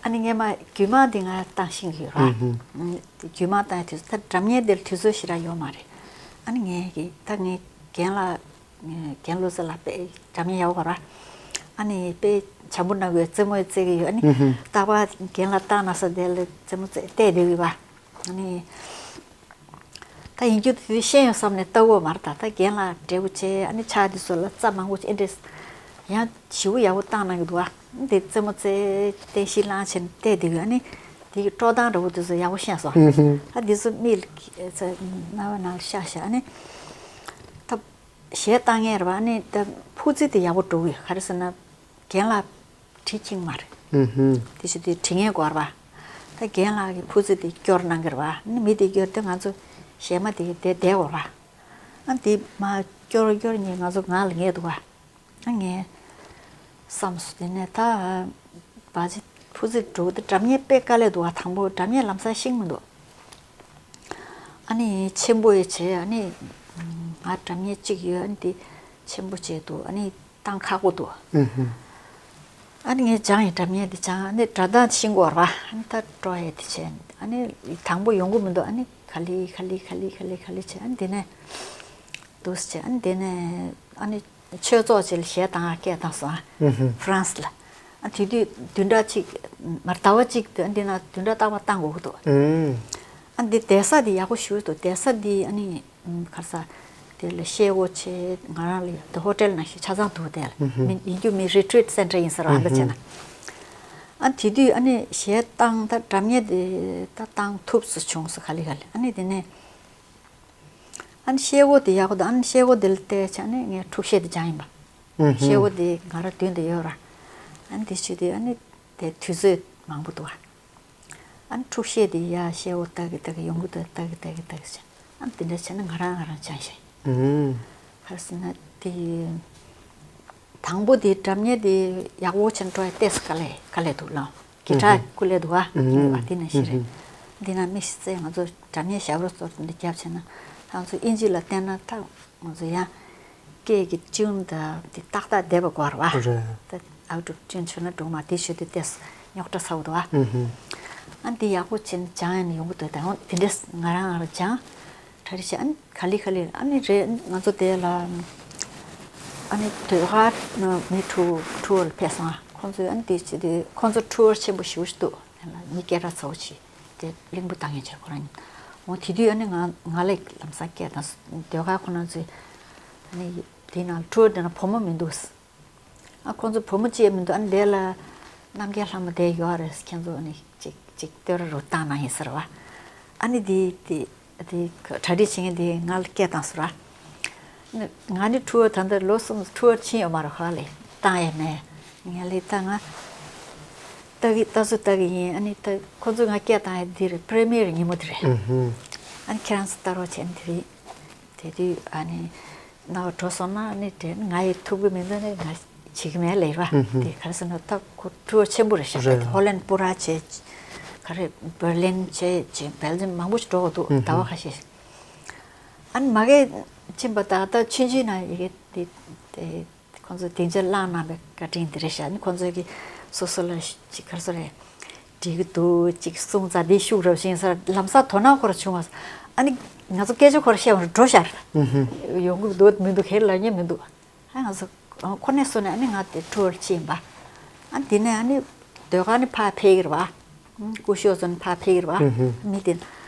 ཨ་ནི་ངས་མ་རྒྱུད་མང་དེ་ང་བཏང་ཤེས་ཀྱི་ཡོད་ར། རྒྱུད་མང་བཏང་ཡ་དུས་ཚོད་ད་སྒྲ་སྙན་དེ་ལ་དུས་ཚོད་ཞེ་དྲག་ཡོད་མ་རེད། ཨ་ནི་ངས་ཀྱི་ད་ངས་རྒན་ལགས། རྒན་བློ་བཟང་ལགས་དཔེ་སྒྲ་སྙན་ཡག་པོ་གོ་ར། ཨ་ནི་དཔེ་བྱམས་པོ་གནང་དགོས་རྩེད་མོ་རྩེ་གི་ཡོད། ཨ་ནི་ཨུ་ཧུ། རྟག་པར་རྒན་ལགས་བཏང་ན་ས་དེ་ལ་རྩེད་མོ་རྩེ་བལྟས་བསྡད་ཡོད་པ། ཨ་ནི་ད་ཡིན་རྒྱུ་དེ་ཤེས་ཡོང་བསམ་ནས་ལྟ་གོ་མ་རེད། ད་ད་རྒན་ལགས་འབྲས་བུ་ཆེ་ཨ་ནི་ཕྱག་དེ་ཚོ་ལ་རྩྭ་མང་པོ་ཅིག་ཨེ་འདྲས་ཡང་ཞེ་པོ་ཡག་པོ་བཏང་གནང་གི་འདུག་ཨ། དེ་རྩེད་མོ་རྩེ་བསྟན་བཤིག་བླངས་བྱས་ནས་བལྟས་བསྡད་ཡོད། ཨ་ནི་དེ་གི་དཀྲོག་སྟངས་འདྲ་པོ་དེ་ཚོ་ཡག་པོ་ཤེས་སོང་། ཨུ་ཧུ། ཨ་དེ་ཚོ་མིག་ལ་རྣ་བའི་ནང་ལ་ཤར་ཤར་ཨ་ནི་ད། གཞས་བཏང་མཁན་རེད་པ། ཨ་ནི་ད་ཕུ་ཙི་དེ་ཡག་པོ་འགྲོ་གི་ཡོད། ག་རེ་ཟེར་ན་རྒན་ལགས་བྲིས་ཁྱིང་མ་རེད། ཨུ་ཧུ། དེ་བྱེད་དུས་བྲིས་མཁན་དགོས་རེད་པ། ད་རྒན་ལགས་ཀྱིས་ཕུ་ཙི་དེ་སྐྱོར་གནང་གི་རེད་པ། ཨ་ནི་མི་དེ་སྐྱོར་དུས་ང་ཚོ་གཞས་མ་དེ་གི་དེ་བསྡད་དགོས་རེད་པ། ཨ་དེ་མར་སྐྱོར་སྐྱོར་ནས་ང་ཚོ་ངག་ལ་ངེས་འདུག་ག་ཨ་ངས་བསམ་སོང་། དེ་ནས་ད་བ་ཇི་ཕུ་ཙི་འགྲོ་གི་འདུག་སྒྲ་སྙན་དཔེ་དཀའ་ལས་འདུག་ག་དང་པོ་སྒྲ་སྙན་ལམ་སང་ཤེས་མི་འདུག་ཨ་ནི་ཆེན་པོ་ཡི་བྱས། ཨ་ནི་ང་སྒྲ་སྙན་གཅིག་ཡོད། ཨ་ནི་དེ་ཆེན་པོ་བྱས་འདུག་ཨ་ནི་བཏང་ཁག་པོ་འདུག་ཨུ་ཧུ། ཨ་ནི་ངས་སྦྱངས་ཡིན། སྒྲ་སྙན་དེ་སྦྱངས། ཨ་ནི་སྒྲ་གདངས་ཤེས་དགོས་རེད་པ། ཨ་ནི་ད་སྤྲོ་ཡས་དེ་བྱས། ཨ་ནི་དང་པོ་ཡོང་གི་མི་འདུག་ཨ་ནི་ག་ལེ་ག་ལེ་ག་ལེ་ག་ལེ་ག་ལེ་བྱས། ཨ་ནི་དེ་ནས་འདུག་སེ་བྱས། ཨ་ནི་དེ་ནས་ཨ་ནི་ཆོས་ཚོགས་ཅིག་ལ་གཞས་བཏང་སྐད་བཏང་སོང་ཨ། ཧུ་ཧུ། ཧྥ་རན་སི་ལ། ཨ་དེ་དུས་བདུན་ཕྲག་གཅིག་མར་ཟླ་བ་གཅིག་དེ་འདི་ན་བདུན་ཕྲག་རྟག་པར་བཏང་དགོས་ཀྱི་འདུག་ཨ་འདི་བསྡད་ས་འདི་ཡག་པོ་ཞེ་པོ་འདུག་བསྡད་ས་འདི་ཨ་ནི་ག་རེ་ཟེར། དེ་ལ་བཤད་སྒོ་བྱས། ང་རང་ལ་དེ་ཧོ་ཊེལ་ནང་བཞིན་ཆ་ཚང་འདུག་དེ་ལ་མི་ཡིན་རྒྱུ་མི་རི་ཊི་རིཊ་སེན་ཊར་ཡིན་ཟེར་བ་འདི་བྱས་ན། ཨ་དེ་དུས་ཨ་ནི་གཞས་བཏང་ད་སྒྲ་སྙན་དེ་ད་བཏང་ཐུབ་སུ་བྱུང་སོང་ག་ལེ་ག་ལེ། ཨ་ནི་དེ་ནས་ཨ་ནི་བཤད་སྒོ་དེ་ཡག་པོ་འདུག་ཨ་ནི་བཤད་སྒོ་དེ་ལ་བལྟས་བྱས་ནས་ངས་འཁྲུག་གཞས་དེ་སྦྱངས་ཡིན་པ། བཤད་སྒོ་དེ་ང་རང་མདུན་དུ་ཡོད་ར། ཨ་ནི་དེ་བྱས་དུས་ཨ་ནི་དེ་དུས་ཚོད་མང་པོ་འདུག་ཨ། ཨ་ནི་འཁྲུག་གཞས་དེ་ཡ་བཤད་སྒོ་ལྟ་གི་ལྟ་གི་ཡོང་གི་འདུག་ལྟ་གི་ལྟ་གི་ལྟ་གི་བྱས། ཨ་ནི་དེ་འདྲ་བྱས་ན་ང་རང་ང་རང་སྦྱངས་ཤག་ག་རེ་ཟེར་ན་དེ། དང་པོ་དེ་སྒྲ་སྙན་དེ་ཡག་པོ་བྱས་ནས་འགྲོ་ཡ་ཏོག་ཙམ་དཀའ་ལས་དཀའ་ལས་འདུག་ལ། གི་ཊར་ཀུ་ལེ་འདུག་ཨ། ཨ་དེ་ནང་བཞིན་རེད། འདི་ན་དམིགས་བསལ་ང་ཚོ་སྒྲ་སྙན་ཞབས་བྲོ་ཚོ་འདི་རྒྱབ་བྱས་ན་ང་ཚོ་དབྱིན་ཇི་ལ་བལྟས་ན་ད་ང་ཚོ་ཡང་སྐད་ཀྱི་ཅུན་དང་དེ་ཏག་ཏག་བསྡད་པ་དགོས་རེད་བ། རེད། ད་ཨའུ་ཊོ་ཅུན་བྱུང་ན་འགྲོ་མ་དེ་ཞུ་དུས་ཏོག་ཙམ་རྙོག་དྲ་ཚ་བོ་འདུག་ཨ། ཨ་འདི་ཡག་པོ་བྱས་ནས་སྦྱང་ཡ་ནི་ཡོང་གི་འདུག་ད་འོ་དེ་འདྲས་ང་རང་ང་རང་སྦྱང་། གྲ་སྒྲིག་བྱས། ཨ་ནི་ག་ལེ་ག་ལེ། ཨ་ནི་རེད། ང་ཚོ་དེ་ལ་ཨ་ནི་ཟློས་གར་མི་ཊུར་ཊུར་ལ་ཕེབས་སོང་ཨ། ཁོང་ཚོས་ཨ་ནི་དེ་བྱེད་དུས་ཁོང་ཚོ་ཊུར་ཆེན་པོ་ཞེ་པོ་ཞིག་འདུག་དེ་ལ་མི་སྐད་གྲགས་ཚ་བོ་ཞིག་དེ་གླིང་བུ་བཏང་མཁན་བྱས་ཁོ་རང་ཡིན། འོ་དེ་དུས་ཨ་ནི་ང་ང་ལ་ལམ་སང་སྐད་བཏང་སོང་། ཟློས་གར་ཁོ་རང་ཚོས་ཨ་ནི་དེ་ནང་ཊུར་དེ་ན་བུ་མོ་མི་འདུག་ཨ་ཁོང་ཚོ་བུ་མོ་གཅིག་མི་འདུག་ཨ་ནི་དེ་ལ་རྣམ་རྒྱལ་ལྷ་མོ་དེ་ཡོད་རེད། ཁྱེད་ཚོ་ཨ་ནི་གཅིག་གཅིག་བསྟོད་ར་རུ་བཏང་གནང་ཡིན་ཟེར་བ། ཨ་ནི་དེ་དེ་དེ་གྲ་སྒྲིག་བྱེད་མཁན་དེ་ང་ལ་སྐད་བཏང་ཟེར་བ། ཨ་ནི་ང་ནི་ཊུར་ད་ལྟ་ལོ་གསུམ་ཊུར་ཕྱིན་ཡོད་མ་རེད། ཧ་ལས་བཏང་ཡས་མེད། ངས་ལས་ད་ང་ལྟ་གི་ལྟ་ཚུལ་ལྟ་གི་ཡིན། ཨ་ནི་ད་ཁོང་ཚོས་ང་སྐད་བཏང་ཡས་འདི་རེད། པྲི་མི་ཡར་ཉིན་མོ་དེ་རེད། ཨ་ནི་ཁྱེད་རང་ཚོ་ལྟ་རོགས་བྱས་ནས་དེ་རེད། དེ་དུས་ཨ་ནི་རྣ་བ་འགྲོ་སོང་ན་ཨ་ནི་དྲན། ང་ཡི་ཐུབ་གི་མི་འདུག་ནི་ང་བྱེད་གི་མེད་ལས་ར། དེ་ག་རེ་ཟེར་ན་ད་ཁོ་ཊུར་ཆེན་པོ་རེད་ཤག་རེད། ཧོ་ལན་སྤུ་ར་བྱས། ག་རེ་བྷར་ལིན་བྱས་བྱས། བྷེལ་ཇམ་མང་པོ་ཞིག་འགྲོ་དགོས་འདུག་ཟླ་བ་ཁ་ཤས་ཤིག་ཨ་ནི་མ་གི་ཕྱིན་པ་ད་ད་ཆུང་ཆུང་ན་ཡི་གེ་དེ་དེ། ཁོང་ཚོས་སྡིངས་ཆ་བསླངས་གནང་བའི་བཀའ་དྲིན་དེ་རེད་ཤག་ཨ་ནི་ཁོང་ཚོས་ཀྱི་སོ་སོ་ལ་ཅིག་ག་རེ་ཟེར་རེད། འགྲིག་གི་འདུག་ཅིག་གསུང་ཙང་འདི་ཤུགས་རབ་ཤིང་ཟེར་ལམ་སང་དོ་སྣང་ཁོ་ར་བྱུང་བ། ཨ་ནི་ང་ཚོ་སྐད་ཆ་ཁོ་ར་བཤད་པ་འགྲོ་ཤར། ཡོང་གི་འདུག་མི་འདུག་ཁེར་ལབ་མཁན་མི་འདུག་ཨ་ང་ཚོ་ཁོ་ནས་སོང་ནས་ཨ་ནི་ང་དེ་ཊུར་ཕྱིན་པ། ཨ་དེ་ནས་ཨ་ནི་ཟློས་གར་ནི་ཕར་ཕེབས་ཀྱི་རེད་བ། སྐུ་ཞབས་ཚོ་ནི་ཕར་ཕེབས་ཀྱི་རེད་བ། མི་དེ་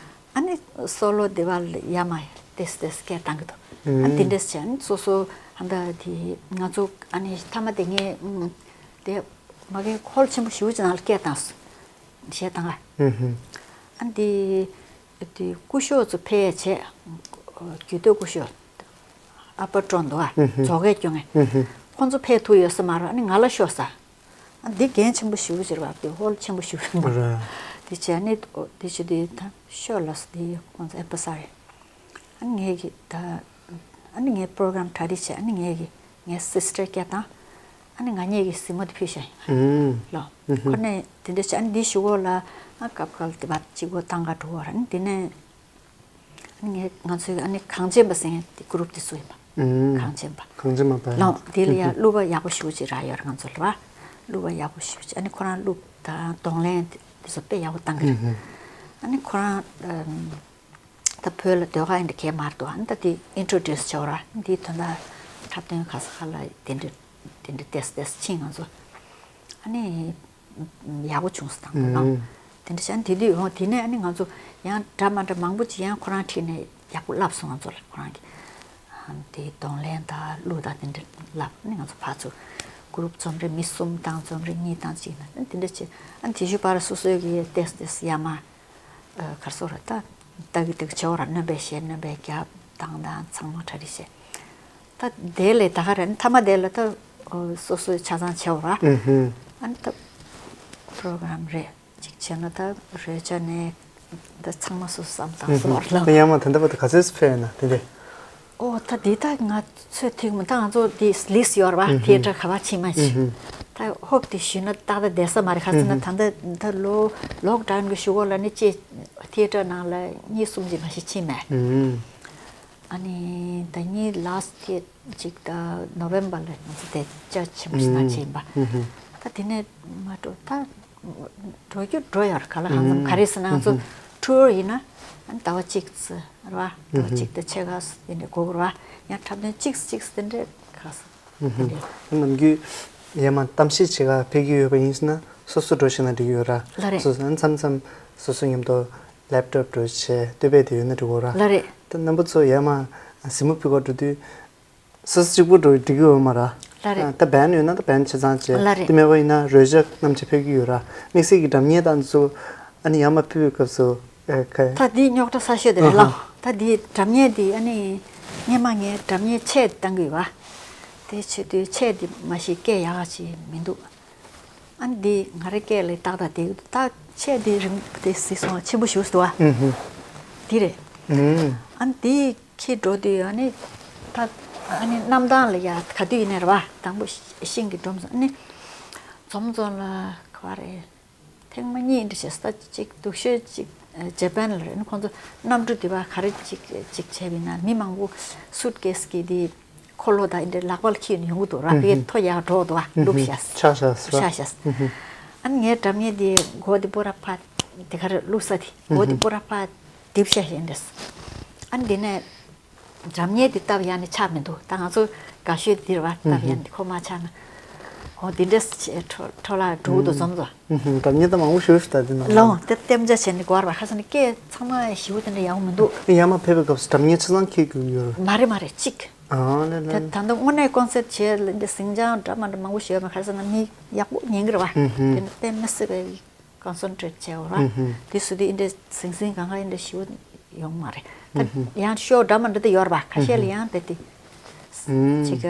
ཨ་ནི་སོ་ལོ་དེ་བ་ལ་ཡ་མ་ཏེས་ཏེས་སྐད་བཏང་གི་འདུག་ཨ་དེ་འདྲས་བྱས་ཨ་ནི་སོ་སོ་ཧ་ད་དེ་ང་ཚོ་ཨ་ནི་མཐའ་མ་དེ་ངས་དེ་མ་གི་ཧོལ་ཆེན་པོ་ཞེ་པོ་ཅིག་ནང་ལ་སྐད་བཏང་སོང་། གཞས་བཏང་ཨ། ཨ་འདི་དེ་སྐུ་ཞབས་ཚོ་ཕེབས་བྱས། རྒྱུད་སྟོད་སྐུ་ཞབས་ཨ་པ་ཀྲོན་འདུག་ཨ། མཛོ་སྐད་སྐྱོ་ངེ། ཁོང་ཚོ་ཕེབས་ཐུབ་ཡོད་ས་མ་རེད། ཨ་ནི་ང་ལ་ཤོག་ས། ཨ་འདི་འགན་ཆེན་པོ་ཞེ་པོ་ཅིག་རེད་བ། འདི་ཧོལ་ཆེན་པོ་ཞེ་པོ་རེད། རེད། འདི་བྱས་ནི་འདི་བྱས་འདི་ད་ཤོག་ལ་འདི་ཁོང་ཚོ་ཨེམ་ཕ་སར་རེད། ཨ་ངས་ཀྱི་ད་ཨ་ནི་ངས་པྲོ་གྲམ་གྲ་སྒྲིག་བྱས། ཨ་ནི་ངས་ཀྱི་ངའི་སིས་ཊར་སྐད་བཏང་། ཨ་ནི་ང་གཉིས་ཀྱི་གཟིགས་མོ་དེ་ཕུལ་བཞག་ཡིན་ལོ། ཁོ་ནས་དེ་འདྲ་བྱས། ཨ་ནི་འདི་ཞུ་གོ་ལ་ཨ་སྐབས་འགའ་ལ་དེ་བ་གཅིག་པོ་བཏང་ག་འགྲོ་བ་ར། ཨ་ནི་དེ་ནས། ཨ་ནི་ང་ཚོའི་ཨ་ནི་གངས་ཅན་པ་ཟེར་མཁན་དེ་གུ་རུབ་དེ་ཚོ་ཡིན་པ། ཨུམ། གངས་ཅན་པ། གངས་ཅན་མ་པ། ལོ་དེ་ལ་ཡ་ཨུམ། གླུ་པ་ཡག་པོ་ཞེ་པོ་ཅིག་རག་ཡོད་རེད་ང་ཚོ་ལ་བ། གླུ་པ་ཡག་པོ་ཞེ་པོ་ཅིག་ཨ་ནི་ཁོ་རང་གླུ་དང་གདོང་ལེན་དེ་ཚོ་དཔེ་ཡག་པོ་བཏང་གི་རེད། ཨུམ། ཨ་ནི་ཁོ་རང་ཨམ། ད་བོད་ལ་ཟློས་གར་ཡིན་འདྲ་གས་མར་འདུག་ཨ་ནི་ད་དེ་ཨིན་ཊྲོ་ཌིའུ་སི་བྱས་པ་ར། འདིའི་དོན་དག་འཁྲབ་སྟོན་ག་ས་ག་ལ་དེ་འདྲ་དེ་འདྲ་ཏེས་ཏེས་ཕྱིན་ང་ཚོ། ཨ་ནི། ཡག་པོ་བྱུང་སོང་དང་པོ་ལ། ཨུམ། དེ་འདྲ་བྱས་དེ་དུས་འོ་དེ་ནས་ཨ་ནི་ང་ཚོ་ཡང་འདྲ་མ་འདྲ་མང་པོ་ཅིག་ཡང་ཁོ་རང་ཁྲིད་ནས་ཡག་པོ་བསླབས་སོང་ང་ཚོ་ལ། ཁོ་རང་གིས་དེ་གདོང་ལེན་དང་གླུ་དང་དེ་འདྲ་བསླབས། ཨ་ནི་ང་ཚོ་ཕར་ཚུར་གུ་རུབ་རྩོམ་རིག་མི་གསུམ་དང་རྩོམ་རིག་གཉིས་དང་གཅིག་ན་ཨ་ནི་དེ་འདྲ་བྱས། ཨ་ནི་དེ་ཞུ་བར་སོ་སོའི་གི་ཏེས་ཏེས་ཡ་མ་གར་སོ་ར་ད་ལྟ་གི་ལྟ་གི་བྱེད་འོ་ར། སྣོན་པའི་གཞས་སྣོན་པའི་རྒྱབ་དང་དང་ཚང་མ་གྲ་སྒྲིག་བྱས། ད་དེ་ལས་ད་ག་རེ་ཨ་ནི་མཐའ་མ་དེ་ལ་ད་སོ་སོའི་ཆ་ཚང་བྱེད་འོ་ར། ཨུ་ཧུ། ཨ་ནི་ད་པྲོ་གྲམ་རེད་ཅིག་བྱས་ན་ད་རོལ་ཆ་ནས་ད་ཚང་མ་སོ་སོ་བསམ་བཏང་སོ་ར་ལ། ད་ཡང་མ་ད་ལྟ་བར་དུ་ག་ཚོད་ཕེབས་ཡོད་ན་དེ་འདྲས། ཨོ་ད་འདི་ད་ང་ཚོས་ཐིག་མ་ད་ང་ཚོ་འདི་ལིས་ཡོད་ར་བ། ཨུ་ཧུ། ཐི་ཡེ་ཊར་ག་བ་ཕྱིན་མ་ཕྱིན། ཨུ་ཧུ། ད་ཧོབ་དེ་ཞུས་ན་ཏག་ཏག་བསྡད་ས་མ་རེད། ག་ཚོད་ན་ཨུ་ཧུ། ད་ལྟ་ད་ལོ་ལོག་ཌའུན་གི་ཞུ་གོ་ལ་ནི་ཅེ་ཐི་ཡེ་ཊར་ནང་ལ་གཉིས་གསུམ་ཅིག་མ་ཞིག་ཕྱིན་མེད། ཨུ་ཧུ། ཨ་ནི་ད་ངའི་ལཱས་ཊི་ཡེ་ཊར་ཅིག་ད་ནོ་ཝེམ་བར་ལ་ང་ཚོ་དེ་ཅ་ཆེན་པོ་ཞིག་ན་ཕྱིན་པ། ཨུ་ཧུ། ད་དེ་ནས་མ་འགྲོ་ད་འགྲོ་རྒྱུ་འགྲོ་ཡོད་རེད། ག་ལ་གང་འཚམ་ག་རེ་ཟེར་ན་ང་ཚོ་ཨུ་ཧུ། ཊུར་ཡིན་ན་ཨ་ནི་ཟླ་བ་གཅིག་ཙམ་རེད་བ། ཟླ་བ་གཅིག་དང་ཕྱེད་ཀ་ཙམ་དེ་འདྲས་འགོར་གི་རེད་བ། ཡང་འཁྲབ་སྟོན་གཅིག་གཅིག་དེ་འདྲས་ག་ས། ཨུ་ཧུ། ནམ་རྒྱུན་ ཡར་མར་གཏམ་བཤད་བྱེད་ག་ཕེབས་ཀྱི་ཡོད་པ་ཡིན་ན་སོ་སོ་འགྲོ་ཤེས་ན་འགྲིག་གི་ཡོད་ར། ལགས་རེད། སོ་སོ་མཚམས་མཚམས་སོ་སོ་མཉམ་དུ་ལེབ་ཊོབ་འགྲོ་བྱས་ལྟོས་པས་དེ་ཡོད་ན་འགྲིག་གོ་ར། ལགས་རེད། ད་རྣམ་པ་ཚོ་ཡར་མར་གཟིགས་མོ་ཕུལ་ག་འགྲོ་དུས། སོ་སོ་གཅིག་པུ་འགྲོ་འགྲིག་གི་ཡོད་མ་ར། ལགས་རེད། ད་བན་ཡོད་ན་ད་བན་ཆ་ཚང་བྱས། ལགས་རེད། དེ་མེད་པ་ཡིན་ན་རོལ་ཆ་རྣམས་ཀྱིས་ཕེབས་ཀྱི་ཡོད་ར། དམིགས་བསལ་གྱི་སྒྲ་སྙན་དང་ཚོ་ཨ་ནི་ཡར་མར་ཕུལ་བའི་སྐབས་སུ་ཨེ་ཁ། ད་འདི་རྙོག་དྲ་ས་ཤོད་དེ་རེད་ལགས། ད་འདི་སྒྲ་སྙན་འདི་ཨ་ནི་སྔན་མ་ངས་སྒྲ་སྙན་ཆས་བཏང་གི་ཡོད་པ། དེ་བྱེད་དུས་ཆས་འདི་མ་གཞི་སྐད་ཡག་ག་ཅིག་མི་འདུག་ཨ་ནི་འདི་ང་རའི་སྐད་ལ་ཏག་ཏག་བསྡད་ཀྱི་འདུག་ད་ཆས་འདི་རིང་དེ་གཟིགས་སོང་ཆེན་པོ་ཞེ་པོ་ཅིག་འདུག་ཨ། ཨུ་ཧུ། འདི་རེད། ཨུ། ཨ་ནི་འདི། ཁྱེད་འགྲོ་དུས་ཨ་ནི་ད་ཨ་ནི་གནམ་ཐང་ལ་ཡ་ག་དུས་ཡིན་ནའི་རེད་པ། དང་པོ་ཤིང་གི་སྒྲོམ་ཚོ་ཨ་ནི་འཛོམས་འཛོམས་ལ་ག་བ་རེད། ཐེངས་མ་གཉིས་འདྲ་བྱས་ས་གཅིག་སྡུག་ཤོས་གཅིག་ཇ་པན་ལ་རེད། ཨ་ནི་ཁོང་ཚོ་གནམ་གྲུ་དེ་བ་ག་རེ་གཅིག་གཅིག་བྱས་པ་ཡིན་ན་མི་མང་པོ་སུཊ་ཀེ་སི་གི་དེ་འཁོར་ལོ་དང་འདྲ་ལག་པ་ལ་འཁྱེར་ནས་ཡོང་གི་འདུག་ར། དེ་མཐོ་ཡར་འགྲོ་འདུག་བ། ལུག་ཤ་ཆག་ཤ་ཆག་ཤ། ཨ་ནི་ངའི་སྒྲ་སྙན་དེ་མགོ་དེ་སྤུ་ར་ཕ་དེ་ག་རེ་བླུགས་ས་དེ་མགོ་དེ་སྤུ་ར་ཕ་རྡིབ་ཤ་ཤ་འདྲ། ཨ་ནི་དེ་ནས། སྒྲ་སྙན་འདི་སྟབས་ཡག་ནི་ཆགས་མི་འདུག་ད་ང་ཚོ་དགའ་ཤོས་འདིར་བ་སྟབས་ཡག་ནི་ཁོ་མ་ཆགས་ན། འོ་འདི་འདྲས་འཕྲོ་ལ་འགྲོ་གི་འདུག་བསམ་ཚོ། སྒྲ་སྙན་ད་མང་པོ་ཞུ་ཞུ་ད་འདི་ནང་ལོ་དེ་གཏན་འཇགས་བྱས་ནི་དགོས་པ་ཁ་སང་ནི་སྐད་ཚང་མ་ཞིབ་པོ་དེ་འདྲ་ཡག་པོ་མི་འདུག་ཡར་མར་ཕེབས་པའི་སྐབས་སུ་སྒྲ་སྙན་ཆ་ཚང་འཁྱེར་དགོས་ཡོད། མ་རེད་མ་རེད་གཅིག་ཨ་ལེ་ལེ། དེ་ད་ལྟ་དངོས་གནས་ཀོན་སེར་བྱས་ལ་འདི་ཟིང་ཆ་འདྲ་མ་འདྲ་མང་པོ་ཞུས་པ་ཁ་སང་ན་མི་ཡག་པོ་ཉན་གི་རེད་བ། དེ་ནི་དཔེ་མི་སྲིད་པའི། ཀོན་སེན་ཊྲེཊ་བྱས་འོ་ར། དེ་སུ་དེ་ཨིན་འདྲ་ཟིང་ཟིང་གང་ག་ཨིན་འདྲ་ཞིག་ཡོང་མ་རེད། ད་ཡང་ཤོ་འདྲ་མ་འདྲ་དེ་ཡོད་རེད་པ། ཁ་ཤས་ལ་ཡང་དེ་དེ་ཅིག་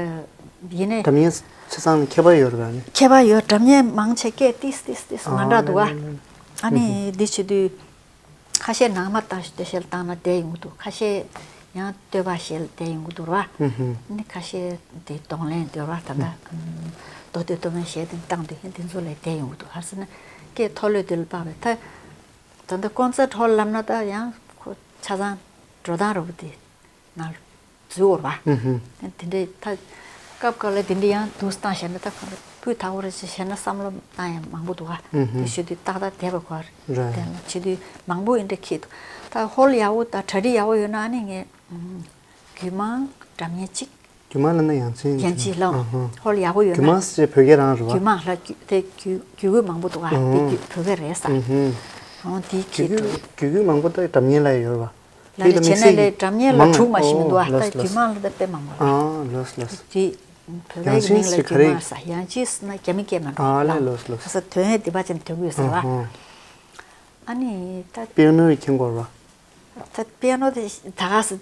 ཡིན་ནའི། སྒྲ་སྙན་ཆ་ཚང་ལ་ཁྱད་པར་ཡོད་རེད་པ་ནི། ཁྱད་པར་ཡོད། སྒྲ་སྙན་མང་ཆེ་སྐད་ཏིས་ཏིས་ཏིས་མ་འདྲ་འདུག་ག་ཨ་ནི་འདི་བྱེད་དུས་ཁ་ཤས་ནང་མ་བཏང་ཞིག་དེ་ཤེལ་བཏང་ན་བསྡད་ཡོང་གི་འདུག་ཁ་ཤས། ཡང་བསྟོད་པ་ཞེས་དེ་ཡོང་གི་འདུག་ར། ནི་ཁ་ཤས་དེ་གདོང་ལེན་འདོད་ར་ད་ལྟ་མདོ་སྟོད་མདོ་སྨད་ཞེས་དེ་བཏང་དུས་ཧིན་དེ་ཚོ་ལས་དེ་ཡོང་གི་འདུག་ཧར་སེ་ན་སྐད་མཐོ་ལོས་དེ་ལ་དཔག་པའི་ད་ད་ལྟ་ཀོན་སར་ཊི་ཧོལ་ལབ་ན་ད་ཡང་ཁོ་ཆ་ཚང་འགྲོ་སྟངས་ར་བུ་དེ་ནང་འཛུལ་བར་བ། དེ་འདྲའི་ད་སྐབས་སྐབས་ལ་དེ་འདྲའི་ཡང་འདུག་སྟངས་བཤད་ན་ད་ཁོ་སྤུས་དག་པོ་རེ་ཞིག་བཤད་ན་བསམ་བློ་བཏང་ཡང་མང་པོ་འདུག་ག་དེ་ཞུ་དུས་ཏག་ཏག་བསྡད་པ་གོ་རེད། དེ་ལ་བྱེད་དུས་མང་པོ་ཨིན་འདྲ་ཁྱེད་འདུག་ད་ཧོལ་ཡག་པོ་ད་གྲ་སྒྲིག་ཡག་པོ་ཡོད་ན་ཨ་ནི་ངས། རྒྱུད་མང་སྒྲ་སྙན་གཅིག་རྒྱུད་མང་ལ་ན་ཡང་ཅིན། ཡང་ཅིན་ལ། ཧོལ་ཡག་པོ་ཡོད་ན། རྒྱུད་མང་ཟེར་བོད་སྐད་རང་རེད་བ། རྒྱུད་མང་ལ་རྒྱུད་དེ་རྒྱུད་རྒྱུད་སྐུད་མང་པོ་འདུག་ཨ་དེ་རྒྱུད་བོད་སྐད་རེད་ས། ཨོ་དེ་ཁྱེད་རྒྱུད་འདུག་རྒྱུད་སྐུད་མང་པོ་ད་སྒྲ་སྙན་ལ་ཡོད་རེད་བ། ལ་ལ་བྱེད་ན་ལས་སྒྲ་སྙན་ལ་དྲུག་མ་ཞིག་མི་འདུག་ཨ་ད་རྒྱུད་མང་ལ་ད་དཔེ་མང་པོ་རེད། ཨ་ལོས་ལོས། དེ་བོད་སྐད་ཀྱི་མིང་ལ་རྒྱུད་མང་ས་ཡང་ཅིན་ཟེར་ན་རྒྱ་མི་སྐད་མ་འགྲོ་ཨ་ལ་ལོས་ལོས། ས་དོན་ཧེ་དེ་པ་ཅན་དོན་དགོས་ཟེར་བ། ཨ་ནི་ད། པི་ཡ་ནོ་ཡི་མཁྱེན་གོ་ར། ད་པི་ཡ་ནོ་དེ་ད་ག་སེ་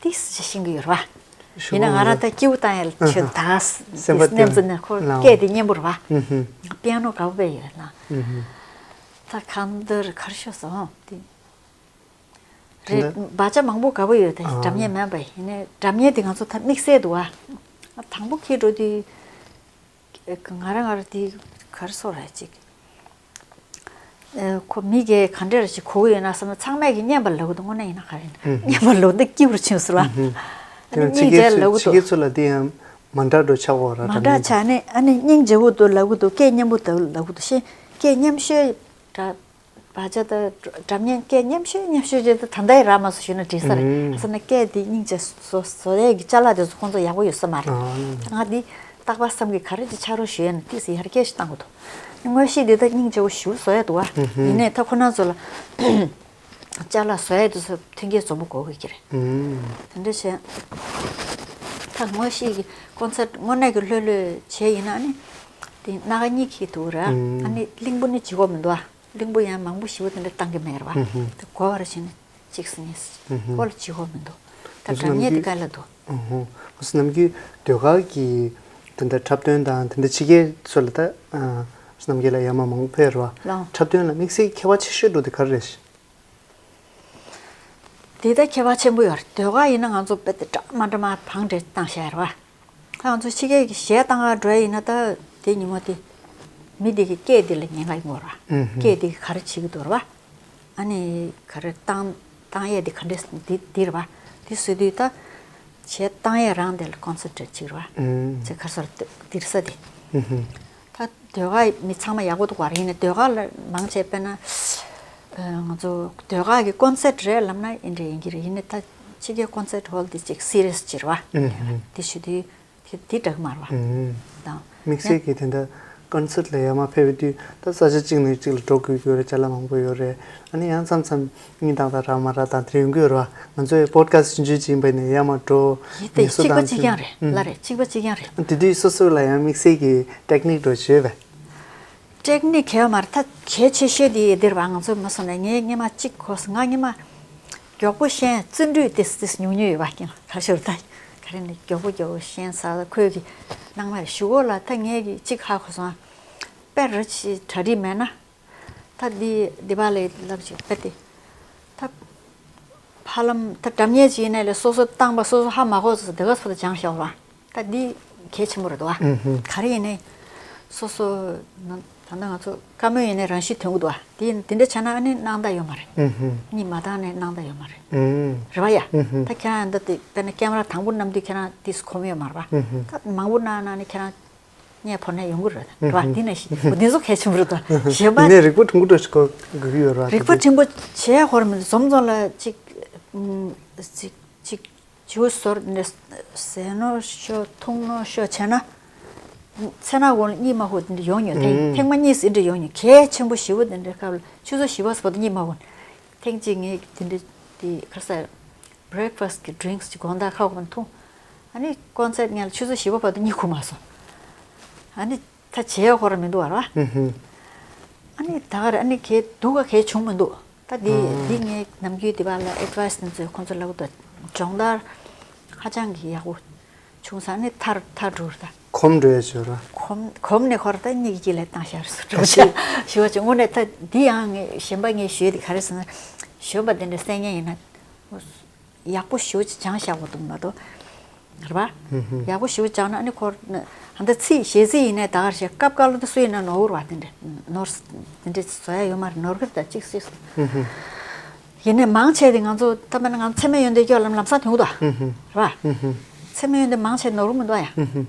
ཏིས་ཞིག་ཤེས་ཀྱི་ཡོད་ར། ཡིན་ན་ང་རང་ད་སྐྱིད་པོ་བཏང་ཡ་ལ་ཆོས་ད་ག་སེ་སེམས་པ་ནེམ་ཙི་ནས་ཁོ་སྐད་དེ་སྙན་པོ་ར་བ། པི་ཡ་ནོ་དགའ་པོ་དཔེ་ཡོད་ན། ད་གང་འདིར་གར་ཤོ་སོང་དེ། རེད་བ་ཅ་མང་པོ་དགའ་པོ་ཡོད་དེ་སྒྲ་སྙན་མེད་པ་ཡིན་ནའི་སྒྲ་སྙན་དེ་ང་ཚོ་ད་དམིགས་བསལ་འདུག་བ། དང་པོ་ཁྱེད་འགྲོ་དུས། ང་རང་ང་རང་དེ་གར་སོ་ར་ཅིག་ཁོ་མི་གས་ག་འདྲ་ར་ཅིག་གོ་གི་ཡོད་ན་བསམ་ན་ཚང་མས་ཀྱི་སྙན་པ་ལབ་གི་འདུག་དངོས་གནས་ཡིན་ན་ག་རེ་ཡིན་ན་སྙན་པ་ལབ་འདི་སྐྱིད་པོ་ཆུང་ཟེར་བ། ཨ་ནི་སྙིང་རྗེ་ལབ་གི་འདུག་ཕྱི་རྒྱལ་ཚོ་ལ་འདི་ཡང་མ་འདྲ་འགྲོ་ཆགས་འོ་ར་མ་འདྲ་ཆགས་ནས་ཨ་ནི་སྙིང་རྗེ་པོ་འདུག་ལབ་གི་འདུག་སྐད་སྙན་པོ་འདུག་ལབ་གི་འདུག་ཤེས་སྐད་སྙན་ཤོས་འདྲ། བ་ཅ་ད་སྒྲ་སྙན་སྐད་སྙན་ཤོས་སྙན་ཤོས་ཅེས་ད་ད་ལྟ་ཡི་ར་མ་སུ་ཞུས་ན་འགྲིག་ས་རེད། ཨ་ས་ན་སྐད་འདི་སྙིང་རྗེ་བཟོ་བཟོ་ཡས་ཀྱི་ཅ་ལག་དེ་ཚོ་ཁོང་ཚོ་ཡག་པོ་ཡོད་ས་མ་རེད། ང་འདི་རྟག་པར་བསམ་གི་ག་རེ་ཅིག་ཆ་རོགས་ཞུ་ཡས་ན་ཏིས་ཡར་རྒྱས་ཤིག་བཏང་དགོས་འདུག་དངོས་གཞི་འདི་ད་སྙིང་རྗེ་བོ་ཞུ་བཟོ་ཡས་འདུག་བ། ཡིན་ནའི་ད་ཁོ་ན་ཚོ་ལ་ཅ་ལག་བཟོ་ཡས་དེ་ཚོ་མཐུན་རྐྱེན་འཛོམས་པོ་དགོས་གི་རེད། དེ་འདྲ་བྱས། ད་དངོས་གཞི་གི་ཀོན་སར་ཊི་དངོས་གནས་ཀྱི་ལྷོད་ལྷོད་བྱས་ཡིན་ན་ནི་དེ་སྣ་ཁ་གཉིས་ཁེལ་འདུག་ར། ཨ་ནི་གླིང་བུ་ནི་ལྗིད་ཁོག་མི་འདུག་ཨ། གླིང་བུ་ཡང་མང་པོ་ཞེ་པོ་དེ་འདྲ་བཏང་གི་མེད་རེད་བ། དེ་གོ་བར་བྱས་ནས་གཅིག་སེ་ཉིས་སེ་ཁོ་ལ་ལྗིད་ཁོག་མི་འདུག་ད་སྒྲ་སྙན་དེ་ག་ལ་འདུག་ཨོ་ཧོ། ནམ་རྒྱུན་ཟློས་གར་གྱི་དེ་འདྲ་འཁྲབ་སྟོན་དང་དེ་འདྲ་ཕྱི་རྒྱལ་ཚོ་ལ་ད་ནམ་རྒྱུན་ལ་ཡར་མར་མང་པོ་ཕེབས་རེད་བ། འཁྲབ་སྟོན་ལ་དམིགས་བསལ་ཁྱད་པར་ཆེ་ཤོས་འདྲ་བོ་དེ་ག་རེ་རེད། དེ་ད་ཁྱད་པར་ཆེན་པོ་ཡོད་རེད། ཟློས་གར་ཡིན་ན་ང་ཚོ་དཔེ་དེ་འདྲ་མ་འདྲ་མ་བང་བྲེས་བཏང་བཞག་རེད་བ། ད་ང་ཚོ་ཕྱི་རྒྱལ་གྱི་གཞས་བཏང་ག་འགྲོ་ཡ་ཡིན་ན་ད་དེ་ཉིན་མོ་དེ་མི་དེ་གི་སྐད་དེ་ལ་ཉན་ག་ཡོང་བ་རེད་བ། སྐད་དེ་གི་ག་རེ་བྱེད་ཀྱི་འདུག་རེད་བ། ཨ་ནི་ག་རེ་བཏང་བཏང་ཡས་དེ་ག་འདྲས་འདི་འདི་རེད་བ། དེ་བཟོས་དུས་ད་གཞས་བཏང་ཡས་རང་དེ་ལ་ཀོན་སེན་ཊྲེཊ་བྱེད་རེད་བ། ཚེ་ག་སར་འདིར་ས་དེ། ད་ཟློས་གར་མི་ཚང་མ་ཡག་པོ་འདུག་བ་རེད། ཡིན་ན་ཟློས་གར་ལ་མང་ཆེ་དཔེར་ན་ང་ཚོ་ཟློས་གར་གྱི་ཀོན་སར་ཊི་རེད་ལབ་ན་ཨེ་འདྲ་ཡིན་གྱི་རེད། ཡིན་ན་ད་ཕྱི་རྒྱལ་ཀོན་སར་ཊི་ཧོལ་འདི་ཅིག་སི་རི་ཡས་ཅིག་རེད་བ། དེ་ཞུ་དུས་དེ་འདྲ་གི་མ་རེད་བ། དང་ དམིགས་བསལ་གྱིས་དེ་འདྲ་ཀོན་སར་ལ་ཡར་མར་ཕེབས་པའི་དུས་ད་ས་ཆ་གཅིག་ནས་གཅིག་ལ་འགྲོ་དགོས་ཀྱི་ཡོད་རེད། ཅ་ལག་མང་པོ་ཡོད་རེད། ཨ་ནི་ཡང་མཚམས་མཚམས་གཉིད་ཏག་ཏག་རག་མ་རག་དང་དེ་འདྲ་ཡོང་གི་ཡོད་རེད་བ། ང་ཚོའི་པོ་ཌི་ཁ་སི་ཆུང་ཆུང་ཅིག་ཡིན་པ་ནས་ཡར་མར་འགྲོ་ཡིན་ཏེ་ངལ་གསོ་གཅིག་པ་གཏོང་གཅིག་རྐྱང་རེད། ཨུ། ལ་རེད། གཅིག་པ་གཅིག་རྐྱང་རེད། དེ་དུས་སོ་སོ་ལ་ཡང་དམིགས་བསལ་གྱི་ཊེག་ནིག་འགྲོ་བྱོས་པས། ཊེག་ནིག་གལ་མ་རེད། ད་གལ་ཆེ་ཤོས་དེ་དེར་བ་ང་ཚོ་མ་སོང་ན་ངས་སྔོན་མ་གཅིག་གོ་སོང་། ང་སྔོན་མ་མགྱོགས་པོ་ཤེས་བརྩོན་འགྲུས་ཏིས་ཏིས་ཉུང་ཉུང་ཡོད་པ་ཀྱང་ག་ཤོར་ད་ག་རེ་ནས་མགྱོགས་པོ་མགྱོགས་པོ་ཤེས་ས་ཁོས་ཀྱི་གནང་མ་རེད། ཞུ་གོ་ལ་ད་ངས་ཀྱི་གཅིག་ཧ་གོ་སོང་། དཔེ་ར་ཆི་གྲ་སྒྲིག་མེད་ན་ད་འདི་འདི་པ་ལས་ལབ་ཅིག་དཔེ་དེ་ད་ཧ་ལམ་ད་འགྲམ་ཉེ་ཅིག་ཡིན་ནའི་ལས་སོ་སོ་བཏང་པ་སོ་སོ་ཧ་མ་གོ་ཚོ་དེ་ག་སོ་ད་སྦྱང་ཤོག་ལ། ད་འདི་གལ་ཆེན་པོ་རེད་འདུག་ཨ། ཨུ་ཧུ། ག་རེ་ཡིན་ནའི་སོ་སོ་ད་ལྟ་ང་ཚོ་བཀའ་མོལ་ཡིན་ནའི་རང་བཞིན་ཐོན་གི་འདུག་ཨ། འདི་འདི་འདྲ་བྱས་ན་ཨ་ནི་སྣང་དག་ཡོད་མ་རེད། ཨུ་ཧུ། གཉིད་མ་བཏང་ནའི་སྣང་དག་ཡོད་མ་རེད། ཨུ། རེད་བ་ཡ། ཨུ་ཧུ། ད་ཁྱེད་རང་ད་དེ་དཔེར་ན་ཀེམ་ར་དང་པོ་བསྣམས་དུས་ཁྱེད་རང་ཏིས་གོམས་ཡོད་མ་རེད་བ། ཨུ་ཧུ། ད་མང་པོ་གནང་ན་ནི་ཁྱེད་རང་གཉིད་ཕོར་ནས་ཡོང་གི་རེད་བ། འདི་ནས་འདི་ཚོ་གལ་ཆེན་པོ་རེད་དོ། གཞན་པ་ནས་རིག་པ་ཕྲུ་གུ་འདྲ་ཞིག་གོ་དགོས་ཀྱི་ཡོད་རེད་བ། རིག་པ་ཕྲན་བུ་བྱས་ཧོར་མི་འཛོམས་འཛོམས་ལ་ཅིག་ཅིག་ཅིག་བྱིའུ་ཟོར་འདི་ཟས་ནོར་ཤོ་འཐུང་ནོར་ཤོ་བྱས་ན། ཚེ་ན་འོང་གཉིད་མ་ཧུ་འདི་ཡོང་ཉོ་ཐེངས་ཐེངས་མ་གཉིས་སི་འདི་ཡོང་ཉོ་གལ་ཆེན་པོ་ཞི་བོ་འདི་འདྲའི་སྐབས་ལ་ཆུ་ཚོད་བཞི་པ་སི་བར་དུ་གཉིད་མ་ཧུ། ཐེངས་གཅིག་ངས་འདི་འདྲའི་འདི་ཁར་ས་བྷི་རེག་ཕ་སི་གི་ཌི་རིང་སི་ཅིག་དགོང་དག་ཁ་ཁོམ་འཐུང་། ཨ་ནི་ཀོན་སར་ངས་ཆུ་ཚོད་བཞི་པ་བར་དུ་གཉིད་ཁུག་མ་སོང་། ཨ་ནི་ད་བྱས་ཧོར་མི་འདུག་བ་ར། ཨ་ནི་ད་ག་རེ་ཨ་ནི་གས་སྡུག་ག་གས་བྱུང་མི་འདུག་ད་འདི་འདི་ངས་ནམ་རྒྱུན་འདི་བ་ལ་ཨེ་ཌི་ཝའི་སི་འདི་ཚོས་ཁོང་ཚོ་ལབ་དུས་སྦྱོང་བརྡར་ཧ་ཅང་གི་ཡག་པོ་བྱུང་ས་ནི་ཐར་ཐར་འགྲོ་ར། ད་གོམ་འགྲོ་ཡ་བྱོས་ར། གོམ་གོམ་ནས་ཁོ་ར་ད་གཉིད་ཀྱི་ལས་བཏང་ཤར་སུ་འགྲོ་ཤ་ཞུ་བ་ཅིག་དངོས་གནས་ད་འདི་ཡང་ངས་གཞན་པ་ངས་ཞུས་དེ་ག་རེ་ཟེར་ན་གཞོན་པ་དེ་འདྲ་གསན་མཁན་ཡིན་ན། ཡག་པོ་ཞེ་པོ་ཅིག་སྦྱངས་བཞག་དགོས་འདུག་མ་གཏོགས། རེད་པ། ཡག་པོ་ཞེ་པོ་སྦྱངས་ན་ཨ་ནི་ཁོ་ཧ་འདི་ཚིག་གཞས་ཚིག་ཡིན་ནའི་ད་གར་བཤད་སྐབས་སྐབས་ལ་འདི་སུ་ཡིན་ན་ནོར་བ་དེ་འདྲ་ནོར་དེ་འདྲ་བཟོ་ཡ་ཡོད་མ་རེད། ནོར་གི་ད་གཅིག་སྲིད་སོང་། ཡིན་ནའི་མང་ཆེ་དེ་ང་ཚོ་ད་མེད་ན་ང་ཚོ་མཚན་མོ་ཡོན་ཏན་སྐྱོ་ལམ་ལམ་སང་ཐོན་གི་འདུག་ཨ། རེད་པ། མཚན་མོ་ཡོན་ཏན་མང་ཆེ་ནོར་གི་མི་འདུག་ཨ་ཡ།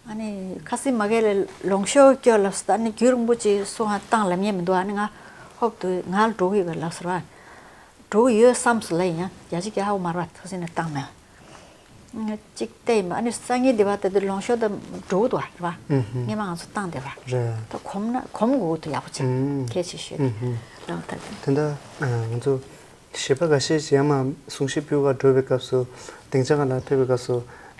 ཨ་ནི་ཁ་སིམ་མ་གས་ལས་ལོང་ཤོག་སྐྱོ་ལབ་སོང་། ཨ་ནི་རྒྱུན་རིང་པོ་ཅིག་སུ་ཧང་བཏང་ལབ་ཉན་མི་འདུག་ཨ་ནི་ང་ཧོབ་ཏུ་ང་ལ་འགྲོ་གི་ཡོད་ལབ་སོང་ར། འགྲོ་གི་ཡོད་བསམ་སོང་ལབ་ཡིན་ཡང་རྒྱ་ཆེ་རྒྱ་ཧ་གོ་མ་རེད་པ། ཐུགས་སེམས་ནས་བཏང་མེད། ང་གཅིག་བལྟས་ཡིན་པ་ཨ་ནི་སང་ཉིན་འདི་བ་ད་དུ་ལོང་ཤོག་ད་འགྲོ་གི་འདུག་ཨ་རེད་པ། སྔས་མ་ང་ཚོ་བཏང་བསྡད་པ་རེད། ད་གོམས་ན་གོམས་དགོས་འདུག་ཡག་པོ་བྱས་གལ་ཆེ་ཤོས་དེ་རང་ད་དེ། དེ་འདྲ་ང་ཚོ་གཞས་པ་འགའ་ཤས་ཀྱིས་ཡང་མ་གསུང་བཤད་སྤེལ་ག་འགྲོ་བའི་སྐབས་སུ་སྡིངས་ཆ་སྒང་ལ་ཕེབས་པའི་སྐབས་སུ་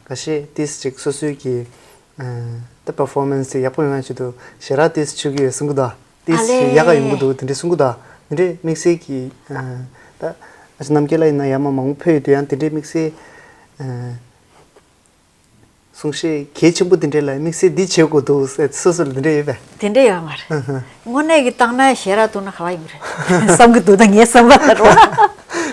འགའ་ཤས་ཏིས་ཅིག་སོ་སོའི་གི་ད་པར་ཕོར་མན་སི་དེ་ཡག་པོ་ཡོང་ཡ་ཆེད་དུ་ཞེ་དྲག་ཏིས་བྱེད་ཀྱི་ཡོད་གསུང་གི་འདུག་ཏིས་ཨ་ལེ། ཞེ་ཡག་ག་ཡོང་གི་འདུག་དེ་འདྲ་གསུང་གི་འདུག་དེ་འདྲའི་དམིགས་བསལ་གྱི་ད་ཨ་ཅག་རྣམ་རྒྱལ་ལགས་ཡིན་ན་ཡང་མ་མང་པོ་ཕེབས་ཡོད་དུས་ཡང་དེ་འདྲའི་དམིགས་བསལ་གསུང་བཤད་གལ་ཆེན་པོ་དེ་འདྲའི་ལ་དམིགས་བསལ་འདི་བྱེད་དགོས་འདུག་ཟེར་སོ་སོ་ལ་དེ་འདྲ་ཡོད་པས། དེ་འདྲ་ཡོད་མ་རེད། དངོས་གནས་ཀྱི་བཏང་ན་ཞེ་དྲག་འདུག་ན་ག་བ་ཡོང་གི་རེད་བསམ་གི་འདུག་ད་ངའི་བསམ་པ་ལ་རོ།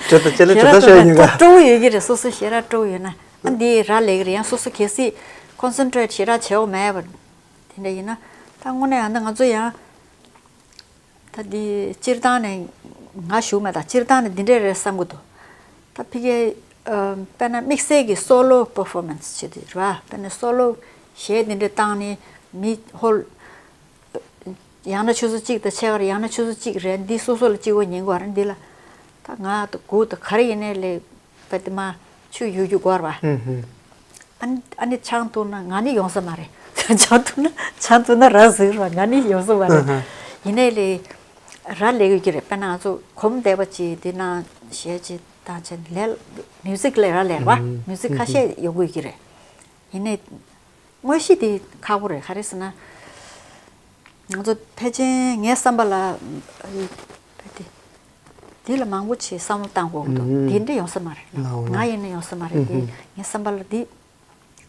བྲོ་ད་ཅེ་ལེ་བྲོ་ད་ཤོར་ཡོང་ག་སྤྲོ་བོ་ཡོད་ཀྱི་རེད། སོ་སོ་ཞེ་དྲག་སྤྲོ་བོ་ཡོད་ན་ཨ་འདི་ར་ལས་ཀྱི་རེད། ཡང་སོ་སོ་གལ་སྲིད་ཀོན་སེན་ཊི་རེཊ་ཞེ་དྲག་བྱེད་འོ་མེད་པ་དེ་འདྲ་ཡིན་ན་ད་དངོས་གནས་ཨ་ད་ང་ཚོ་ཡང་། ད་འདི་སྤྱིར་བཏང་ནས་ང་ཞུ་མེད་ད་སྤྱིར་བཏང་ནས་འདི་འདྲས་རེད་བསམ་གི་འདུག་ད་ཕ་གིའི་དཔེར་ན་དམིགས་བསལ་གྱི་སོ་ལོ་པར་ཕོར་མན་སི་བྱེད་དུས་རེད་པ། དཔེར་ན་སོ་ལོ་གཞས་འདི་འདྲས་བཏང་ནས་མི་ཧོལ་ཡང་ན་ཆུ་ཚོད་གཅིག་དང་ཕྱེད་ཀ་རེད། ཡང་ན་ཆུ་ཚོད་གཅིག་རེད། འདི་སོ་སོ་ལ་གཅིག་པོ་ཉན་དགོས་རེད། འདི་ལ་ད་ང་ད་དགུ་ད་ག་རེ་ཡིན་ནའི་ལས་པ་དེ་མ་ཆུ་ཡུ་རྒྱུ་དགོས་རེད་པ། ཨ་ནི་ཨ་ནི་ཆང་འཐུང་ན་ང་ནི་ཡོང་ས་མ་རེད། ཆང་འཐུང་ན་ཆང་འཐུང་ན་ར་ཟིག་ར་ང་ནི་ཡོང་ས་མ་རེད། ཡིན་ནའི་ལས་ར་ལས་ཡོད་ཀྱི་རེད། དཔེར་ན་ང་ཚོ་གོམ་བསྡད་པ་ཅིག་དེ་ན་གཞས་ཅིག་བཏང་བྱས་ལས་མིའུ་ཟིག་ལས་ར་ལས་པ་མིའུ་ཟིག་ཁ་ཤས་ཡོང་གི་ཡོད་ཀྱི་རེད། ཡིན་ནའི་དངོས་གཞི་དེ་ཁག་པོ་རེད། ག་རེ་ཟེར་ན། ང་ཚོ་ཕལ་ཆེར་ངའི་བསམ་པ་ལ་ཨ་དེ་འདི་ལ་མང་པོ་ཅིག་བསམ་བློ་བཏང་དགོས་ཀྱི་འདུག་དེ་འདྲ་ཡོང་ས་མ་རེད། ང་ཡིན་ན་ཡོང་ས་མ་རེད། དེ་ངའི་བསམ་པ་ལ་འདི་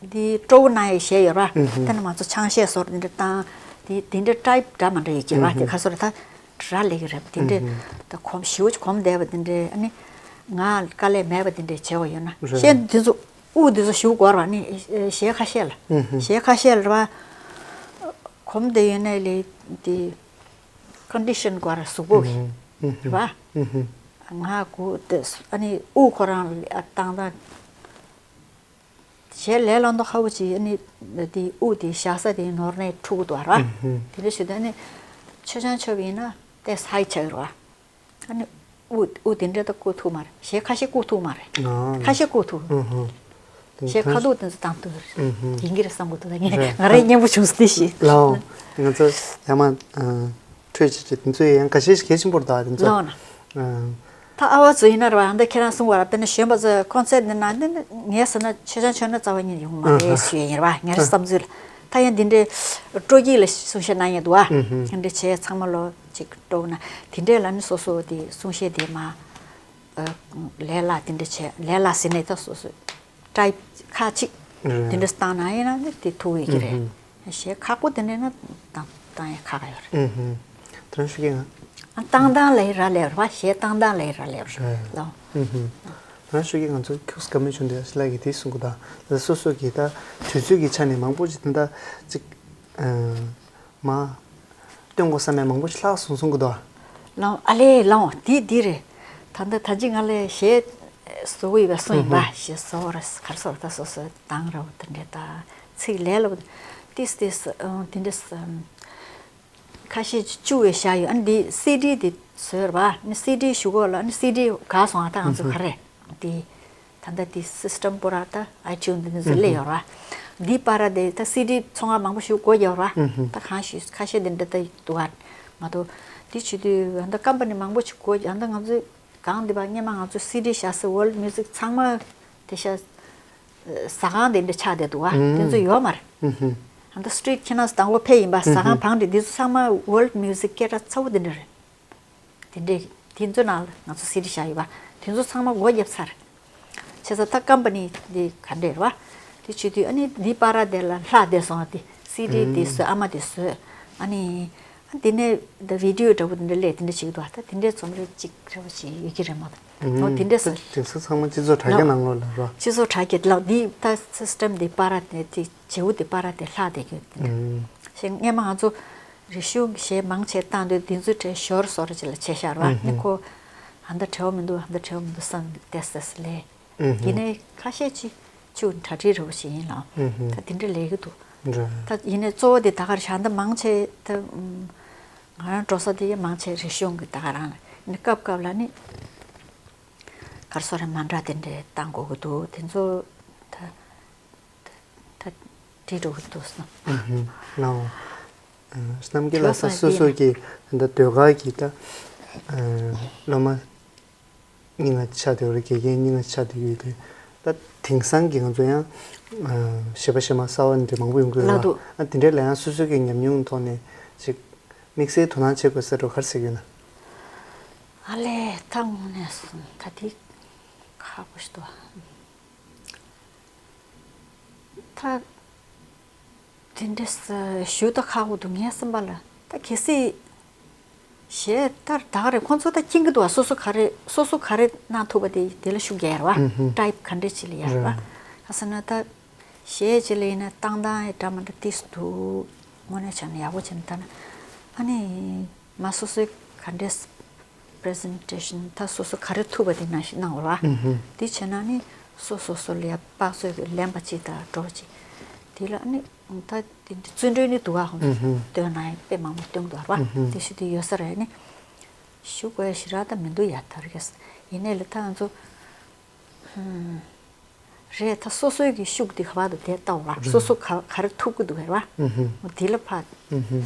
འདི་སྤྲོ་བོ་གནང་ཡའི་གཞས་ཡོད་ར། དེ་ནི་ང་ཚོ་ཆང་གཞས་སོར་འདི་འདྲ་བཏང་འདི་འདི་འདྲ་ཊའིབ་འདྲ་མ་འདྲ་ཡོད་ཀྱི་ར། དེ་ཁ་སོ་ར་ད་ར་ལས་ཀྱི་རེད། དེ་འདྲ་ད་གོམ་ཞེ་པོ་ཅིག་གོམ་བསྡད་པ་དེ་འདྲ་ཨ་ནི་ང་དཀའ་ལས་མེད་པ་དེ་འདྲ་བྱས་པ་ཡོད་ན་གཞས་འདི་ཚོ་དབུགས་འདི་ཚོ་ཞུ་དགོས་ར་ནི་གཞས་ཁ་ཤས་ལ་གཞས་ཁ་ཤས་ལ་ར་གོམ་བསྡད་ཡོད་ན་ལས་དེ། ཀོན་ཌི་ཤན་གོ་ར་གཟུགས་པོ་གི་རེད་པ། ང་གུ་དེ་ཨ་ནི་དབུགས་ཁོ་རང་ལ་བཏང་ད་གཞས་ལས་ལོན་དོ་ཁ་བོ་ཅིག་ཨ་ནི་དེ་དབུགས་དེ་བཞག་ས་དེ་ནོར་ནས་འཁྲུག་གི་འདུག་ར། དེ་འདྲ་ཞུ་དུས་ཨ་ནི་མཆོད་ཆང་མཆོད་པ་ཡིན་ན་ཏེ་ཧའི་ཆགས་ཀྱི་རེད་པ། ཨ་ནི་དབུགས་དབུགས་དེ་འདྲ་ད་བཀུག་ཐུབ་མ་རེད། གཞས་ཁ་ཤས་བཀུག་ཐུབ་མ་རེད། ཁ་ཤས་བཀུག་ཐུབ། གཞས་ཁ་ཐུག་དེ་ཚོ་བཏང་ཐུབ་ཡིན་གྱི་རེད་བསམ་གྱི་འདུག་ད་ངས་ང་རའི་སྙན་པོ་བྱུང་སོང་དེ་ཞིག་ལའོ། ང་ཚོ་ཡ་མ་འཕྲོད་ཅིག་ཅིག་དེ་ཚོ་ཡང་ཁ་ཤས་ཤིག་གལ་ཆེན་པོ་རེད་ད་དེ་ཚོ། ལའོ་ན། ད་ཨ་བ་ཚོ་ཡིན་ན་རེད་བ། ཨ་འདི་ཁྱེད་རང་གསུངས་པ་ར། དཔེར་ན་གཞོན་པ་ཚོ་ཁོང་ཚོས་འདི་ན་འདི་ངས་ཟེར་ན་ཆེ་ཆུང་ཆུང་ན་རྩ་བ་ཉིད་ཡོང་མ་རེད་ཞུ་ཡ་ཡིན་རེད་བ། ངའི་བསམ་ཚུལ་ལ། ད་ཡང་འདི་འདྲའི་སྤྲོ་སྐྱིད་ལ་གསུང་བཤད་གནང་ཡ་འདུག་བ། འདི་འདྲ་བྱས་ཚང་མ་ལོ་ཅིག་སྤྲོ་བོ་ན་དེ་འདྲས་ལ་ནི་སོ་སོ་དེ་གསུང་བཤད་དེ་མ་ལས་སླ་དེ་འདྲ་བྱས་ལས་སླ་ཟེར་ནས་ད་སོ་སོ་ཊའིབ་ཁ་ཅིག་དེ་འདྲ་བཏང་ན་ཡིན་ན་ནི་དེ་ཐུག་ཡོད་ཀྱི་རེད། གཞས་ཁག་པོ་དེ་འདྲ་ན་བཏང་བཏང་ཡ་ཁག་ཡོད་རེད། ཨུ་ཧུམ། དེ་རང་ཞུ་གི་ང་། ཨ་བཏང་སྟངས་ལ་ཡི་ར་ལས་ར་བ་གཞས་བཏང་སྟངས་ལ་ཡི་ར་ལས་ར་ལོ། ཨུ་ཧུམ། དེ་རང་ཞུ་གི་ང་ཚོ་ཁྱོད་བཀའ་མོལ་བྱུང་དུས་ཨ་ཤི་ལགས་ཀྱིས་དེ་གསུང་གི་ད་ལ་སོ་སོ་གི་ད་དུས་ཚོད་ཀྱི་ཆ་ནས་མང་པོ་ཅིག་ད་ད་ཅིག་མ་སྟོན་དགོས་བསམ་ཡ་མང་པོ་ཞིག་ལྷག་སོང་གསུང་གི་འདུག་ལའོ་ཨ་ལས་ལའོ་འདི་འདི་རེད། ད་ལྟ་ད་ཅི་ང་ལས་གཞས་བཟོ་གི་ཡོད་པ་གསུང་ཡིན་པ་ཧུམ་ཧུམ། གཞས་བཟོ་བ་ར་ག་རེ་ཟེར་བ་ད་སོ་སོ་དང་ར་བ་དེ་འདྲས་ད་ཚིག་ལས་ལ་བ་ཏིས་ཏིས་དེ་འདྲས། ཁ་ཤས་ཅིག་བཅུག་པའི་བཞག་ཡོད། ཨ་ནི་འདི་སི་ཌི་འདི་བཟོས་ར་བ། ཨ་ནི་སི་ཌི་ཞུ་གོ་ལ་ཨ་ནི་སི་ཌི་ག་སོང་ཨ་ད་ང་ཚོ་ག་རེ་འདི་ད་ལྟ་འདི་སི་སི་ཊམ་པོ་ར་ད་ཨའི་ཊུན་འདི་ཚོ་སླེབས་ཡོད་ར། འདི་པ་ར་དེ་ད་སི་ཌི་ཚོང་ཁང་མང་པོ་ཞིག་སྒོ་རྒྱབ་ར། ད་གང་ཞིག་ཁ་ཤས་འདི་འདྲ་ད་འདུག་ཨ་མ་གཏོགས་འདི་བྱེད་དུས་ཨ་ད་ཀམ་པ་ནི་མང་པོ་ཞིག་སྒོ་རྒྱབ་ཨ་ད་ང་ཚོ་གང་འདི་པ་སྔོན་མ་ང་ཚོ་སི་ཌི་བཞག་སའི་ཝོལཌ་མིའུ་ཟིག་ཚང་མ་དེ་ཤ་ཟ་ཁང་དེ་འདྲ་ཆགས་བསྡད་འདུག་བ། དེ་ཚོ་ཡོད་མ་རེད། ཨ་ད་སི་ཊི་རིཊ་ཁྱེད་རང་ཚོ་དང་པོ་ཕེབས་ཡིན་པ་ཟ་ཁང་བང་འདི་འདི་ཚོ་ཚང་མ་ཝོལཌ་མིའུ་ཟིག་སྐད་གྲགས་ཚ་བོ་དེ་འདྲ་རེད། དེ་འདྲས་དེ་ཚོ་ནང་ལ་ང་ཚོ་སི་ཌི་བཞག་ཡོད་པ་དེ་ཚོ་ཚང་མ་སྒོ་བརྒྱབ་ཚར། བྱས་ཙང་ད་ཀམ་པ་ནི་འདི་ག་འདྲས་རེད་བ། དེ་བྱེད་དུས་ཨ་ནི་འདི་པ་ར་དེ་ལ་ལྷག་བསྡད་སོང་བ། དེ་སི་ཌི་དེ་བཟོས་ཨ་མ་དེ་བཟོས་ཨ་ནི། ཨ་དེ་ནས་ད་བི་ཌིའོ་འདྲ་པོ་དེ་འདྲ་སླེབས་དེ་འདྲ་བྱེད་ཀྱི་འདུག་ད་དེ་འདྲའི་རྩོམ་རིག་ཅིག་རེ་བ་ཅིག་ཡོད་ཀྱི་རེད་མ་གཏོགས། འོ་དེ་འདྲས་ད་དེང་སང་ཚང་མ་སྤྱི་ཚོགས་དྲ་རྒྱ་ནང་ལོགས་ལ་རོ། སྤྱི་ཚོགས་དྲ་རྒྱ་ལགས་འདི་ད་སི་སི་ཊམ་འདི་པ་ར་དེ་དེ་བྱེའུ་དེ་པ་ར་དེ་ལྷག་བསྡད་ཀྱི་འདུག་ཞེས་སྔོན་མ་ང་ཚོ་རི་ཤུ་གཞས་མང་ཆེ་བཏང་དུས་འདི་ཚོའི་གྲས་ཞོར་སོར་ཅིག་ལ་བྱས་ཤར་བ་ནི་ཁོ་ཨ་འདི་བྲེལ་བ་མི་འདུག་ཨ་འདི་བྲེལ་བ་མི་འདུག་བསམ་ཏེ་སེ་སེ་ལས། ཡིན་ནའི་ཁ་ཤས་ཅིག་ཆུ་གྲ་སྒྲིག་རེ་བ་ཞིག་ཡིན་ལ། ད་དེ་འདྲ་ལས་ཀྱི་འདུག་ད་ཡིན་ནའི་གཙོ་བོ་དེ་ད་གར་བཞག་འདི་མང་ཆེ་ད་ང་རང་འགྲོ་ས་དེ་མང་ཆེ་རི་ཤོང་གི་ད་ག་རང་ལ་ནི་སྐབས་སྐབས་ལ་ནི་གར་སོ་རེ་མ་འདྲ་དེ་འདྲས་བཏང་དགོས་ཀྱི་འདུག་དེ་ཚོ་ད་ད་བྲིས་འགྲོ་གི་འདུག་བསམ། ལའོ། གནམ་སྐྱིད་ལ་ས་སོ་སོ་གི་ད་ཟློས་གར་གྱི་ད་སློབ་མ་སྙིང་ང་ཆགས་བསྡད་ཡོད་རེད། དགེ་རྒན་སྙིང་ང་ཆགས་བསྡད་ཡོད་རེད། ད་དེང་སང་གི་ང་ཚོ་ཡང་གཞས་པ་གཞས་མ་གསར་བ་འདྲ་མང་པོ་ཡོང་གི་ཡོད་ལ་ལ་འདུག་ཨ་དེ་འདྲའི་ལ་ཡང་སོ་སོ་གི་ཉམས་མྱོང་ཐོག་ནས་ཅིག་དམིགས་བསལ་དོ་སྣང་བྱེད་དགོས་ས་འགྲོ་ག་རེ་ཟེར་གྱི་ཡོད་ན། ཨ་ལས་ད་དངོས་གནས་སོང་ད་དེ་ཁག་པོ་ཞིག་འདུག་ད་དེ་འདྲས་ཞུ་ད་ཁག་པོ་འདུག་ངའི་བསམ་པ་ལ་ད་གལ་སྲིད་གཞས་ལྟར་ད་ག་རེ་ཁོང་ཚོ་ད་མཁྱེན་གྱི་འདུག་བ། སོ་སོ་ག་རེ་སོ་སོ་ག་རེ་གནང་ཐུབ་པ་དེ་དེ་ལ་ཤུགས་རྒྱག་ཡ་རེད་བ། ཊའིབ་ག་འདྲས་ཅིག་ལ་ཡ་རེད་བ། རེད། ག་ཟེར་ན་ད་གཞས་ཅིག་ལ་ཡིན་ན་བཏང་སྟངས་ཡ་འདྲ་མ་འདྲ་ཏིས་འདུག་དངོས་གནས་བྱས་ན་ཡག་པོ་བྱས་ན་ད་ན་ཨ་ནི་མ་སོ་སོའི་ག་འདྲས་པི་རི་ཛེན་ཊེ་ཤན་ད་སོ་སོ་ག་རེ་ཐུབ་པ་དེ་ནང་བཞིན་གནང་བ་རེད་བ། དེ་བྱས་ན་ནི་སོ་སོ་སོ་ལ་ཡ་དཔག་ཚོད་ཀྱི་ལེན་པ་ཅིག་དང་འགྲོ་བ་ཅིག་དེ་ལ་ཨ་ནི་ད་དེ་འདྲ་བརྩོན་འགྲུས་ནི་འདུག་ཨ། ཧོ་སྟོན་ན་ཡང་དཔེ་མང་པོ་སྟོན་འདུག་ར་བ། དེ་ཞུ་དུས་ཡོད་ས་རེད་ནི། ཞུ་དགོས་ཡ་ཞེ་དྲག་ད་མི་འདུག་ཡ་ད་རེས། ཡིན་ནའི་ལ་ད་ང་ཚོ་ཧུམ། རེད་ད་སོ་སོའི་གི་ཤུགས་དེ་ག་བ་དུ་དེ་ལྟ་བ་ར། སོ་སོ་ག་ག་རེ་ཐུབ་ཀྱི་འདུག་ར་བ། འོ་དེ་ལ་ཕར་ཧུམ་ཧུམ་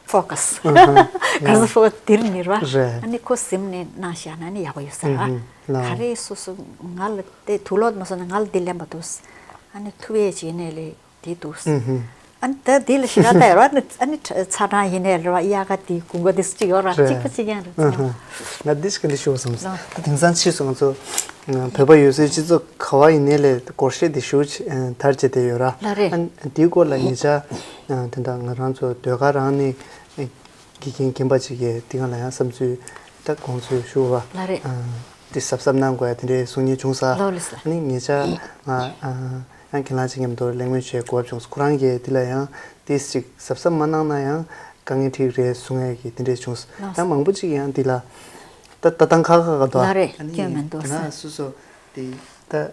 ཕོ་ཀ་སི། ཨ་ཧ། ག་ས་ཕོ་ཀ་སི་དེར་ནི་ར་བ། རེད། ཨ་ནི་ཁོ་སེམས་ནས་གནང་བཞག་ན་ནི་ཡག་པོ་ཡོད་ས་ར་བ། ཧུམ་ཧུམ་ལ། ག་རེ་སོ་སོ་ང་ལ་དེ་དུག་ལོག་མ་སོང་ན་ང་ལ་དེ་ལེན་པ་འདུག་ཨ་ནི་ཐུབ་ཡས་བྱས་ནས་ལས། དེ་འདུག་ཨུ་ཧུ། ཨ་ནི་ད་དེ་ལ་ཞེ་དྲག་ལྟ་ཡོད་ར། ཨ་ནི་ཨ་ནི་ཚ་གྲང་ཡིན་ནའི་རེད་བ། དབྱར་ཁ་དེ་དགུན་ཁ་དེ་གཅིག་ཡོད་ར། རེད། གཅིག་པ་གཅིག་རྐྱང་རེད། ཨུ་ཧུ། ང་འདི་ཞིག་འདི་ཞུ་བསམ་སོང་། ད་དེང་སང་ཕྱིས་སུ་ང་ཚོ་བོད་པ་ཡོད་སའི་སྤྱི་ཚོགས་ག་བ་ཡིན་ནའི་ལས་སྒོར་གཞས་དེ་ཞུ་དར་བྱེད་དེ་ཡོད་ར། ལ་རེད། ཨ་ནི་དེའི་སྐོར་ལ་ཉེ་ཆར་དེ་འདྲ་ང་རང་ཚོ་ཟློས་གར་རང་ནི་དགེ་རྒན་རྒན་པ་ཅིག་གིས་དེ་སྒང་ལ་ཡང་བསམ་ཚུལ་ད་དགོངས་ཚུལ་ཞུ་བ། ལ་རེད། དེ་གཟབ་གཟབ་གནང་དགོས་ཡ་དེ་འདྲའི་གསུང་མཁན་བྱུང་ས། ལོ་ལི་ས། ཨ་ནི་ཉེ་ཆར་ང་། ཡང་ཁྱེད་རང་ཚོ་མཉམ་དུ་གླེང་མོལ་བྱེད་གོ་སྐབས་བྱུང་སོང་། ཁོ་རང་གིས་འདི་ལ་ཡང་ཏིས་ཅིག་གཟབ་གཟབ་མ་གནང་ན་ཡང་དཀའ་ངལ་འཕྲད་ཀྱི་རེད་གསུང་ཡས་ཀྱི་དེ་འདྲས་བྱུང་སོང་། ལགས་སོ། ཡང་མང་པོ་ཅིག་ཡང་འདི་ལ་ད་ལྟ་སྟངས་ཁག་ཁག་ག་འདུག་ལ་རེད། ཨ་ནི་སྐྱོན་མི་འདུག་ཟེར། ང་སོ་སོ་དེ་ད་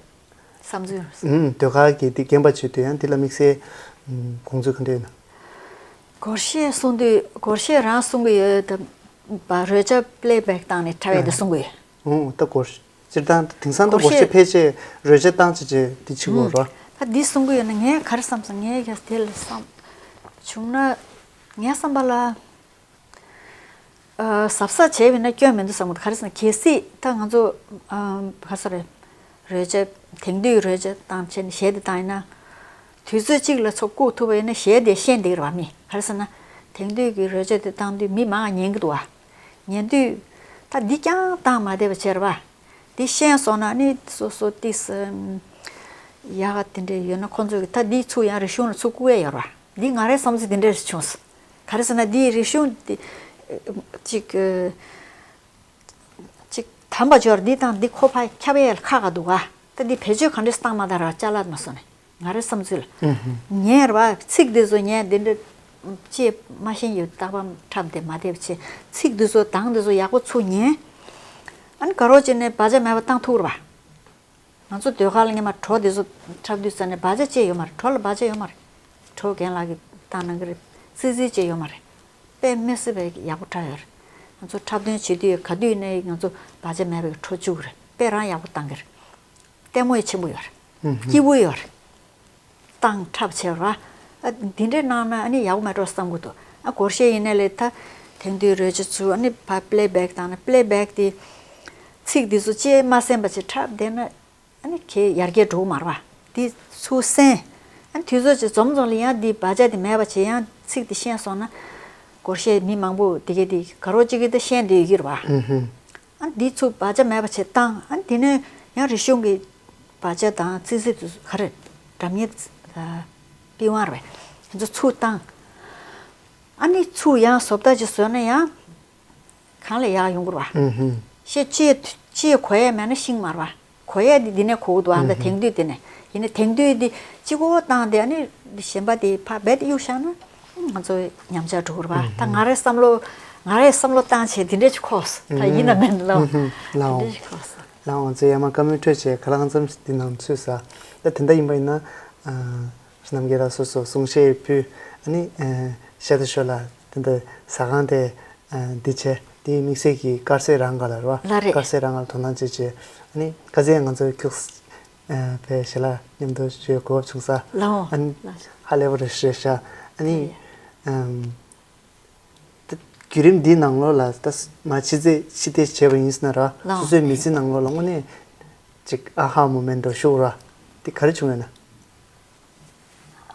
བསམ་ཚུལ། ཨུམ་ཟློས་གར་གྱི་དེ་རྒན་པ་བྱེད་དུས་ཡང་འདི་ལ་དམིགས་བསལ་དགོངས་ཚུལ་ག་འདྲས་ཡོད་ན། སྒོར་གཞས་གསུང་དུས་སྒོར་གཞས་རང་གསུང་གི་ཡོད་དམ། རོལ་ཆ་པི་ལེ་བེག་བཏང་ནས་འཁྲབ་ཡས་དེ་གསུང་གི་ཡོད། ཨོ་ད་སྒོར་གཞས། སྤྱིར་བཏང་དེང་སང་ད་སྒོར་གཞས་ཕལ་ཆེར་རོལ་ཆ་བཏང་བྱས་བྱས་དེ་བྱེད་དགོས་རོ། ད་འདི་གསུང་གི་ཡོད་ན་ངས་ག་རེ་བསམ་སོང་། ངས་ཀྱང་དེ་ལ་བསམ་བྱུང་ན། ངའི་བསམ་པ་ལ། ཨ། གཟབ་གཟབ་བྱས་པས་ན་སྐྱོན་མི་འདུག་བསམ་གི་འདུག་ག་རེ་ཟེར་ན་གལ་སྲིད་ད་ང་ཚོ། ཨ། ག་རེ་ཟེར། རོལ་ཆ། དེང་དུས་རོལ་ཆ་བཏང་བྱས་ནས་གཞས་དེ་བཏང་ཡིན་ན། དུས་ཚོད་གཅིག་ལ་ཚུར་བཀུག་ཐུབ་པ་ཡིན་ན་གཞས་དེ་ཤེས་བསྡད་ཀྱི་རེད་པ། མི་ག་རེ་ཟེར་ན། དེང་དུས་ཀྱི་རོལ་ཆ་དེ་བཏང་དུས་མི་མང་ཉན་གྱི་འདུག་པ། ཉན་དུས་ད་འདི་རྐྱང་བཏང་མ་བསྡད་པ་བྱས་རེད་པ། འདི་ཤེས་སོང་ན་ནི་སོ་སོ་ཏིས། ཡག་ག་དེ་འདྲ་ཡོད་ན་ཁོང་ཚོས་ད་འདི་ཚུར་ཡང་རིག་གཞུང་ལ་ཚུར་བཀུག་ཡས་ཡོད་རེད་པ། འདི་ང་རའི་བསམ་ཚུལ་དེ་འདྲ་ཞིག་བྱུང་སོང་། ག་རེ་ཟེར་ན་འདིའི་རིག་གཞུང་འདི་ཅིག་ཅིག་དམ་པ་འབྱོར་འདི་དང་འདི་ཁོ་ཕར་ཁྱབ་ཡས་ལ་ཁག་ག་འདུག་ག་ད་འདི་བེད་སྤྱོད་ག་འདྲས་བཏང་མ་ད་ར་ཅ་ལག་མ་སོང་ནས་ང་རའི་བསམ་ཚུལ་ལ། ཉན་ར་བ་ཚིག་འདི་ཚོ་ཉན་འདི་འདྲ་ཅེས་མ་ཤེས་ཡོད་རྟག་པར་འཁྲབ་བསྡད་མ་བསྡད་པ་བྱས་ཚིག་འདི་ཚོ་གདངས་འདི་ཚོ་ཡག་པོ་ཚུར་ཉན། ཨ་ནི་དགའ་རོགས་བྱས་ནས་བག་ཆགས་མེད་པ་བཏང་ཐུབ་ར་བ། ང་ཚོ་ཟློས་གར་ལ་སྔོན་མ་བྲོ་འདི་ཚོ་འཁྲབ་དུས་ཙ་ནས་བག་ཆགས་ཅི་ཡོད་མ་རེད། བྲོ་ལ་བག་ཆགས་ཡོད་མ་རེད། བྲོ་རྒན་ལགས་ཀྱིས་བཏང་གནང་གི་རེད། རྩིས་རྩིས་ཅི་ཡོད་མ་རེད། དཔེ་མི་སྲིད་པའི་ཡག་པོ་འཁྲབ་ཡོད་རེད། ང་ཚོ་འཁྲབ་སྟོན་བྱེད་དུས་ག་དུས་ནས་ང་ཚོ་བག་ཆགས་མེད་པའི་བྲོ་བཅུག་གི་རེད། དཔེ་རང་ཡག་པོ་བཏང་གི་རེད། ལྟད་མོ་ཡང་ཆེན་པོ་ཡོད་རེད། སྐྱིད་པོ་ཡོད་རེད། བཏང་འཁྲབ་བྱས་པ་ར། ཨ། འདི་འདྲས་གནང་ན་ཨ་ནི་ཡག་པོ་མེད་འགྲོ་བསམ་གི་འདུག་ཨ། སྒོར་གཞས་ཡིན་ནའི་ལས་ད་དེང་དུས་རོལ་ཆ་ཚུར་ཨ་ནི་ཕར་པི་ལེ་བེག་བཏང་ན་པི་ལེ་བེག་དེ་ཚིག་འདི་ཚོ་ཅིས་མ་གསན་པ་བྱས་འཁྲབ་བསྡད་ན་ཨ་ནི་གས་ཡར་རྒྱས་འགྲོ་གི་མ་རེད་པ། འདི་ཚུར་གསན། ཨ་ནི་དུས་ཚོད་ཅིག་འཛོམས་འཛོམས་ལ་ཡང་འདི་བག་ཆགས་དེ་མེད་པ་བྱས་ཡང་ཚིག་དེ་ཤེས་སོང་ན་སྒོར་གཞས་མི་མང་པོ་དེ་གས་དེ་དགའ་རོགས་གཅིག་གིས་ད་ཤེས་བསྡད་ཡོད་ཀྱི་རེད་པ། ཨ། འདི་ཚུར་བག་ཆགས་མེད་པ་བྱས་བཏང་། ཨ། དེ་ནས་ཡང་རིག་གཞུང་གི་བག་ཆགས་དང་རྩིས་རྩིས་དེ་ག་རེ་སྒྲ་སྙན་པི་ཝང་རེད། དེ་ཚོ་ཚུར་བཏང་། ཨ་ནི་ཚུར་ཡང་བཟོ་ལྟ་ཅིག་བཟོས་ན་ཡང་གང་ལ་ཡག་ཡོང་གི་རེད་པ། ཤེས་ཅི་ཅི་གོ་ཡས་མེད་ན་ཤེས་ཀྱི་མ་རེད་པ། གོ་ཡས་འདི་འདི་ནས་གོ་གི་འདུག་ཨ། ད་དེང་དུས་དེ་ནས་ཡིན་ན་དེང་དུས་འདི་གཅིག་པོ་བཏང་སྟེ་ཨ་ནི་གཞན་པ་དེ་ཕར་རྦད་དེ་གཡུག་བཞག་ན། ང་ཚོ་ཉམས་ཆག་འགྲོ་གི་རེད་པ། ད་ང་རའི་བསམ་བློ་ང་རའི་བསམ་བློ་བཏང་བྱས་འདི་འདྲས་ཅིག་གོ་སོང་། ད་ཡིན་ན་མིན་ལ། འདི་འདྲས་ཅིག་གོ་སོང་། ལགས་འོང་། ང་ཚོ་ཡར་མར་བཀའ་མོལ་འཕྲོད་བྱས་ག་ལ་གང་འཚམ་ཞིག་འདི་ནང་ཚུད་ས། ད་དེ་འདྲ་ཡིན་པ་ཡིན་ན། ཨ། རྣམ་རྒྱལ་ལགས་སོ་སོ་གསུང་བཤད་ཕུལ། ཨ་ནི། ཨ། ཤ་སྟག་ཤོད་ལ་དེ་འདྲ་ཟ་ཁང་དེ། ཨ། འདི་བྱས་དེའི་དམིགས་བསལ་གྱི་དཀར་ཟས་རང་ག་ལ་རེད་པ། ལགས་རེད། དཀར་ཟས་རང་ག་ལ་དོ་སྣང་བྱེད་བྱས། ཨ་ནི་ཁ་སང་ང་ཚོ་ཁྱུག་ཨ། པའི་ཞལ་ལག་མཉམ་དུ་ཞུ་གོ་སྐབས་བྱུང་ས། ལགས་འོང་། ཨ་ནི་ཧ་ལས་པ་རེད་ཤག་ཨ་ནི། ཨམ། ད་བརྒྱུད་རིམ་འདིའི་ནང་ལོགས་ལ་ད་མ་ཕྱི་ཚེས་ཕྱི་བལྟས་བྱས་པ་ཡིན་ཟེར་ན་ར། ལགས་འོང་། སོ་སོའི་མི་ཚེའི་ནང་ལོགས་ལ་དངོས་གནས་ཅིག་ཨ་ཧ་མོ་མེན་ཊི་འདྲ་ཤོར་བ་དེ་ག་རེ་བྱུང་ཡོད་ན།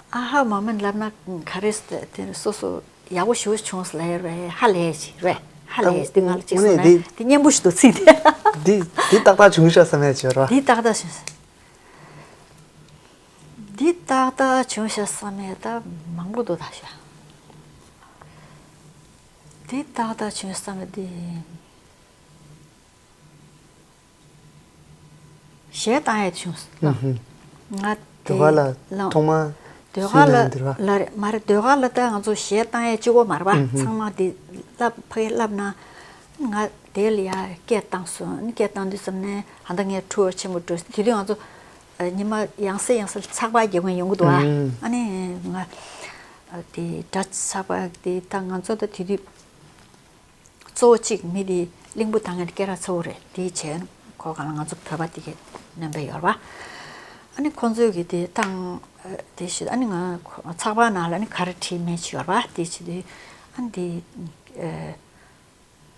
ཨ་ཧ་མོ་མེན་ཊི་ལབ་ན་ག་རེ་ཟེར། དེ་སོ་སོ་ཡག་པོ་ཞེ་པོ་བྱུང་ཟེར་ལབ་ཡོད་རེད། ཧ་ལས་ཅིག་རེད། ཧ་ལས་ཅིག་དེ་ང་ལ་ཅིག་གསུངས་ན་དེ་སྙན་པོ་ཞིག་འདུག་ཚིག་དེ། འདི་འདི་ཏག་ཏག་བྱུང་ཤག་བསམ་ཡས་ཅིག་ཡོད་རེད་པ། འདི་ཏག་ཏག་བྱུང་། འདི་ཏག་ཏག་བྱུང་ཤག་བསམ་ཡས་ད་མང་པོ་འདུག་ད་ཤག་འདི་ཏག་ཏག་བྱུང་བསམ་ཡས་འདི། གཞས་བཏང་ཡས་བྱུང་། ཨུ་ཧུ། ང་དེ་ཟློས་གར་ལ་ལ་ཐོག་མ་ཟློས་གར་ལ་སུས་གནང་འདིར་བ། ལ་རེད་མ་རེད། ཟློས་གར་ལ་ད་ང་ཚོ་གཞས་བཏང་ཡས་གཅིག་པོ་མ་རེད་པ། ཨུ་ཧུ། ཚང་མ་དེ་བསླབ་ཕ་གིར་བསླབ་ན། ང་དེ་ལ་ཡ་སྐད་བཏང་སོང་། ཨ་ནི་སྐད་བཏང་དུས་ཙམ་ནས་ཧ་ད་ངས་ཁྲོ་བ་ཆེན་པོ་འགྲོ། དེ་དུས་ང་ཚོ་ཨ་ཉི་མ་ཡང་སེ་ཡང་སེ་ཚགས་པར་རྒྱག་མཁན་ཡོང་གི་འདུག་ཨ། ཨུ། ཨ་ནི་ང་ཨ་དེ་སྒྲ་ཚགས་པར་དེ་ད་ང་ཚོ་ད་དེ་དུས། གཙོ་བོ་གཅིག་མི་དེ་གླིང་བུ་ཐང་ངེར་སྐད་གྲགས་ཚ་བོ་རེད། དེའི་བྱས་ཁོ་གང་ལ་ང་ཚོ་བོད་པ་དེ་གས་སྣོན་པ་ཡོད་རེད་པ། ཨ་ནི་ཁོང་ཚོས་གི་དེ་བཏང་། ཨ། དེ་བྱེད་དུས་ཨ་ནི་ང་ཚགས་པར་ནང་ལ་ཨ་ནི་ག་རེ་བྲིས་མེད་ཅིག་ཡོད་རེད་པ། དེ་བྱེད་དུས་ཨ་ནི་དེ།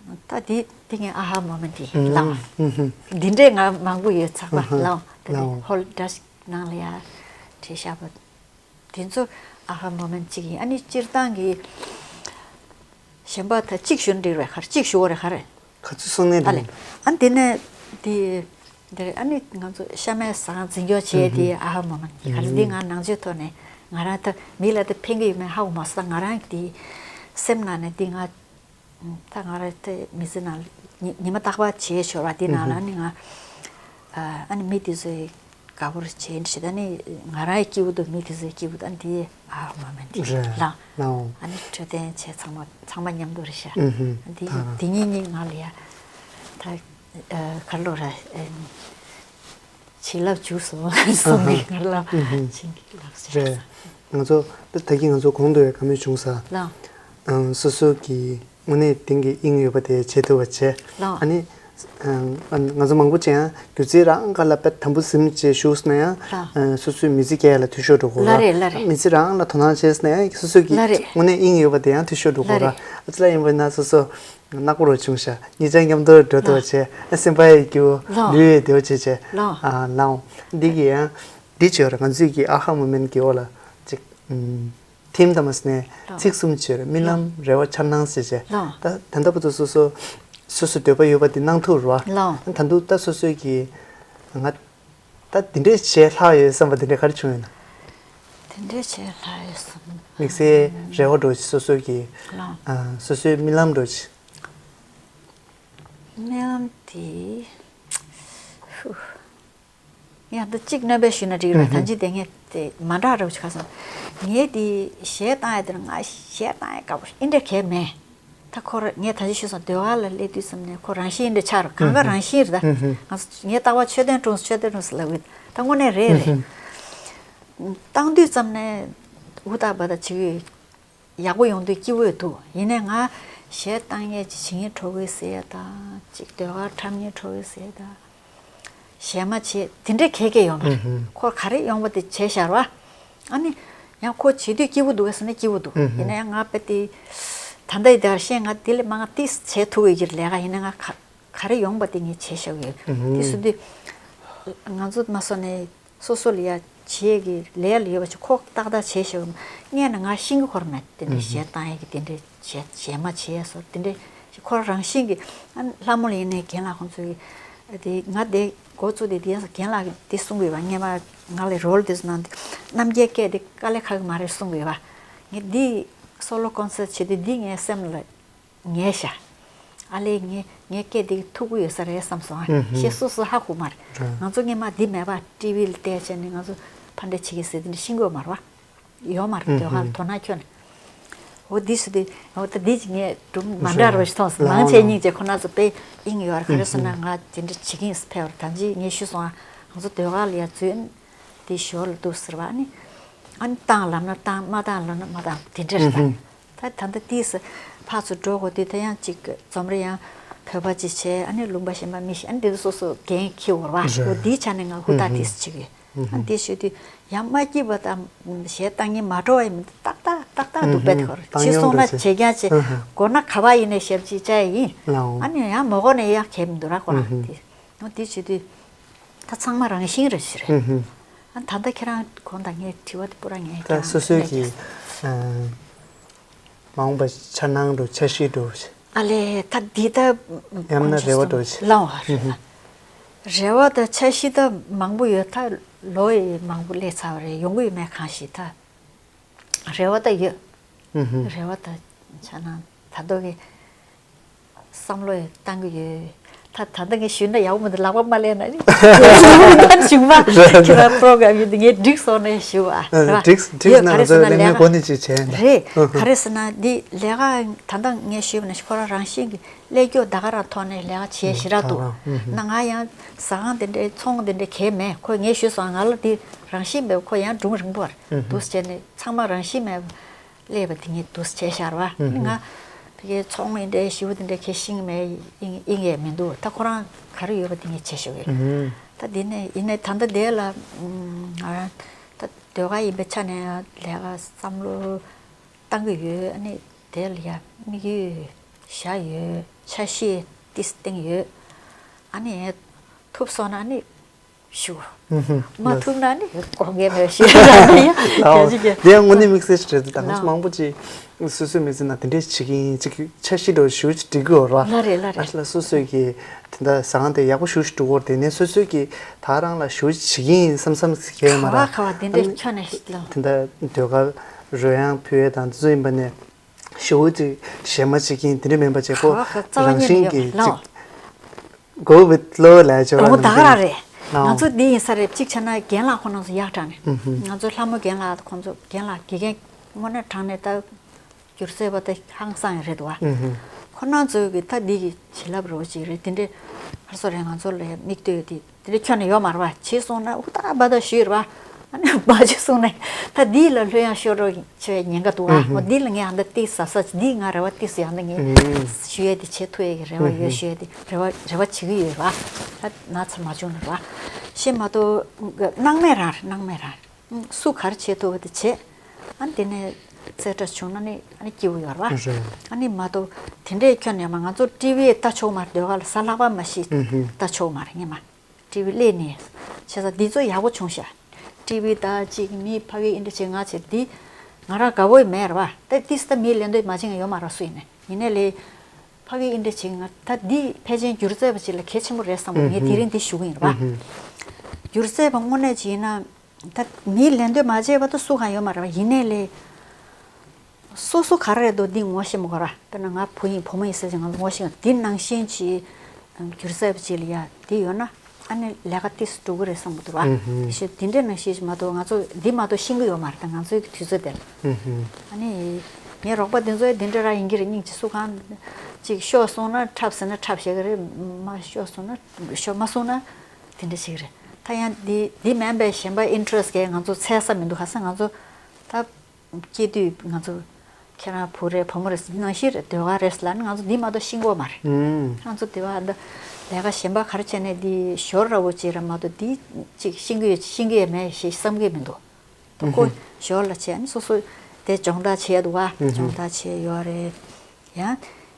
ཨ། ད་དེ་དེ་ངས་ཨ་ཧ་མོ་མེན་ཊི་དེ་ལའང་། ཨུ་ཧུ། འདི་འདྲས་ང་མང་པོ་ཡོད། ཚགས་པར་ལའང་དེ་ལའང་ཧོལ་འདྲ་ཞིག་ནང་ལ་ཡ་བྲིས་བཞག་པ། དེ་ཚོ་ཨ་ཧ་མོ་མེན་ཊི་གཅིག་ཡིན། ཨ་ནི་སྤྱིར་བཏང་གི་གཞན་པ་ད་གཅིག་ཞུ་ན་འགྲིག་རེད་ག་རེ། གཅིག་ཞུ་བ་རེད་ག་རེ། ག་ཚོད་གསུང་ནས་ཨ་ལེ། འགྲིག་ཨ་ནི་དེ་ནས་དེ་འདིར་ཨ་ནི་ང་ཚོ་ཤ་མེད་ཟ་ཁང་འཛིན་སྐྱོང་བྱས་དེ་ཨ་ཧ་མོ་མེན་ཊི་ག་རེ། འདི་ང་ནང་ཆོས་ཐོག་ནས་ང་རང་ད་མི་ལ་ད་ཕན་གི་ཡོད་མེད་ཧ་གོ་མ་སོང་། ད་ང་རང་གི་དེ་སེམས་ནང་ནས་དེ་ང་། ད་ང་རང་དེ་མི་ཚེ་ནང་ཉི་ཉི་མ་རྟག་པར་བྱས་ཤོར་བ་དེ་ནང་ལ་ཨ་ནི་ང་། ཨ་ནི་མི་དེ་ཚོས་དགའ་པོ་བྱས་ནས་ད་ནི་ང་རང་སྐྱིད་པོ་འདུག་མི་དེ་ཚོས་སྐྱིད་པོ་འདུག་ཨ་ནི་དེ་ཨ་མ་མེན་ཊི་རེད་ལ། ལའང་། ཨ་ནི་འཕྲོད་བསྟེན་བྱས་ཚང་མ་ཚང་མ་མཉམ་དུ་རེད་ཤག་ཨུ་ཧུ། ཨ་ནི་དེ་ད་དེ་ཉིན་ཉིན་ང་ལ་ཡ་ད་གར་ལོ་ར། བྱིན་རླབས་འཇུག་སོང་གསུང་གི་ཨ་ཧ། གར་ལ་ཨུ་ཧུ། བྱིན་གྱིས་བརླབས་ཟེར། རེད། ང་ཚོ་ད་ད་གིན་ང་ཚོ་གོང་དུ་ཡང་བཀའ་མོལ་བྱུང་ས། ལགས། ཨང་། སོ་སོ་གི་དངོས་གནས་དེང་གི་དབྱིངས་ཡོད་པ་དེ་བྱེད་ཐུབ་པ་བྱས། ལགས། ཨ་ནི་ ང་ཚོ་མང་པོ་ཅིག་ཡང་སྒྱུ་རྩལ་རང་ག་ལ་དཔེ་དམ་པོ་ཟིན་བྱས་ཞུགས་ན་ཡང་ལགས། སོ་སོའི་མི་ཚེ་སྐྱེལ་ཡ་ལ་འཐུས་ཤོར་འགྲོ་གོ་ལ་རེད་ལ་རེད། མི་ཚེ་རང་ལ་དོ་སྣང་བྱས་ན་ཡང་སོ་སོ་གི་ལ་རེད། དངོས་གནས་དབྱིངས་ཡོད་པ་དེ་ཡང་འཐུས་ཤོར་འགྲོ་གོ་ལ་ར། རེད། ཨ་ཙི་ལ་ཡིན་པ་ན་སོ་སོ་ནག་པོ་རུ་བྱུང་ཤག་ཉེ་ཆར་མཉམ་དུ་འགྲོ་ཐུབ་བྱས་ཨ་སེམས་པ་ཡི་སྐྱིད་པོ་ལོ། ལུས་ཡི་བདེ་བོ་བྱས་བྱས་ལོ། ཨ་ལའོ། འདི་གི་ཡང་འདི་བྱས་ར་ང་ཚོས་ཀྱི་ཨ་ཧ་མོ་མེན་གི་འོག་ལ་ཅིག་ཐིམ་དམ་སི་ནས་ལོ། ཚིག་གསུམ་བྱས་ར་རྨི་ལམ་རེ་བ་འཆར་སྣང་ཟེར་བྱས་ལོ། ད་ད་ལྟ་བར་དུ་སོ་སོ་སོ་སོ་འདོད་པ་ཡོད་པ་དེ་གནང་ཐུབ་ར་ལོ། ད་དུང་ད་སོ་སོའི་གི་ང་ད་འདི་འདྲས་བྱས་ལྷག་ཡོད་བསམ་པ་འདི་འདྲས་ག་རེ་བྱུང་ཡོད་ན། དེ་འདྲས་བྱས་ལྷག་ཡོད་བསམ། དམིགས་བསལ་རེ་བ་འགྲོ་ཅིག་སོ་སོའི་གི་ལོ། ཨ་སོ་སོའི་རྨི་ལམ་འགྲོ་ཅིག་རྨི་ལམ་དེ་ཧུ། ཡང་ད་གཅིག་སྣོན་པ་ཞུས་ན་འགྲིག་རེད། ད་ཅི་དེ་ངས་དེ་མ་འདྲ་རེ་བ་ཅིག་ཁ་སང་ངས་དེ་གཞས་བཏང་ཡ་དེ་ང་གཞས་བཏང་ཡ་དགའ་པོ་ཨིན་འདྲ་གས་མེད། ད་ཁོ་ར་ངས་ད་ཅི་ཞུས་སོང་ཟློས་གར་ལ་སླེབས་དུས་ཙམ་ནས་ཁོ་རང་བཞིན་ཨིན་འདྲ་ཆགས་རེད། གང་ག་རང་བཞིན་རེད། ད་ང་ཚོ་ངས་རྟག་པར་མཆོད་རྟེན་གྲོངས་སོང་མཆོད་རྟེན་གྲོངས་སོང་ལབ་གི་ད་དངོས་གནས་རེད་རེད། བཏང་དུས་ཙམ་ནས་འུ་ཐག་བ་ད་བྱེད་ཀྱི་ཡོད། ཡག་པོ་ཡོང་དུས་སྐྱིད་པོ་ཡོད་འདུག་ཡིན་ནའི་ང་གཞས་བཏང་མཁན་ཅིག་བྱེད་མཁན་གྲོགས་པོའི་ཟེར་ཡ་དང་ཅིག་ཟློས་གར་འཁྲབ་མཁན་གྲོགས་པོའི་ཟེར་ཡ་དང་གཞས་མ་བྱེད་དེ་འདྲའི་གལ་གལ་ཡོད་མ་རེད། ཁོ་ག་རེ་ཡོང་བ་དེ་བྱས་བཞག་ར། ཨ་ནི་ཡང་ཁོ་བྱེད་དུས་སྐྱིད་པོ་འདུག་གས་ཟེར་ན་སྐྱིད་པོ་འདུག་ཡིན་ནའི་ང་དཔེ་དེ་ད་ལྟ་ཡི་དེར་ཤེས་ང་དེ་ལས་མང་ང་ཏིས་བྱེད་ཐུབ་ཡོད་ཀྱི་ལས་ཀ་ཡིན་ནའི་ང་ག་ག་རེ་ཡོང་བ་དེ་ངས་བྱས་བཞག་ཡོད། དེ་སུ་དུས་ང་ཚོ་མ་སོ་ནས། སོ་སོ་ལ་ཡ་བྱེད་ཀྱི་ལས་ལ་ཡོད་པ་ཅིག་ཁོག་ཏག་ཏག་བྱེད་ཤེས་ཀྱི་མ་སྔས་ན་ང་ཤེས་ཀྱི་ཁོར་མེད་དེ་འདྲའི་གཞས་བཏང་ཡ་གི་དེ་འདྲའི་གཞས་གཞས་མ་བྱེད་ཡ་སོགས་དེ་འདྲའི་ཁོ་རང་བཞིན་གྱི་ཨ་ལྷ་མོ་ལ་ཡིན་ནའི་རྒན་ལགས་ཁོང་ཚོའི་དེ་ང་དེ་འགོ་བཙུགས་དེ་དེ་རྒན་ལགས་ཀྱིས་དེ་གསུང་གི་ཡོད་པ་སྔས་མ་ང་ལ་རོལ་དེ་ཚོ་གནང་དེ་རྣམ་རྒྱལ་སྐད་དེ་དཀའ་ལས་ཁག་གི་མ་རེད་གསུང་གི་ཡོད་པ་ངས་འདི་སོ་ལོ་ཀོན་སར་བྱེད་དུས་འདི་ངའི་སེམས་ལ། ངས་ཤ། ཨ་ལས་ངས་ངས་སྐད་འདི་ཐུག་གི་ཡོད་ས་རེད་བསམ་སོང་ཨ། ཤེས་སོ་སོ་ཧ་གོ་མ་རེད། ང་ཚོ་སྔས་མ་འདི་མེད་པ་ཊི་ཝི་ལ་བལྟས་བྱས་ནས་ང་ཚོ་ཕ་འདྲེ་བྱེད་ཀྱི་ཟེར་དེ་འདྲ་ཤེས་ཀྱི་ཡོད་མ་རེད་བ། ཡོད་མ་རེད་དོ་ག་ལ་དོ་སྣང་ཁྱོན་ནས། འོ་འདི་སུ་དེ་འོ་ད་འདི་ཅིག་ངས་སྒྲུང་མ་འདྲ་རོ་ཞིག་མཐོང་སོང་ལང་ཆེ་སྙིང་རྗེ་ཁོ་ན་ཚོ་དཔེ་དབྱིངས་ཡོད་རེད་ག་རེ་ཟེར་ན་ང་དེ་འདྲ་བྱེད་ཀྱི་ཡིན་ཕེབས་རེད་ད་ཅི་ངས་ཤེས་སོང་ཨ། ང་ཚོ་དོ་ག་ལ་ཡ་འཛུལ་འདི་ཞོར་ལ་འདུག་ཟེར་བ་ནི། ཨ་ནི་བཏང་ལབ་ན་བཏང་མ་བཏང་ལབ་ན་མ་བཏང་དེ་འདྲ་རེད་ད། ད་ད་ལྟ་ཏིས་ཕར་ཚུར་འགྲོ་དགོས་དུས་ད་ཡང་གཅིག་རྩོམ་རིག་ཡང་བོད་པ་གཅིག་བྱས་ཨ་ནི་ལུང་པ་གཞན་པ་མི་ཤེས་ཨ་ནི་དེ་ཚོ་སོ་སོ་འགན་འཁྱེར་འོར་བ་འོ་དེའི་ཆ་ནས་ང་ཧུར་ཐག་ཏིས་བྱེད་ཀྱི་ཨ་ནི་དེ་ཞུ་དུས་ཡང་མ་སྐྱིད་པ་དང་གཞས་བཏང་ཉིན་མ་འགྲོ་བ་ཡིན་མིན་ཏག་ཏག་ཏག་ཏག་འདུག་པས་དེ་བར་བྱེད་སོང་ན་བྱེད་རྒྱ་བྱེད་དགོས་ན་ག་བ་ཡིན་ནས་ཞབས་ཕྱི་བཅའ་ཡིན་ཨ་ནི་ཡང་མ་དགོས་ནས་ཡང་གལ་མི་འདུག་ར་ཁོ་རང་དེ་འོ་དེ་བྱེད་དུས། ད་ཚང་མ་རང་བཞིན་རེད་ཞུ་རེད། ཨ་ད་ལྟ་ཁྱེད་རང་གོང་དང་ངས་དྲི་བ་དེ་པུ་ར་ངས་ད་ཀྱང་སོ་སོའི་གི་ཨ་མ་འོངས་པ་འཆར་སྣང་འགྲོ་འཆར་གཞི་འགྲོ་ཞེས། ཨ་ལས་ད་འདི་ད་ཡང་ན་རེ་བ་འགྲོ་ཞེས། ལའོ་རེད་ལ། རེ་བ་ད་འཆར་གཞི་ད་མང་པོ་ཡོད་ད་ལོ་ཡི་མང་པོ་སླེབས་ཚར་བ་རེད་ཡོང་གི་ཡོད་མེད་གང་ཞིག་ད་རེ་བ་ད་ཡོད། རེ་བ་ད་འཆར་སྣང་ད་ལྟོ་གི་བསམ་བློ་ཡང་བཏང་གི་ཡོད། ད་ད་ལྟ་ངས་ཞུས་ན་ཡག་པོ་མི་འདུག་ལག་པ་མ་ལེན་ན་ནི། ད་བྱུང་མ་ཁྱེད་རང་པོ་རོ་གྲམ་ཡིན་དུས་ངས་འགྲིག་སོང་ནས་ཞུ་བ་རེད་བ། འགྲིག་འགྲིག་ཡོད་ན་ག་ང་རེ་ཚོ་ཟེར་ན་ལས་ཀ་ལས་ཀ་འགོ་ནས་ཅིག་བྱས་ནས། རེད་ག་རེ་ཟེར་ན་འདི་ལས་ཀ་ད་ལྟ་ངས་ཞུས་པ་ནང་བཞིན་ཁོ་རང་རང་བཞིན་གྱི་ཀླད་སྐྱོ་ད་ག་རང་ཐོག་ནས་ལས་ཀ་བྱས་ཞེ་དྲག་འདུག་ན་ང་ཡང་ཟ་ཁང་དེ་འདྲའི་ཚོང་དེ་འདྲའི་གས་མེད་ཁོས་ངས་ཞུས་སོང་ང་ལ་འདི་རང་བཞིན་མེད་ཁོ་ཡང་སྒྲུང་རིང་པོ་བར་འདུག་བྱས་ནས་ཚང་མ་རང་བཞིན་མེད། སླེབས་པ་དེ་ངས་འདུག་སེ་བྱས་ཤར་བ། ཨ་ནི་ང་ཕ་གིའི་ཚོང་ཡིན་འདྲའི་ཞེ་པོ་དེ་འདྲ་གལ་ཤེས་ཀྱི་མེད་ཨིན་ཨིན་ཡས་མི་འདུག་ད་ཁོ་རང་ག་རེ་ཡོད་པ་དེ་ངས་བྱས་ཤོག་གི་ད་དེ་ནས་ཡིན་ནའི་ད་ལྟ་དེ་ལ་ང་རང་ད་ཟློས་གར་ཡིན་པའི་ཆ་ནས་ལས་ཀ་བསམ་བློ་བཏང་གི་ཡོད། ཨ་ནི་དེ་ལ་ཡ་དམིགས་ཡུལ་བཞག་ཡོད། འཆར་གཞི་ཏིས་བཏིང་ཡོད། ཨ་ནི་ཐུབ་སོང་ན་ཨ་ནི། ཞུ། མ་ཐུབ་ན་ནི་དགོངས་འགལ་མེད་ཞུ་ཡ་ལ་ཡ་ལའོ། གལ་ཆེ་གལ། དེ་དངོས་གནས་དམིགས་བསལ་ཞིག་རེད་དེ་ད་ང་ཚོ་ལའོ། མང་པོ་ཅིག་སོ་སོའི་མི་ཚེ་ནང་དེ་འདྲས་བྱེད་ཀྱི་ཡིན་ཅིག་འཆར་གཞི་འདྲ་བོ་ཞུ་ཅིག་འགྲིག་གི་ཡོད་ར། ལ་རེད་ལ་རེད། ཨ་ལ་སོ་སོའི་གི་དེ་འདྲ་ཟ་ཁང་དེ་ཡག་པོ་ཞུ་ཞིག་འགྲོ་གི་ཡོད་རེད་དེ་ནས་སོ་སོའི་གི་ད་རང་ལ་ཞུ་ཅིག་བྱེད་ཀྱི་ཡིན་བསམ་བསམ་ཟེར་གྱི་ཡོད་མ་ར། ག་བ་ག་བ་དེ་འདྲས་ཁྱོན་ནས་ཞིག་ལ། དེ་འདྲ་ཟློས་གར་རོལ་དབྱངས་ཕུལ་ཡས་དང་དེ་ཚོ་ཡིན་པ་ནས། ཞེ་པོ་ཅིག་གཞས་མ་བྱེད་ཀྱིན་དེ་འདྲ་མིན་པ་བྱས་ཁོ་ག་བ་ག་རྩ་བ་རང་ཉིད་བཞིན་ནས་གྱིས་ཡོད་ལའོ། ཅིག་go with flow ལབ་ཅོག་འོ་ད་ག་རང་རེད། ལའོ། ང་ཚོ་འདི་ཡིན་ས་རེད་གཅིག་བྱས་ན་རྒན་ལགས་ཁོ་རང་ཚོ་ཡག་དྲགས་ནས། ཨུ་ཧུ། ང་ཚོ་ལྷ་མོ་རྒན་ལགས་ཁོང་ཚོ་རྒན་ལགས་དགེ་རྒན་དངོས་གནས་དྲང་གནས་ད་སྒྱུ་རྩལ་པ་ད་ཧང་སང་ཡང་རེད་འདུག་བ། ཨུ་ཧུ། ཁོ་རང་ཚོ་གི་ད་འདི་གི་བྱིན་རླབས་རོ་ཅིག་རེད་དེ་འདྲའི་ཧར་སོ་རེད་ང་ཚོ་ལ་མིག་ལྟོས་དེ། དེ་འདྲ་ཁྱོན་ནས་ཡོད་མ་རེད་བ། བྱས་སོང་ན་ཨུ་ཏག་བ་ཏག་ཞུས་རེད་བ། ཨ་ནི་མ་བྱེད་གསུངས་ནས། ད་འདི་ལ་ལྷོད་ཡངས་ཤོར་རོགས་བྱེད་ཉེན་ཁ་འདུག་ཨ། ཨུ་ཧུ། འོ་འདི་ལ་ངས་ཨ་འདི་ཏིག་ཟབ་ཟབ་འདི་ང་རེ་བ་ཏིག་ཟེར་ཡང་ན་ངས་ཨུ་ཧུ། ཞུ་ཡས་དེ་བྱེད་ཐུབ་ཡས་ཀྱི་རེ་བ་ཨུ་ཡོད། ཧུ། ཞུ་ཡས་དེ་རེ་བ་རེ་བ་བྱེད་ཀྱི་ཡོད་ར། ད་ན་ཚ་མ་བྱུང་ན་ར། ཤེས་མ་གཏོགས་སྣང་མེད་རང་རེད། སྣང་མེད་རང་རེད། སུ་ག་རེ་བྱེད་ཐུབ་པ་དེ་བྱེད། ཨ་ནི་དེ་ནས་རྩེ་གྲ་བྱུང་ན་ནི་ཨ་ནི་སྐྱིད་པོ་ཡོད་ར། རེད། ཨ་ནི་མ་གཏོགས་དེ་འདྲས་ཁྱོན་ནས་མ་ང་ཚོ་ཊི་ཝི་ལྟ་ཆོག་མ་རེད། ཟློས་གར་ལ་གཟའ་ལྷག་པ་མ་གཞི་ཨུ་ཧུ། ལྟ་ཆོག་མ་རེད་ངས་མ། ཊི་ཝི་གླས་ནས། བྱས་ཙང་འདི་ཚོ་ཡག་པོ་བྱུང་ཤག་ཊི་ཝི་ད་ཅིག་མི་ཕ་གི་ཨིན་དྲ་ཅིག་ང་བྱེད་འདི། ང་རང་དགའ་བོ་མེད་ར་བ། ད་ཏིས་ད་མིའི་ལན་འདོད་མ་བྱེད་ཡོད་མ་ར་སུ་ཡིན་ནས་ཡིན་ནས་ལས། ཕ་གི་ཨིན་དྲ་ཅིག་ང་ད་འདི་ཕལ་ཆེར་སྒྱུ་རྩལ་པ་ཅིག་ལ་གལ་ཆེན་པོ་རེད་བསམ་གི། ངས་དེ་རིང་འདི་ཞུ་གི་ཡིན་ར་བ། སྒྱུ་རྩལ་པ་དངོས་གནས་ཅིག་ཡིན་ན། ད་མིའི་ལན་འདོད་མ་བྱས་པ་ད་སུ་གང་ཡོད་མ་རེད་བ། ཡིན་ནས་ལས། སོ་སོ་ག་རེ་རེད་འདུག་འདི་ངོ་ཤེས་མི་དགོས་ར། དཔེར་ན་ང་བུ་ཡིན་བུ་མོ་ཡིན་ཟེར་ཅིག་ང་ལ་ངོ་ཤེས། འདི་ནང་བཞིན་གྱི་སྒྱུ་རྩལ་པ་ཅིག་ལ་ཡ་འདི་ཡོད་ན་ཨ་ནི་ལས་ཀ་ཏིས་འགྲོ་གི་རེད་བསམ་གི་འདུག་ར། ཞེས་འདི་འདྲ་ནང་བཞིན་ཅིག་མ་གཏོགས་ང་ཚོ་འདི་མ་གཏོགས་ཤེས་ཀྱི་ཡོད་མ་རེད། ད་ང་ཚོའི་དུས་ཚོད་དེ་ལ། ཨ་ནི་ངའི་རོགས་པ་འདི་ཚོ་འདི་འདྲ་ར་ཡིན་གྱི་རེད། སྙིང་རྗེ། སུ་གང་ཅིག་ཤོག་གསུངས་ན་འཁྲབ་ཟེར་ན་འཁྲབ་བྱེད་ཀྱི་རེད། མ་ཤོག་གསུངས་ན་ཤོག་མ་གསུངས་ན་དེ་འདྲ་བྱེད་ཀྱི་རེད། ད་ཡང་འདི་འདི་མིན་པའི་གཞན་པ་ཨིན་ཊི་རེ་སི་ཊི་གི་ང་ཚོ་འཚོལ་ས་མི་འདུག་ཧ་སང་ང་ཚོ་ད། སྐྱེས་དུས་ང་ཚོ་ཁྱེད་རང་བུ་རེད་བུ་མོ་རེད་ནང་བཞིན་རེད། ཟློས་གར་རེད་ལབ་ན་ང་ཚོ་འདི་མ་གཏོགས་ཤེས་ཀྱི་ཡོད་མ་རེད། ང་ཚོ་འདི་བ་འདི་ལས་ཀ་གཞན་པ་ག་རེ་བྱས་ནས་འདི་ཞོར་ར་བོ་ཅིག་ར་མ་གཏོགས་འདི་ཅིག་ཤེས་ཀྱི་ཡོད་ཤེས་ཀྱི་ཡོད་མེད་ཞེས་བསམ་གྱི་མི་འདུག་ད་ཁོ་ཞོར་ལ་བྱས་ནས་སོ་སོ་དེ་སྦྱོང་བརྡར་བྱས་འདུག་བ། སྦྱོང་བརྡར་བྱས་ཡོད་རེད། ཡང་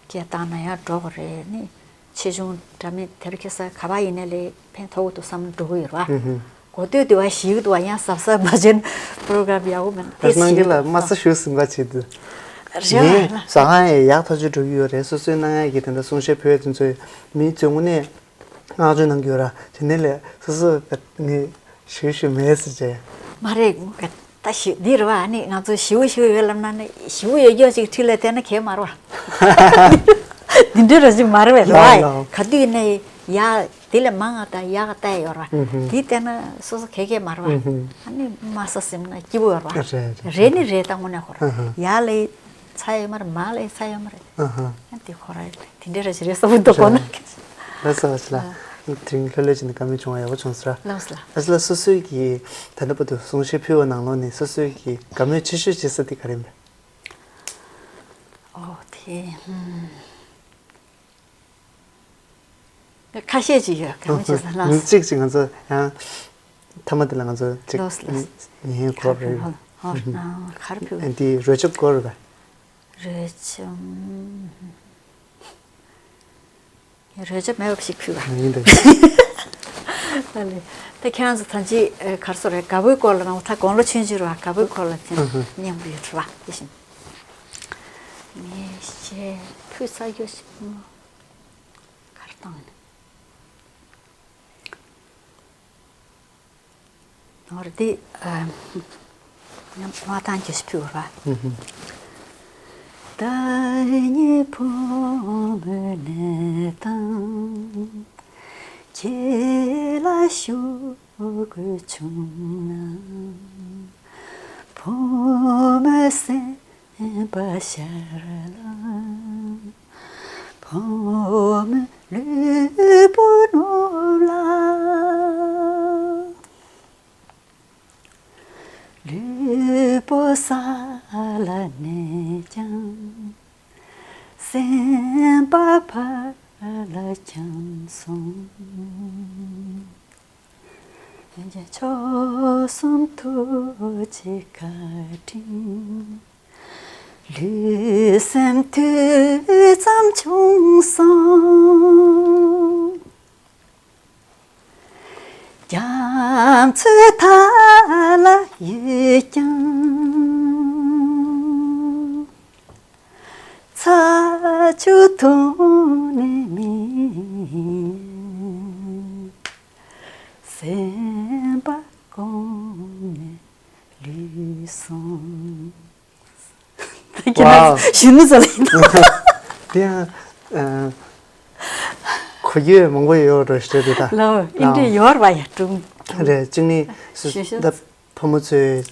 སྐད་བཏང་ན་ཡང་འགྲོ་གི་རེད། ནི་ཆེ་ཆུང་འདྲ་མིན་དེ་རུ་ཁེ་ས་ག་པ་ཡིན་ནའི་ལས་ཕན་ཐོགས་འདུག་བསམ་འགྲོ་གི་ཡོད་རེད་བ། གོ་ཐོས་དེ་བ་ཞིག་འདུག་བ། ཡང་གཟབ་གཟབ་མ་བྱས་ན་པོ་རོ་གྷ་རམ་ཡག་པོ་མེད་ན་དེ་ནང་གི་ཞིག་ལ་དམའ་ས་ཞུ་ཟིན་པ་བྱེད་དུས། རེད་བ། ངས་ཟ་ཁང་ཡང་ཡག་ཐག་ཆོད་འགྲོ་གི་ཡོད་རེད། སོ་སོའི་གནང་ཡག་གི་དེ་འདྲ་གསུང་བཤད་ཕུལ་ཡག་དེ་ཚོས་མི་ཚོས་དངོས་གནས་བསྔགས་བརྗོད་གནང་གི་ཡོད་ར། དེ་ནས་ལས་སོ་སོ་ངས་ཞུ་ཞུ་མེད་ཟེར་བྱས། མ་རེད། ད་ཞི་འདི་རེད་བ། ཨ་ནི་ང་ཚོ་ཞི་བོ་ཞི་བོ་ཡོད་ལབ་ན་ནི་ཞི་བོ་ཡོད་རྒྱུ་ཅིག་ཁྲིད་ལས་བལྟས་ན་གལ་མ་རེད་བ། འདི་འདྲ་ར་ཅིག་མ་རེད་བས་ལ། ལགས་ལགས། ག་དུས་ནས་ཡག་དེ་ལས་མང་ང་ད་ཡག་བལྟས་ཡོད་ར། འདི་བལྟས་ན་སོ་སོ་གལ་གལ་མ་རེད་བ། ཨ་ནི་དམའ་ས་ཟིན་ན་སྐྱིད་པོ་ཡོད་ར། རེད་རེད། རེད་ནི་རེད། ད་དངོས་གནས་ཁོ་ར་ཡག་ལས་ཚ་ཡོད་མ་རེད། མང་ལས་ཚ་ཡོད་མ་རེད། ཨ་དེ་ཁོ་ར་དེ་འདྲ་ར་ཅིག་རེད་བསམ་གི་འདུག་གོ་ན། ལགས་སོ་ལགས་སོ་ལགས། དེ་རིང་ལྷོད་ལྷོད་བྱས་ནས་བཀའ་མོལ་བྱུང་བ་ཡག་པོ་བྱུང་སོང་ར། ལགས་སོ་ལགས། ལགས་སོ་ལགས། སོ་སོའི་གི་ད་ལྟ་བར་དུ་གསུང་བཤད་ཕུལ་བ་ནང་ལོགས་ནས་སོ་སོའི་གི་དགའ་མོས་ཆེ་ཤོས་བྱེད་ས་དེ་ག་རེ་ཡིན་པས། ཨོ་དེ་ཧུམ། ཁ་ཤས་ཅིག་ཡོད། དགའ་མོས་བྱེད་ས་ལགས། མི་གཅིག་ཅིག་ང་ཚོ་ཡང་མཐའ་མ་དེ་ལ་ང་ཚོ་ཅིག་ལགས་སོ་ལགས་སོ། ཉན་དགོས་རེད། ཧོ་ཧོ་ཨ་ག་རེ་ཕུལ། འདི་རོལ་ཆ་དགོས་རེད་པ། རོལ་ཆ། རོལ་ཆ་མེད་པ་ཞིག་ཕུལ་བ། ཡིན་འདུག་ཨ་ལེ། ད་ཁྱེད་རང་ཚོ་ད་ཅི་གར་སོ་རེད། དགའ་པོའི་སྐོར་ལ་ང་ད་དགུང་ལོ་ཆུང་ཆུང་རེད་བ། དགའ་པོའི་སྐོར་ལ་ཅིག་སྙན་པོ་ཡོད་རེད་བ། དེ་བཞིན་ངས་གཞས་ཕུལ་ཚར་རྒྱུ་ཞིག་གར་བཏང་ཡིན། ནོར་འདི་ཨ་ང་ཐང་ཅོ་ཞིག་ཕུལ་བ། ད་ཉི་ཕོ་མོ་ནི་དང་ཁྱེད་ལ་ཞུ་དགོས་བྱུང་ན། ཕོ་མོ་སེམས་པ་ཤར་ལ། ཕོ་མོ་ལུས་པོ་རྣོ་ལ། ལུས་པོ་ས་ལ་གནས་ཀྱང་། སེམས་པ་ཕར་ལ་འཁྱམས་སོང་། མཆོག་གསུམ་ཐུགས་རྗེ་བཀའ་དྲིན། ལུས་སེམས་དུས་ཙམ་ཆུང་སོང་། རྒྱ་མཚོའི་མཐའ་ལ་ཡོད་ཀྱང་། ཚ་ཆུ་འཐུང་ནས་མིན། སེམས་པ་སྐོམ་ནས་ལུས་སོང་། ཁྱེད་རང་ཝའོ། གཞོན་ནུ་ཚོ་ལ་ཡིན་ད། དེ་ཡང་ཨ། གོ་རྒྱུ་མང་པོ་ཡོད་འགྲོ་ཞེས་དེ་ད། ལའོ་ཨིན་འདྲ་ཡོད་ར་བ་ཡ་ཀྲུང་། རེད། གཅིག་ནི་སུ་གཞོན་གཞོན། ད་ཕོ་མོ་ཚོའི་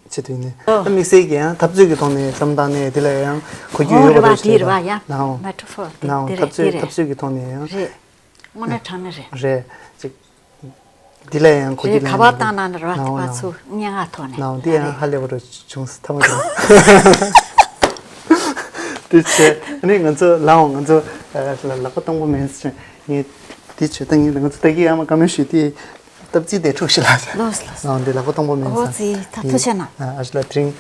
ཆེད་དུ་ཡིན་ནི། ཨོ། ད་དམིགས་བསལ་གྱི་ཡང་འཐབ་རྩོད་ཀྱི་ཐོག་ནས་བསམ་བཏང་ནས་དེ་ལ་ཡང་གོ་རྒྱུ་ཨོ་ཡོད་རེད་པ་བ་ཞེས་དེ་རེད་བ་ཡ། ནའོ། མེ་ཊ་ཕོར་དེ་ནའོ་དེ་འཐབ་རེད་རྩོད་དེ་རེད། འཐབ་རྩོད་ཀྱི་ཐོག་ནས་ཡང་། རེད། དངོས་གནས་དྲང་གནས་རེད། རེད། ཅིག་འདི་ལ་ཡང་གོ་རེད། རྒྱུ་ཁ་པར་བཏང་ན་ནི་ར་ལའོ་ཁ་ལའོ་ཚུར་སྙན་ངག་ཐོག་ནས་ལའོ་འདི་ཡང་ཧ་ལས་པ་རུ་བྱུང་སོང་ཐ་མ་དང་། དེ་བྱས་ཨ་ནི་ང་ཚོ་ལའོ་ང་ཚོ་ལ་ལག་པ་སྟོང་པོ་མེད་ཟེར་ངས་འདི་བྱས་ད་ངས་ང་ཚོ་ད་གི་ཡང་མ་བཀའ་མོལ་ཞུས་ཏེ་སྟབས་རྩིས་དེ་འཁྲུག་ཤི་ལ་ཟེར་ལོས་ལོས་ལའོ་འདི་ལག་པ་སྟོང་པོ་མེད་ཨོ་ཟེར་ཙི་ད་ཐུགས་ཆེ་གནང་། ཨ་ཞི་ལ་དེ་རིང་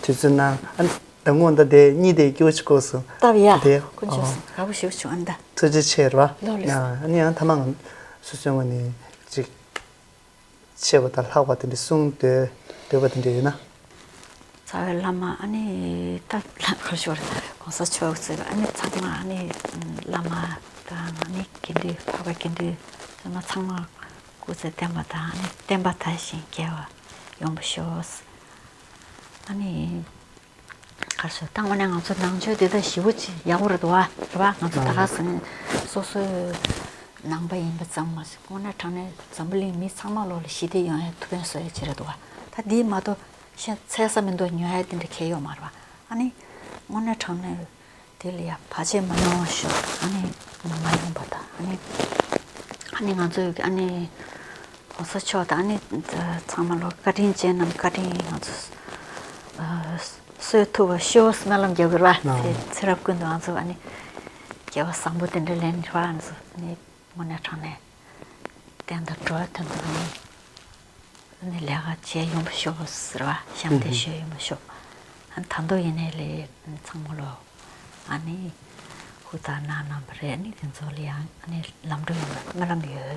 དུས་ཚོད་ན་ཨ་ནི་ད་ངོ་ད་དེ་གཉིས་དེ་སྐྱོ་ཆི་གོ་སོང་། སྟབས་ཡ་དེ་དཀོན་མཆོག་གསུམ་དགའ་པོ་ཞེ་པོ་བྱུང་ཨ་ནི་ད། ཐུགས་རྗེ་ཆེ་ར། ལོས་ལོས། ཨ་ནི་ཡང་ཐ་མ་ང་སོ་སོའི་ངོས་ནས་ཅིག་ཆེ་བ་དང་ལྷག་པ་དེ་འདྲ་གསུང་འདོད་འདོད་པ་དེ་འདྲ་ཡོད་ན། རྩ་བའི་བླ་མ་ཨ་ནི་ད་ལྷ་ཁ་ཤོར་གོང་ས་མཆོག་ཟེར་བ་ཨ་ནི་ཚང་མ་ཨ་ནི་བླ་མ་དང་ཨ་ནི་དགེ་འདུན་འཕགས་པ་དགེ་འདུན་ཚང་མ་ཚང་མ་སྐུ་ཚེ་བརྟན་པ་དང་ཨ་ནི་བསྟན་པ་དར་ཞིང་རྒྱས་པ་ཡོང་བ་ཤོག་ཨ་ནི། ག་རེ་ཟེར་ད་དངོས་གནས་ང་ཚོ་ནང་ཆོས་འདི་དག་ཞེ་པོ་ཅིག་ཡག་པོ་རེད་འདུག་བ་རེད་བ། ང་ཚོ་ད་ག་ཟེ་སོ་སོའི་ནང་པ་ཡིན་པ་ཙམ་མ་ཟད་དངོས་གནས་དྲང་གནས་འཛམ་བུ་གླིང་མི་ཚང་མ་ལོག་ལ་ཞི་བདེ་ཡོང་ཡ་ཐུགས་ཕན་གསོ་ཡ་ཅིག་རེད་འདུག་བ། ད་འདི་མ་གཏོགས་ཤ་ཚ་ས་མི་འདུག་ཉོ་ཡ་དེ་འདྲ་གལ་ཡོད་མ་རེད་བ། ཨ་ནི་དངོས་གནས་དྲང་གནས་དེ་ལ་ཡ་བར་ཆད་མ་ཡོང་བ་ཤོག་ཨ་ནི་མ་ཡོང་པ་དང་ཨ་ནི་ཨ་ནི་ང་ཚོས་ཨ་ནི། གོང་ས་མཆོག་དང་ནི་ཚང་མ་ལོ་བཀའ་དྲིན་ཅན་རྣམས་བཀའ་དྲིན་ང་ཚོ་གསོས་ཐུབ་པ་ཤོག་སྨོན་ལམ་རྒྱག་དགོས་ར། ལགས། ཚེ་རབས་ཀུན་ཏུ་ང་ཚོ་ཨ་ནི་སྐལ་བ་བཟང་པོ་དེ་འདྲ་ལེན་ར་ང་ཚོ་ནི་དངོས་གནས་དྲང་གནས་བསྟན་དང་འགྲོ་བ་དོན་དུ་ནི་ནི་ལས་ཀ་བྱས་ཡོང་བ་ཤོག་ཟེར་བ་གཤམ་དེ་ཤོད་ཡོང་བ་ཤོག་ཨ་ནི་ད་དུང་ཡིན་ནའི་ལས་ཚང་མ་ལོ། ཨ་ནི། ཧུར་ཐག་གནང་གནང་བ་རེད། ཨ་ནི་དེ་ཚོ་ལ་ཡང་ཨ་ནི་ལམ་འགྲོ་ཡོང་བའི་སྨོན་ལམ་ཡོད།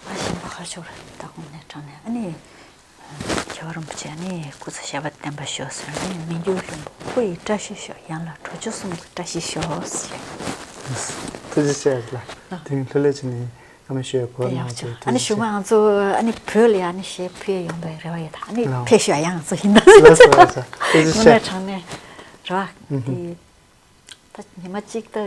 ཨ་ཞིམ་པ་ཧ་ཤོར་ད་དགོང་ནས་དྲང་ནས་ཨ་ནི། རྒྱལ་བ་རིན་པོ་ཆེ་ཨ་ནི་སྐུ་ཚེ་ཞབས་པད་བརྟན་པར་ཤོག་ཟེར་ནས་མི་འགྱུར་ལྷུན་པོ་སྐུ་ཡི་བཀྲ་ཤིས་ཤོག་ཡང་ལ་གྲོགས་མཆོག་གསུམ་གྱི་བཀྲ་ཤིས་ཤོག་ཟེར། ཐུགས་རྗེ་ཆེ་ལ། དེ་རིང་ལྷུ་ལས་ཕྱིན་ནས་བཀའ་མོལ་ཞུ་ཡ་གོ་དེ་གནང་ཡག་བྱས་ཆོག་ཨ་ནི་ཐུགས་རྗེ་གཞུག་ཆེ། མ་ང་ཚོ་ཨ་ནི་བོད་ལ་ཡ་ཨ་ནི་གཞས་ཕུལ་ཡ་ཡོང་པའི་རེ་བ་ཡོད་ད་ཨ་ནི་ལགས། ཕེབས་ཤོག་ཡ་ང་ཚོ་ཡིན་ད། ལགས་སོ་ལགས་སོ་ཐུགས་རྗེ་ཆེ། དངོས་གནས་དྲང་གནས་རེད་བ། ཨུ་ཧུ། དེ། ད་ཉི་མ་གཅིག་ད་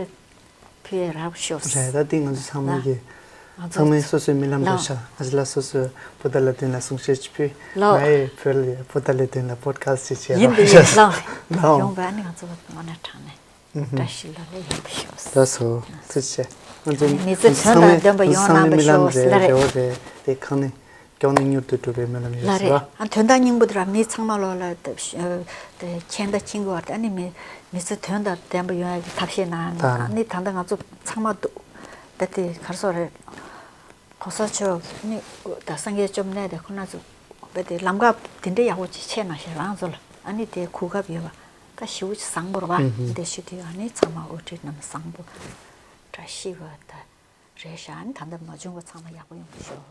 ཕུལ་ཡ་རག་ཤོག་རེད་ད་འདི་ང་ཚོ་ཚང་མ་གི་ང་ཚོ་ཚང་མས་སོ་སོའི་རྨི་ལམ་ལ་ལགས། ཤར་ང་ཚོ་ལ་སོ་སོའི་བུ་དང་བླ་དོན་ལ་གསུང་བཤད་ཅིག་ཕུལ། ལགས། ང་ཡི་བོད་ལ་བུ་དང་བླ་དོན་ལ་པོ་ཌི་ཁ་སི་ཊི་ཅིག་བྱས་ཡིན་རོགས་པས་ཡིན་ཤག་ལགས། ལགས། ཡོང་བས་ནི་ང་ཚོ་དངོས་གནས་དྲང་གནས་ཨུ་ཧུ། བཀྲ་ཤིས་ལོ་ལེགས་ཡོང་བ་ཤོག་ལགས་སོ་ཐུགས་རྗེ་ཆེ། ང་ཚོ་མི་ཚེ་དོན་དང་ལྡན་པ་ཡོང་གནང་བ་ཤོག་ལགས་རེད། རེད་བ་རེད་དེ་གང་ནས། སྐྱོང་ནས་མྱུར་དུ་འགྲུབ་པའི་སྨོན་ལམ་ཡོད་ལ་ཟེར་རེད། བ། ཨ་དོན་དག་སྙིང་པོ་དེ་ར་མི་ཚང་མ་ལོག་ལ་ཨ་དེ་མཁྱེན་ད་མཁྱེན་གི་བར་དེ་ཨ་ནི་མི་མི་ཚེ་དོན་དང་ལྡན་པ་ཡོང་ཡ་གི་ཐབས་ཤེས་གནང་ད་ཨ་ནི་ད་ལྟ་ང་ཚོ་ཚང་མ་འདུག་ད་དེ་གར་སོག་རེད། གོང་ས་མཆོག་ནི་ད་སངས་རྒྱས་བཅོམ་ལྡན་འདས་ཁོ་ན་ཚོ་བས་དེ་ལམ་ཁ་དེ་འདྲའི་ཡག་པོ་ཅིག་ཆད་ན་ཞེས་རང་ཚོ་ལ་ཨ་ནི་དེ་གོ་སྐབས་ཡོད་པ་ད་ཞེ་པོ་ཅིག་བཟང་པོ་རེད་བ། ཨུ་ཧུ། དེ་ཤི་དུས་ཨ་ནི་ཚང་མ་དབུ་ཁྲིད་རྣམས་བཟང་པོ་བཀྲ་ཤིས་པ་ད་རེད་ཤག་ཨ་ནི་ད་ལྟ་མ་བྱུང་བ་ཚང་མ་ཡག་པོ་ཡོང་གི་ཤོག